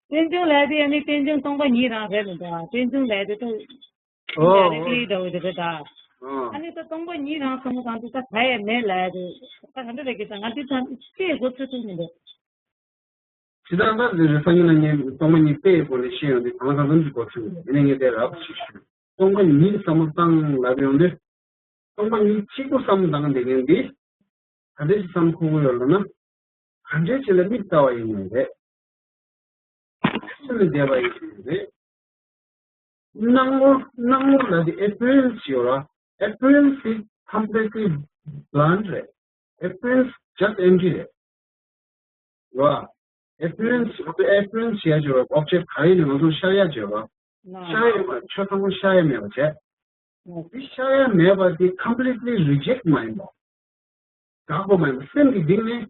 རྟེན་འབྱུང་ལས་དེ་ཨ་ནི་རྟེན་འབྱུང་སྟོང་པ་ཉིད་རང་རེད་མི་འདུག་ཨ། རྟེན་འབྱུང་ལས་དེ་ད་ཨོ། རེ་ཏི་འདྲ་བོ་དེ་རེད་ད། ཨོ། ཨ་ནི་ད་སྟོང་པ་ཉིད་རང་བསམ་བློ་བཏང་དུས་ད་ག་ཡང་མེད་ལབ་ཡ་དེ་ད་ག་འདྲ་རེད་ཀྱི་ད་ང་དེ་ད་དཔེ་གོ་ཚོད་ཐུབ་མི་འདུག་ཇི་ལྟར་ད་འདིར་སང་ཉིན་ལ་ངས་སྟོང་པ་ཉིད་དཔེ་ཡི་སྒོ་ནས་ཤེས་ཡོང་དུས་གང་ལ་གང་འཚམ་ཅིག་གོ་ཚོད་ཡོད། ཡིན་ནའི་ངས་དེ་རགས་པ་ཞིག་ཞུ། སྟོང་པ་ཉིད་བསམ་བློ་བཏང་ལབ་ཡོང་དུས། སྟོང་པ་ཉིད་གཅིག་པུ་བསམ་བློ་བཏང་བསྡད་མཁན་འདི། ག་འདྲས་ཤིག་བསམ་ཁུག་གི་ཡོད་ལབ་ན། ག་འདྲས་ཤིག་ལ་མིག་ལྟ་བ་ཡིན་ནའི་རེད། སེམས་ལ་བསྡད་པ་ཡིན་ནའི་རེད། སྣང་ངོ་སྣང་ངོ་ལ་དེ་appearance ཡོད་ར། appearance is completely blank རེད། appearance just empty རེད། ར། appearance appearance ཡ་ཅེ་ར། object ག་ཡིན་ནའི་ང་ཚོ་ཤར་ཡ་ཅེ་ར། ཤར་ཡ་མ་ཆ་ཚང་པོ་ཤར་ཡ་མེད་པ་བྱས། དེ་ཤར་ཡ་མེད་པ་དེ་completely reject མ་ཡིན་པ། དགག་པ་མ་ཡིན་པ་སེམས་ཀྱི་གཏིང་ནས་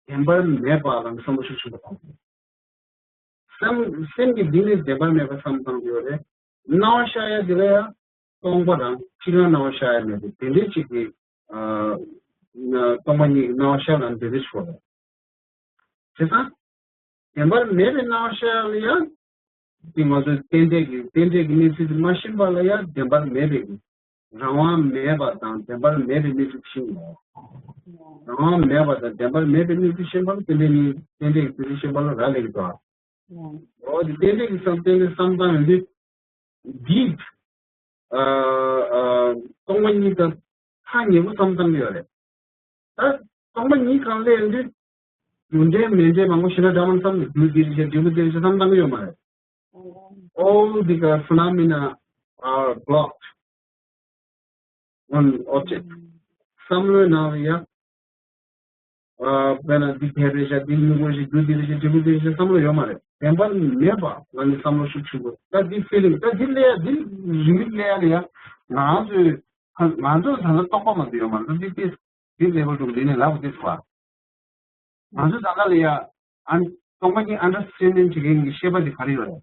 བདེན་པར་མེད་པ་ལ་བསམ་བློ་ཤུགས་ཆེན་པོ་གཏོང་དགོས། སེམས་སེམས་ཀྱི་གཏིང་ནས་བདེན་པར་མེད་པ་བསམ་བཏང་གི་ཡོད་རེད། སྣང་བ་ཤར་ཡ་དེ་ལ་ཡང་སྟོང་པ་དང་གཅིག་རང་སྣང་བ་ཤར་ཡ་མེད་པ་དེ་འདྲའི་ཅིག་གི་ཨ་སྟོང་པ་ཉིད་ཀྱི་སྣང་བ་ཤར་ལ་དེ་འདྲའི་ཆོག་རེད། བྱས་ཙང་། བདེན་པར་མེད་པའི་སྣང་བ་ཤར་ཡ་ལ་ཡང་། དེ་ང་ཚོས་རྟེན་འབྲེལ་གྱི་རྟེན་འབྲེལ་གྱི་གནས་ཚུལ་དེ་མ་ཤེས་པ་ལ་ཡང་བདེན་པར་མེད་པའི་གི་རང་དབང་མེད་པ་དང་བདེན་པར་མེད་པའི་གནས་ཚུལ་ཤེས་ཡོང་། རང་དབང་མེད་པ་དང་བདེན་པར་མེད་པའི་གནས་ཚུལ་ཤེས་པ་ལ་རྟེན་འབྲེལ་གཉིས་རྟེན་འབྲེལ་གྱི་རྟེན་འབྲེལ་ཤེས་པ་ལ་རག་ལས་ཀྱི་འདུག་འོ་དེ་རྟེན་འབྲེལ་གྱི་བསམ་རྟེན་འབྲེལ་བསམ་བཏང་ཡོང་དུས། འདི། ཨ་ཨ་སྟོང་པ་ཉིད་དང་ཐག་ཉེ་པོ་བསམ་བཏང་གི་ཡོད་རེད། ད་སྟོང་པ་ཉིད་སྒང་ལ་ཡོང་དུས། རྒྱུ་འབྲས་མེད་འབྲས་མང་པོ་ཞེ་དྲག་འདྲ་མ་བསམ་ནས་རྒྱུ་འདི་རེད་ཤག་འབྲས་བུ་འདི་རེད་ཤག་བསམ་བཏང་གི་ཡོད་མ་རེད། All the phenomena are blocked on object. བསམ་བློའི་ནང་ལ་ཡ། ཨ་དཔེར་ན་འདི་དེ་རེད་ཤག་འདི་མྱུ་གུ་རེད་ཤག་རྒྱུ་འདི་རེད་ཤག་འབྲས་བུ་འདི་རེད་ཤག་བསམ་བློ་ཡོད་མ་རེད། བདེན་པར་མེད་པ་ལ་ནི་བསམ་བློ་ཤུགས་ཆེན་པོ་ད་འདི་feeling ད་འདི་ལས་ཡ་འདི་རིམ་པས་ལས་ཡ་ལ་ཡ་ང་ཚོས་ང་ཚོས་ད་ལྟ་རྟོགས་པ་མ་འདི་ཡོད་མ་རེད། ད་འདི་འདི་འདི་level དུ་འདི་ནས་ལབ་འདི་ཚོ་བ། ང་ཚོ་ད་ལྟ་ལ་ཡ་ཨན་སྟོང་པ་ཉིད་understanding བྱེད་མཁན་གྱི་ཤེས་པ་འདི་ག་རེ་ཡོད་རེད།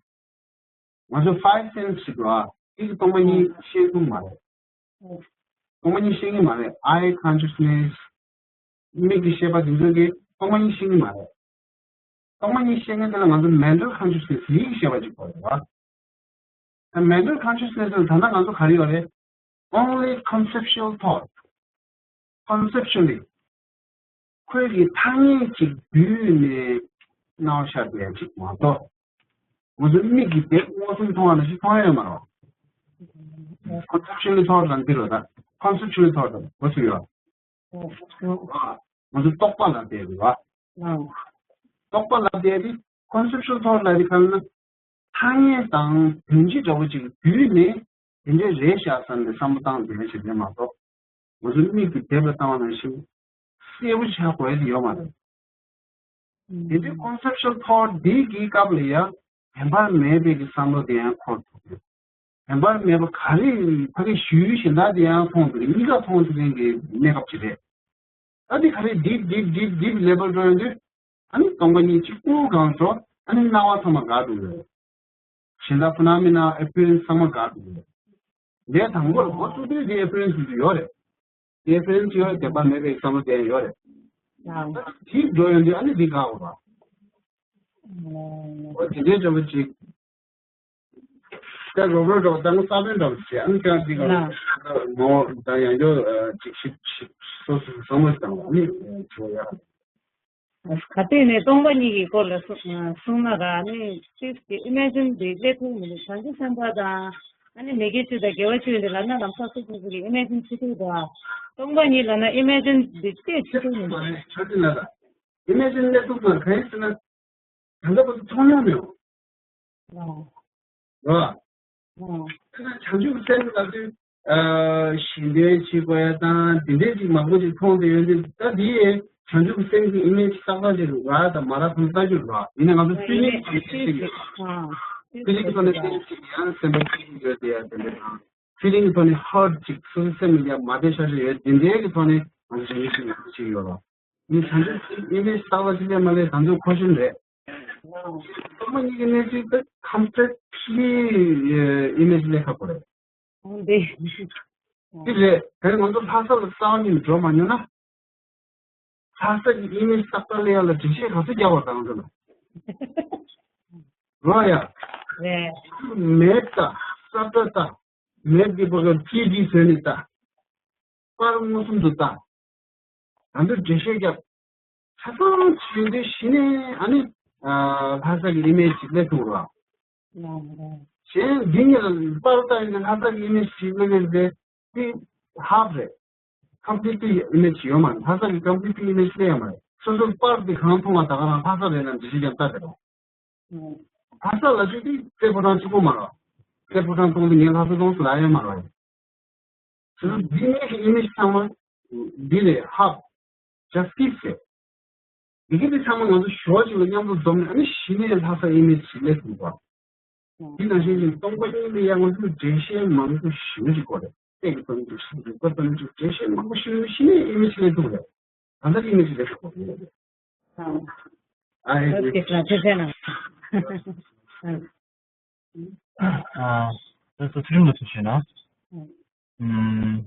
ང་ཚོ་five sense ཞིག་འདུག་ཨ། དེ་གི་སྟོང་པ་ཉིད་ཤེས་ཐུབ་མ་རེད། སྟོང་པ་ཉིད་ཤེས་ཀྱི་མ་རེད། eye consciousness མིག་གི་ཤེས་པ་དེ་ཚོ་གིས་སྟོང་པ་ཉིད་ཤེས་ཀྱི་མ་རེད། སྟོང་པ་ཉིད་ཤེས་མཁན་དེ་ལ་ང་ཚོ་mental consciousness ཡིད་ཀྱི་ཤེས་པ་ཅིག་དགོས་རེད་བ། ད་mental consciousness ལ་ད་ལྟ་ང་ཚོ་ག་རེ་ཡོད་རེད། only conceptual thought. Conceptually. ཁོའི་གི་ཐ་སྙད་ཅིག་བསྡུས་ནས་སྣང་བ་ཤར་བསྡད་ཡ་ཅིག་མ་གཏོགས། ང་ཚོ་མིག་གིས་དེབ་མངོན་སུམ་མཐོང་བ་ནང་བཞིན་མཐོང་ཡ་ཡོད་མ་རེད། conceptually thought ལབ་འདི་རེད་ད། conceptually thought ལབ་གོ་ཚུལ་ཡོད། ང་ཚོ་རྟོག་པ་ལབ་བསྡད་ཡོད་རེད་བ། རྟོག་པ་ལབ་བསྡད་དེ་conceptual thought ལབ་དེ་གང་ན། ཐ་སྙད་དང་དོན་སྤྱི་འདྲ་བོ་ཅིག་བསྡུས་ནས་དེ་འདྲ་རེད་ཤག་བསམ་ནས་བསམ་བློ་བཏང་བསྡད་ཡ་ཞིག་རེད་མ་གཏོགས། ང་ཚོ་མིག་གིས་དེབ་ལ་བལྟས་པ་ནང་བཞིན་གསལ་པོ་ཆགས་དགོས་ཡ་དེ་ཡོད་མ་རེད། དེ་འདྲའི་conceptual thought འདི་གི་སྐབས་ལ་ཡང་བདེན་པར་མེད་པའི་གི་བསམ་བློ་དེ་ཡང་འཁོར་ཐུབ་ཡོད། བདེན་པར་མེད་པ་ག་རེ་ཕ་གི་ཞུ་ཡུལ་གཞན་དག་དེ་ཡང་མཐོང་ཐུབ་ཡོད། གཉིས་ཀ་མཐོང་ཐུབ་མཁན་གྱི་གནས་སྐབས་ཅིག་རེད། ད་འདི་ག་རེ་deep deep deep deep level འགྲོ་ཡོང་དུས། ཨ་ནི་སྟོང་པ་ཉིད་གཅིག་པུ་གང་འགྲོ། ཨ་ནི་སྣང་བ་ཚང་མ་འགག་འགྲོ་གི་རེད། གཞན་དག་phenomena appearance ཚང་མ་འགག་འགྲོ་གི་རེད། འདས་དང་པོར་འགོ་བཙུགས་དུས་དེ་appearance དེ་ཡོད་རེད། དེ་appearance ཡོད་རེད། བདེན་པ་མེད་པའི་བསམ་བློ་དེ་ཡོད་རེད། ཨ། དེ་འགྲོ་ཡོང་དུས་ཨ་ནི་འདི་འགག་འོ་ར། ཨོ་དེ་འདྲའི་འདྲ་པོ་ཅིག་ད་རོགས་རོགས་འགྲོ་ད་ང་ས་བོན་འདྲ་པོ་ཅིག་ཨ་ནི་ཀྱང་འདི་ག་ལ་མོ་ད་ཡང་འགྲོ་ཅིག་ཞིབ་ཞིབ་སོ་སོ་བསམ་བློ་བཏང་བ་ཨ་ནི་བྱོས་ཡ། ག་དུས་ནས་སྟོང་པ་ཉིད་ཀྱི་སྐོར་ལ་གསུ- གསུངས་ན་ར་ནི་ཅིག་གི་ཨི་མེ་ཇིན་འདི་སླེབས་ཐུབ་མི་འདུག་བྱང་ཆུབ་སེམས་དཔའ་དང་ཨ་ནི་མི་དགེ་བཅུ་དང་དགེ་བ་བཅུ་འདི་ལབ་ན་ལམ་སང་སུ་སུ་སུ་གི་ཨི་མེ་ཇིན་བྱེད་ཐུབ་འདུག་སྟོང་པ་ཉིད་ལབ་ན་ཨི་མེ་ཇིན་འདི་ཅིག་བྱེད་ཐུབ་མི་འདུག་ཆ་ཅི་ན་ད་ཨི་མེ་ཇིན་སླེབས་ཐུབ་ན་ག་ཡིན་ཟེར་ན། ད་ལྟ་བར་དུ་མཐོང་མྱོང་མེད། ཨོ། རེད་བ། ཨོ། དེ་ན་བྱང་ཆུབ་སེམས་ལབ་དུས། ཨ། གཞན་དོན་བྱེད་དགོས་ཡ་དང་དེ་འདྲས་ཅིག་མང་པོ་ཅིག་མཐོང་བསྡད་ཡོད་དུས་ད་འདི་ཡི་བྱང་ཆུབ་སེམས་ཀྱི་ཨི་མེ་ཇི་ཏག་ཏག་ཅིག་རེད་དང་མ་རེད་ཁོང་ལྟ་རྒྱུ་རེད་བ། ཡིན་ན་ང་ཚོ་ཨི་ཕི་ལིང་མེ་ཇི་ཅིག་ཡོད། ཨ། ཕི་ལིང་ཐོག་ནས་ཏིག་ཅིག་ཡང་སེམས་པ་ཅིག་ཡོད་དེ་ཡ་དེ་འདྲས་དང་། ཕི་ལིང་གི་ཐོག་ནས་ཧར་ཊི་ཅིག་སོ་སོའི་སེམས་ལ་ཡ་མ་བདེ་ཤ་ཤ་ཡོད་དེ་འདྲའི་གི་ཐོག་ནས་ང་ཚོ་བྱང་ཆུབ་སེམས་ལ་ཅིག་ཡོད་རེད་བ། ནི་བྱང་ཆུབ་ཀྱི་ཨི་མེ་ཇི་རྟག་པ་ཅི་ལས་མ་ལས་དང་ཚོད་ཁོ་ཤེས་རེད། སྟོང་པ་ཉིད་ཀྱི་གནས་ཚུལ་དེ་ཁམ་ཕྲེག་ཕི་ཨི་མེ་ཇི་ལས་ཁག་པོ་རེད། འོ་འདི། འདི་རེད། དེ་ང་ཚོ་ལྷ་ས་ལ་རྩ་བ་ཉིད་འགྲོ་མ་མྱོང་ན། ལྷ་ས་ཀྱི་ཨི་མེ་ཇི་རྟག་པ་ལས་ཡག་ལ་འགྲེལ་བཤད་ག་ཚོད་རྒྱག་པ་དང་ཚོད་ལ། རོ་ཡ། རེད། མེད་ད། ས་ཏྲ་ད། མེད་ཀྱི་བར་ཀ་ཀི་ཀི་ཟེར་ནི་ད། པར་མངོན་སུམ་དུ་ད། ད་འདི་འགྲེལ་བཤད་རྒྱབ། ཆ་ཚང་བྱས་འདི་གཞི་ནས་ཨ་ནི། ལྷ་ས་ཀྱི་ཨི་མེ་ཇི་ཅིག་སླེབས་ཐུབ་རོགས། གཞན་འདི་ཉིད་ལ་པར་ལྟ་ཡིན་ན་ལྷ་ས་ཀྱི་ཨི་མེ་ཇི་ཅིག་སླེབས་ཡོད་རེད་དེ། ཧབ་རེད། ཀམ་པི་ལི་ཊི་ཨི་མེ་ཇི་ཡོད་མ་རེད། ལྷ་ས་ཀྱི་ཀམ་པི་ལི་ཊི་ཨི་མེ་ཇི་སླེབས་ཡོད་མ་རེད། སོ་སོ་པར་འདི་གང་མཐོང་བ་ད་ག་རང་ལྷ་ས་རེད་ན་འགྲེལ་བཤད་རྒྱབ་ལྟ་རེད་རོགས། ལྷ་ས་ལ་ཅིག་དེ་རྩེ་ཕོ་བྲང་གཅིག་པོ་མ་རེད། རྩེ་ཕོ་བྲང་སྟོང་དེ་ངས་ལྷ་ས་སྟོང་ཟེར་ལ་ཡོད་མ་རེད། དེ་ཚོ་འདི་ནས་ཀྱི་ཨི་མེ་ཇི་ཚང་མ་འདི་ལས་ཧབ་ཇ་སི་ཊི་སི་རེད། འདི་གི་དེ་ཚང་མ་ང་ཚོ་ཞོར་གཅིག་ལ་མཉམ་དུ་འཛོམས་ནས་ཨ་ནི་གཞི་ནས་ལྷ་ས་ཨི་མེ་ཇི་ཞིག་སླེབས་ཐུབ་པ། འདི་ནང་བཞིན་གྱི་སྟོང་པ་ཉིད་ལ་ཡང་ང་ཚོས་འགྲེལ་བཤད་མང་པོ་ཞེ་པོ་ཅིག་དགོས་རེད། ལྟས་ཀྱི་སྟོང་ཉིད་ཅིག་རིག་པ་སྟོང་ཉིད་ཅིག་འགྲེལ་བཤད་མང་པོ་ཞེ་པོ་གཞི་ནས་ཨི་མེ་ཇི་སླེབས་ཐུབ་རེད། ད་ལྟ་ཨི་མེ་ཇི་སླེབས་ཐུབ་པ་རེད། ཨ་ཨོ་ཁེ་ཁེ་ཁེ་ཁེ་ན། ཨ། ད་ཚོ་ཚུལ་ཁྲིམས་ལ་ཐུག་བྱས་ན། ཨུམ།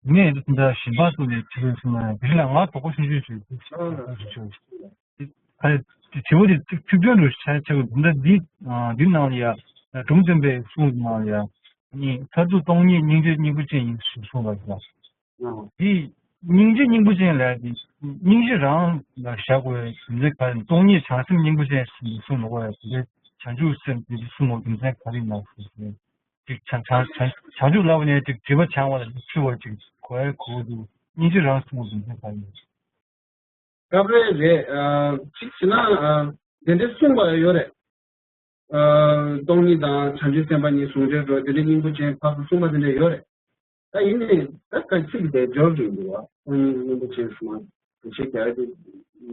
ངས་འདི་འདྲ་ཞིབ་འཇུག་ནས་ཁྲིད་སོང་ན་དེ་ལ་ང་དོགས་པ་ཆུང་ཆུང་ཞིག་འདུག་ཨ་དྲི་བ་དེ་ཚིག་དོན་རུ་ཆ་ཆེ་བ་འདི་འདྲ་འདི་འདི་ནང་ལ་ཡ་སྒྲུང་ཙམ་པའི་གསུང་ནང་ལ་ཡ་ནི་མཐར་ཐུག་སྟོང་ཉིད་སྙིང་རྗེ་སྙིང་པོ་ཅན་ཡིན་ཞེས་གསུངས་པ་ཡིན། འདི་སྙིང་རྗེ་སྙིང་པོ་ཅན་ལ་འདི་སྙིང་རྗེ་རང་ལ་བཞག་དགོས་རྒྱུ་མཚན་ག་རེ། སྟོང་ཉིད་བྱང་སེམས་སྙིང་པོ་ཅན་ཞེས་གསུངས་ནོ་གོ་ཡ། དེ་བྱང་ཆུབ་སེམས་དེ་གསུངས་ནོ་རྒྱུ་མཚན་ག་རེ་ཡིན་ན་ཞེས་ཅིག་བྱང་བྱང་བྱང་བྱང་ཆུབ་ལབ་ནས་ཅིག་དྲི་མ་བྱང་བ་ལ་ཅིག་ཆུ་བ་ཅིག་གོ་ཡ་གོ་འདུག་སྙིང་རྗེ་རང་གསུངས་པ་རྒྱུ་མཚན་ག་རེ་ཡིན། སྐབས་རེ་རེད། ཨ་གཅིག་བྱས་ན་ཨ་དེ་འདྲའི་གསུངས་པ་ཡོད་རེད། ཨ་སྟོང་ཉིད་དང་བྱང་ཆུབ་སེམས་དཔའ་གཉིས་ཟུང་འབྲེལ་འགྲོ་དེ་འདྲའི་སྙིང་པོ་ཅན་ཕར་ཚུར་གསུངས་པ་དེ་འདྲ་ཡོད་རེད། ད་ཡིན་ནའི་ད་ག་ཚིག་དེ་སྦྱོར་གྱི་འདུག་བ། སྟོང་ཉིད་སྙིང་པོ་ཅན་གསུངས་པ་དེ་ཆེ་རྒྱ་རེད་དེ་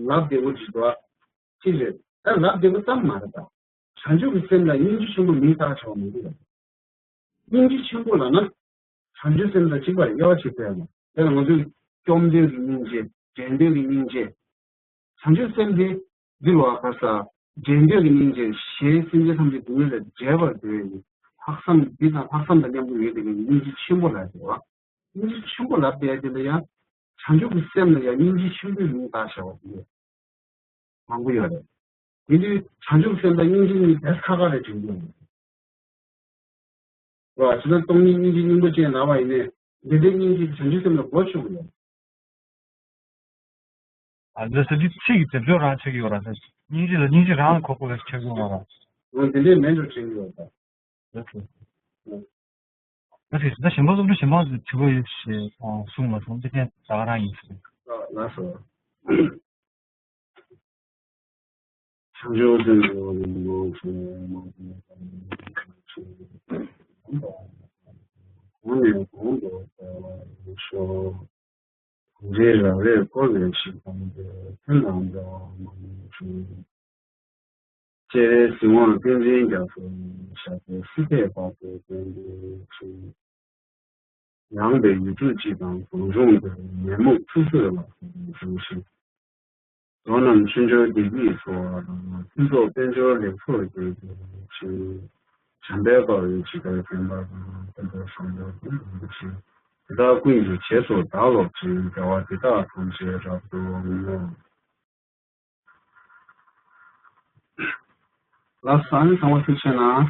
ལབ་བདེ་པོ་ཅིག་འདུག་བ། ཅི་རེད། ད་ལབ་བདེ་པོ་ཙམ་མ་རེད་ད། བྱང་ཆུབ་ཀྱི་སེམས་ལ་སྙིང་རྗེ་ཆེན་པོ་མིང་བཏགས་བྱ་བ་མི་འདུག་བ། སྙིང་རྗེ་ཆེན་པོ་ལབ་ན། བྱང་ཆུབ་སེམས་དང་གཅིག་པ་རེད། དབྱེ་བ་ཕྱེ་ཐུབ་ཡ་མ་རེད། དེ་ལ་ང་ཚོས་སྐྱོབ་འདོད་ཀྱི་སྙིང་རྗེ། འདྲེན་འདོད་ཀྱི་སྙིང་རྗེ། བྱང་ཆུབ་སེམས་དེ་འདི་ལ་བ་ག་ས། འདྲེན་འདོད་ཀྱི་སྙིང་རྗེ། གཞན་སེམས་ཅན་ཐམས་ཅད་སྡུག་བསྔལ་ལས་འདྲེན་པར་འདོད་ཡོད། ལྷག་བསམ་འདི་དང་ལྷག་བསམ་དང་མཉམ་དུ་ཡོད་པའི་སྙིང་རྗེ་ཆེན་པོ་ལབ་ཡོད་པ། སྙིང་རྗེ་ཆེན་པོ་ལབ་པའི་དེ་ལ་ཡང་། བྱང་ཆུབ་ཀྱི་སེམས་ལ་ཡང་སྙིང་རྗེ་ཆེན་པོའི་མིང་བཏགས་བྱ་བ་དེ་མང་པོ་ཡོད་རེད། དེ་དུས་བྱང་ཆུབ་སེམས་དང་སྙིང་རྗེ་གཉིས་བེད་ཁ་ཁ་རེད་དྲན་གྱི་ཡོད། རེད་བ། བྱས་ཙང་སྟོང་ཉིད་སྙིང་རྗེ་སྙིང་པོ་ཅན་ལབ་པ་ཡིན་ནའི་འདི་འདྲའི་སྙིང་རྗེ་བྱང་ཆུབ་སེམས་ལ་གོ་ཆོད་ཀྱི་ཡོད། ལགས་སོ། འདི་ཚིག་གི་སྡེབ་སྦྱོར་རང་ཆགས་ཀྱི་ཡོད་ར། སྙིང་རྗེ་ལ་སྙིང་རྗེ་རང་ཁོག་པ་ལ་ཆགས་ཀྱི་ཡོད་ར། འོ་དེ་འདྲའི་མེད་འགྲོ་དྲན་གྱི་ཡོད་ད། ལགས་སོ། ལགས་སོ། ད་གཞན་པ་སློབ་ཕྲུག་གཞན་པ་དྲི་བ་ཡོད་ཞེས་གསུངས་མ་སོང་། འདི་ཐེངས་ད་ག་རང་ཡིན་ཟེར། ལགས་སོ། བྱང་ཆུབ་སེམས་དཔའི་ངོ་བོ་ཉིད་ཀྱང་གོང་ནས་གོང་དུ་འཕེལ་བར་ཤོག། གང་ཞིག་རང་རིག་བསྐོར་བའི་གཞི་གང་དེར། དེ་རྣམས་འདྲ་བར་མ་ནུས་ཤིང་། སྤྱན་རས་གཟིགས་དབང་བསྟན་འཛིན་རྒྱ་མཚོའི་ཞབས་པད་སྲིད་མཐའི་བར་དུ་བརྟན་པའི་ཕྱིར། ཡངས་པའི་ཡུལ་གྲུ་སྤྱི་དང་ཟུང་འཇུག་འདིར། ཉོན་མོངས་ཚུལ་འཆོས་ལ་སོགས་པའི་རང་བཞིན། མདོ་རྣམས་ཆོས་འབྱོར་བདེ་སྐྱིད་འཚོ་བ་དང་། ཕུན་ཚོགས་དཔལ་འབྱོར་ལེགས་ཚོགས་རྒྱས་པའི་ཕྱིར། བྱམས་པས་སྤང་བའི་འཇིགས་པའི་བདེན་པ་དང་། ཀུན་ཏུ་བཟང་པོ་ཀུན་ཀྱང་ཞི། དེ་དག་ཀུན་གྱི་རྗེས་སུ་བདག་སློབ་ཅིང་། དགེ་བ་འདི་དག་ཐམས་ཅད་རབ་ཏུ་བསྔོ། ལགས་སོ། ཚང་མ་ཐུགས་རྗེ་གནང་།